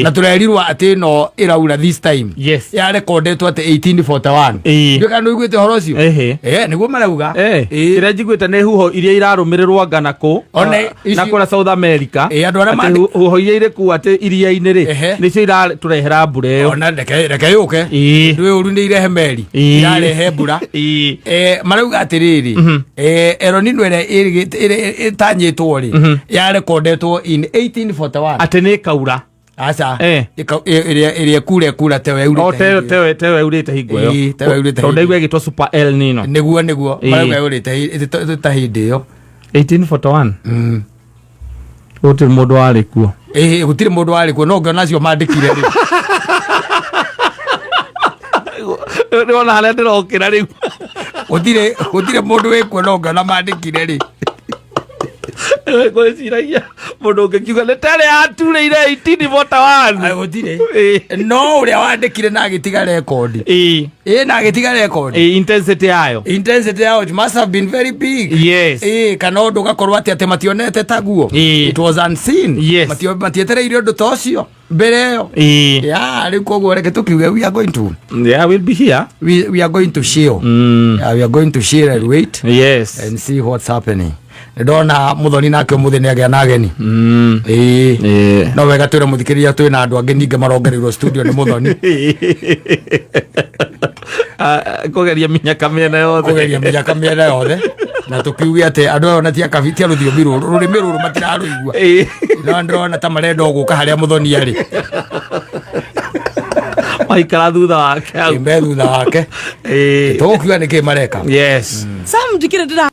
[SPEAKER 1] Na tũrerirwo atĩ ĩno ĩraura this time yarekondetwo atĩ 1841. Ndiũĩ kana nĩ ũiguĩte ũhoro ũcio. Nĩguo marauga.
[SPEAKER 2] Kĩrĩa njiguĩte nĩ huho iria irarũmĩrĩrwo anga na kũ
[SPEAKER 1] Ona
[SPEAKER 2] na kũrĩa South America.
[SPEAKER 1] Ĩĩ, andũ arĩa
[SPEAKER 2] Atĩ huho iria irĩ kũu atĩ iria-inĩ rĩ, nĩcio iratũrehera mbura ĩyo.
[SPEAKER 1] Ona Na reke yũke. Ndwĩ ũru nĩ irehe meri. Irarehe mbura. Marauga atĩrĩrĩ, El Nino ĩrĩa ĩtanyĩtwo rĩ, yarekondetwo in 1841.
[SPEAKER 2] Atĩ nĩ ĩkaura.
[SPEAKER 1] Aca. Ĩrĩa ĩkura ĩkura tewe
[SPEAKER 2] O
[SPEAKER 1] ĩurĩte
[SPEAKER 2] tewe
[SPEAKER 1] hĩndĩ ĩyo.
[SPEAKER 2] Tewe urĩte hingo ĩyo.
[SPEAKER 1] Ĩĩ, tewe ĩurĩte
[SPEAKER 2] Tondũ
[SPEAKER 1] hĩndĩ
[SPEAKER 2] ndaigua ĩgĩtwo super El Nino.
[SPEAKER 1] Nĩguo. Marauga ĩurĩte ta hĩndĩ ĩyo.
[SPEAKER 2] 1841. Gũtirĩ mũndũ warĩ kuo.
[SPEAKER 1] Ĩĩ, gũtirĩ mũndũ warĩ kuo, no ngĩona acio mandĩkire rĩ.
[SPEAKER 2] Nĩwona harĩa ndĩrokĩra rĩu.
[SPEAKER 1] Gũtirĩ mũndũ wĩ kuo, no ngĩona mandĩkire rĩ.
[SPEAKER 2] Ngwĩciragia mũndũ ũngĩkiuga nĩ tarĩ yaturĩire 1841.
[SPEAKER 1] Ai, gũtirĩ. No ũrĩa wandĩkire na agĩtiga rekondi. Ĩĩ, na agĩtiga rekondi.
[SPEAKER 2] Intensity yayo.
[SPEAKER 1] Intensity yao, it must have been very big. Ĩĩ, kana ũndũ ũgakorwo atĩ mationete taguo. It was unseen. Matietereire ũndũ ta ũcio mbere ĩyo. Ya rĩu koguo reke tũkiuge we are going to
[SPEAKER 2] Yeah, we'll be here.
[SPEAKER 1] We are going to chill. Yeah, we are going to chill and wait and see what's happening. Nĩ ndona Mũthoni nake ũmũthĩ nĩ agĩa na ageni. Ĩĩ. No wega twĩre mũthikĩrĩria twĩna andũ angĩ ningĩ marongereirwo studio nĩ Mũthoni.
[SPEAKER 2] Ah, kũgeria mĩnyaka mĩena yothe.
[SPEAKER 1] Kũgeria mĩnyaka mĩena yothe, na tũkiuge atĩ andũ aya ona ti akabi, ti a rũthiomi rũrũ, rũrĩmĩ rũrũ matirarũigua. No ndĩrona ta marenda o gũka harĩa Mũthoni arĩ.
[SPEAKER 2] Maikara thutha wake hau.
[SPEAKER 1] Me thutha wake. Tũgũkiuga nĩkĩ mareka.
[SPEAKER 2] Yes.
[SPEAKER 4] Sam, ndikire ndira.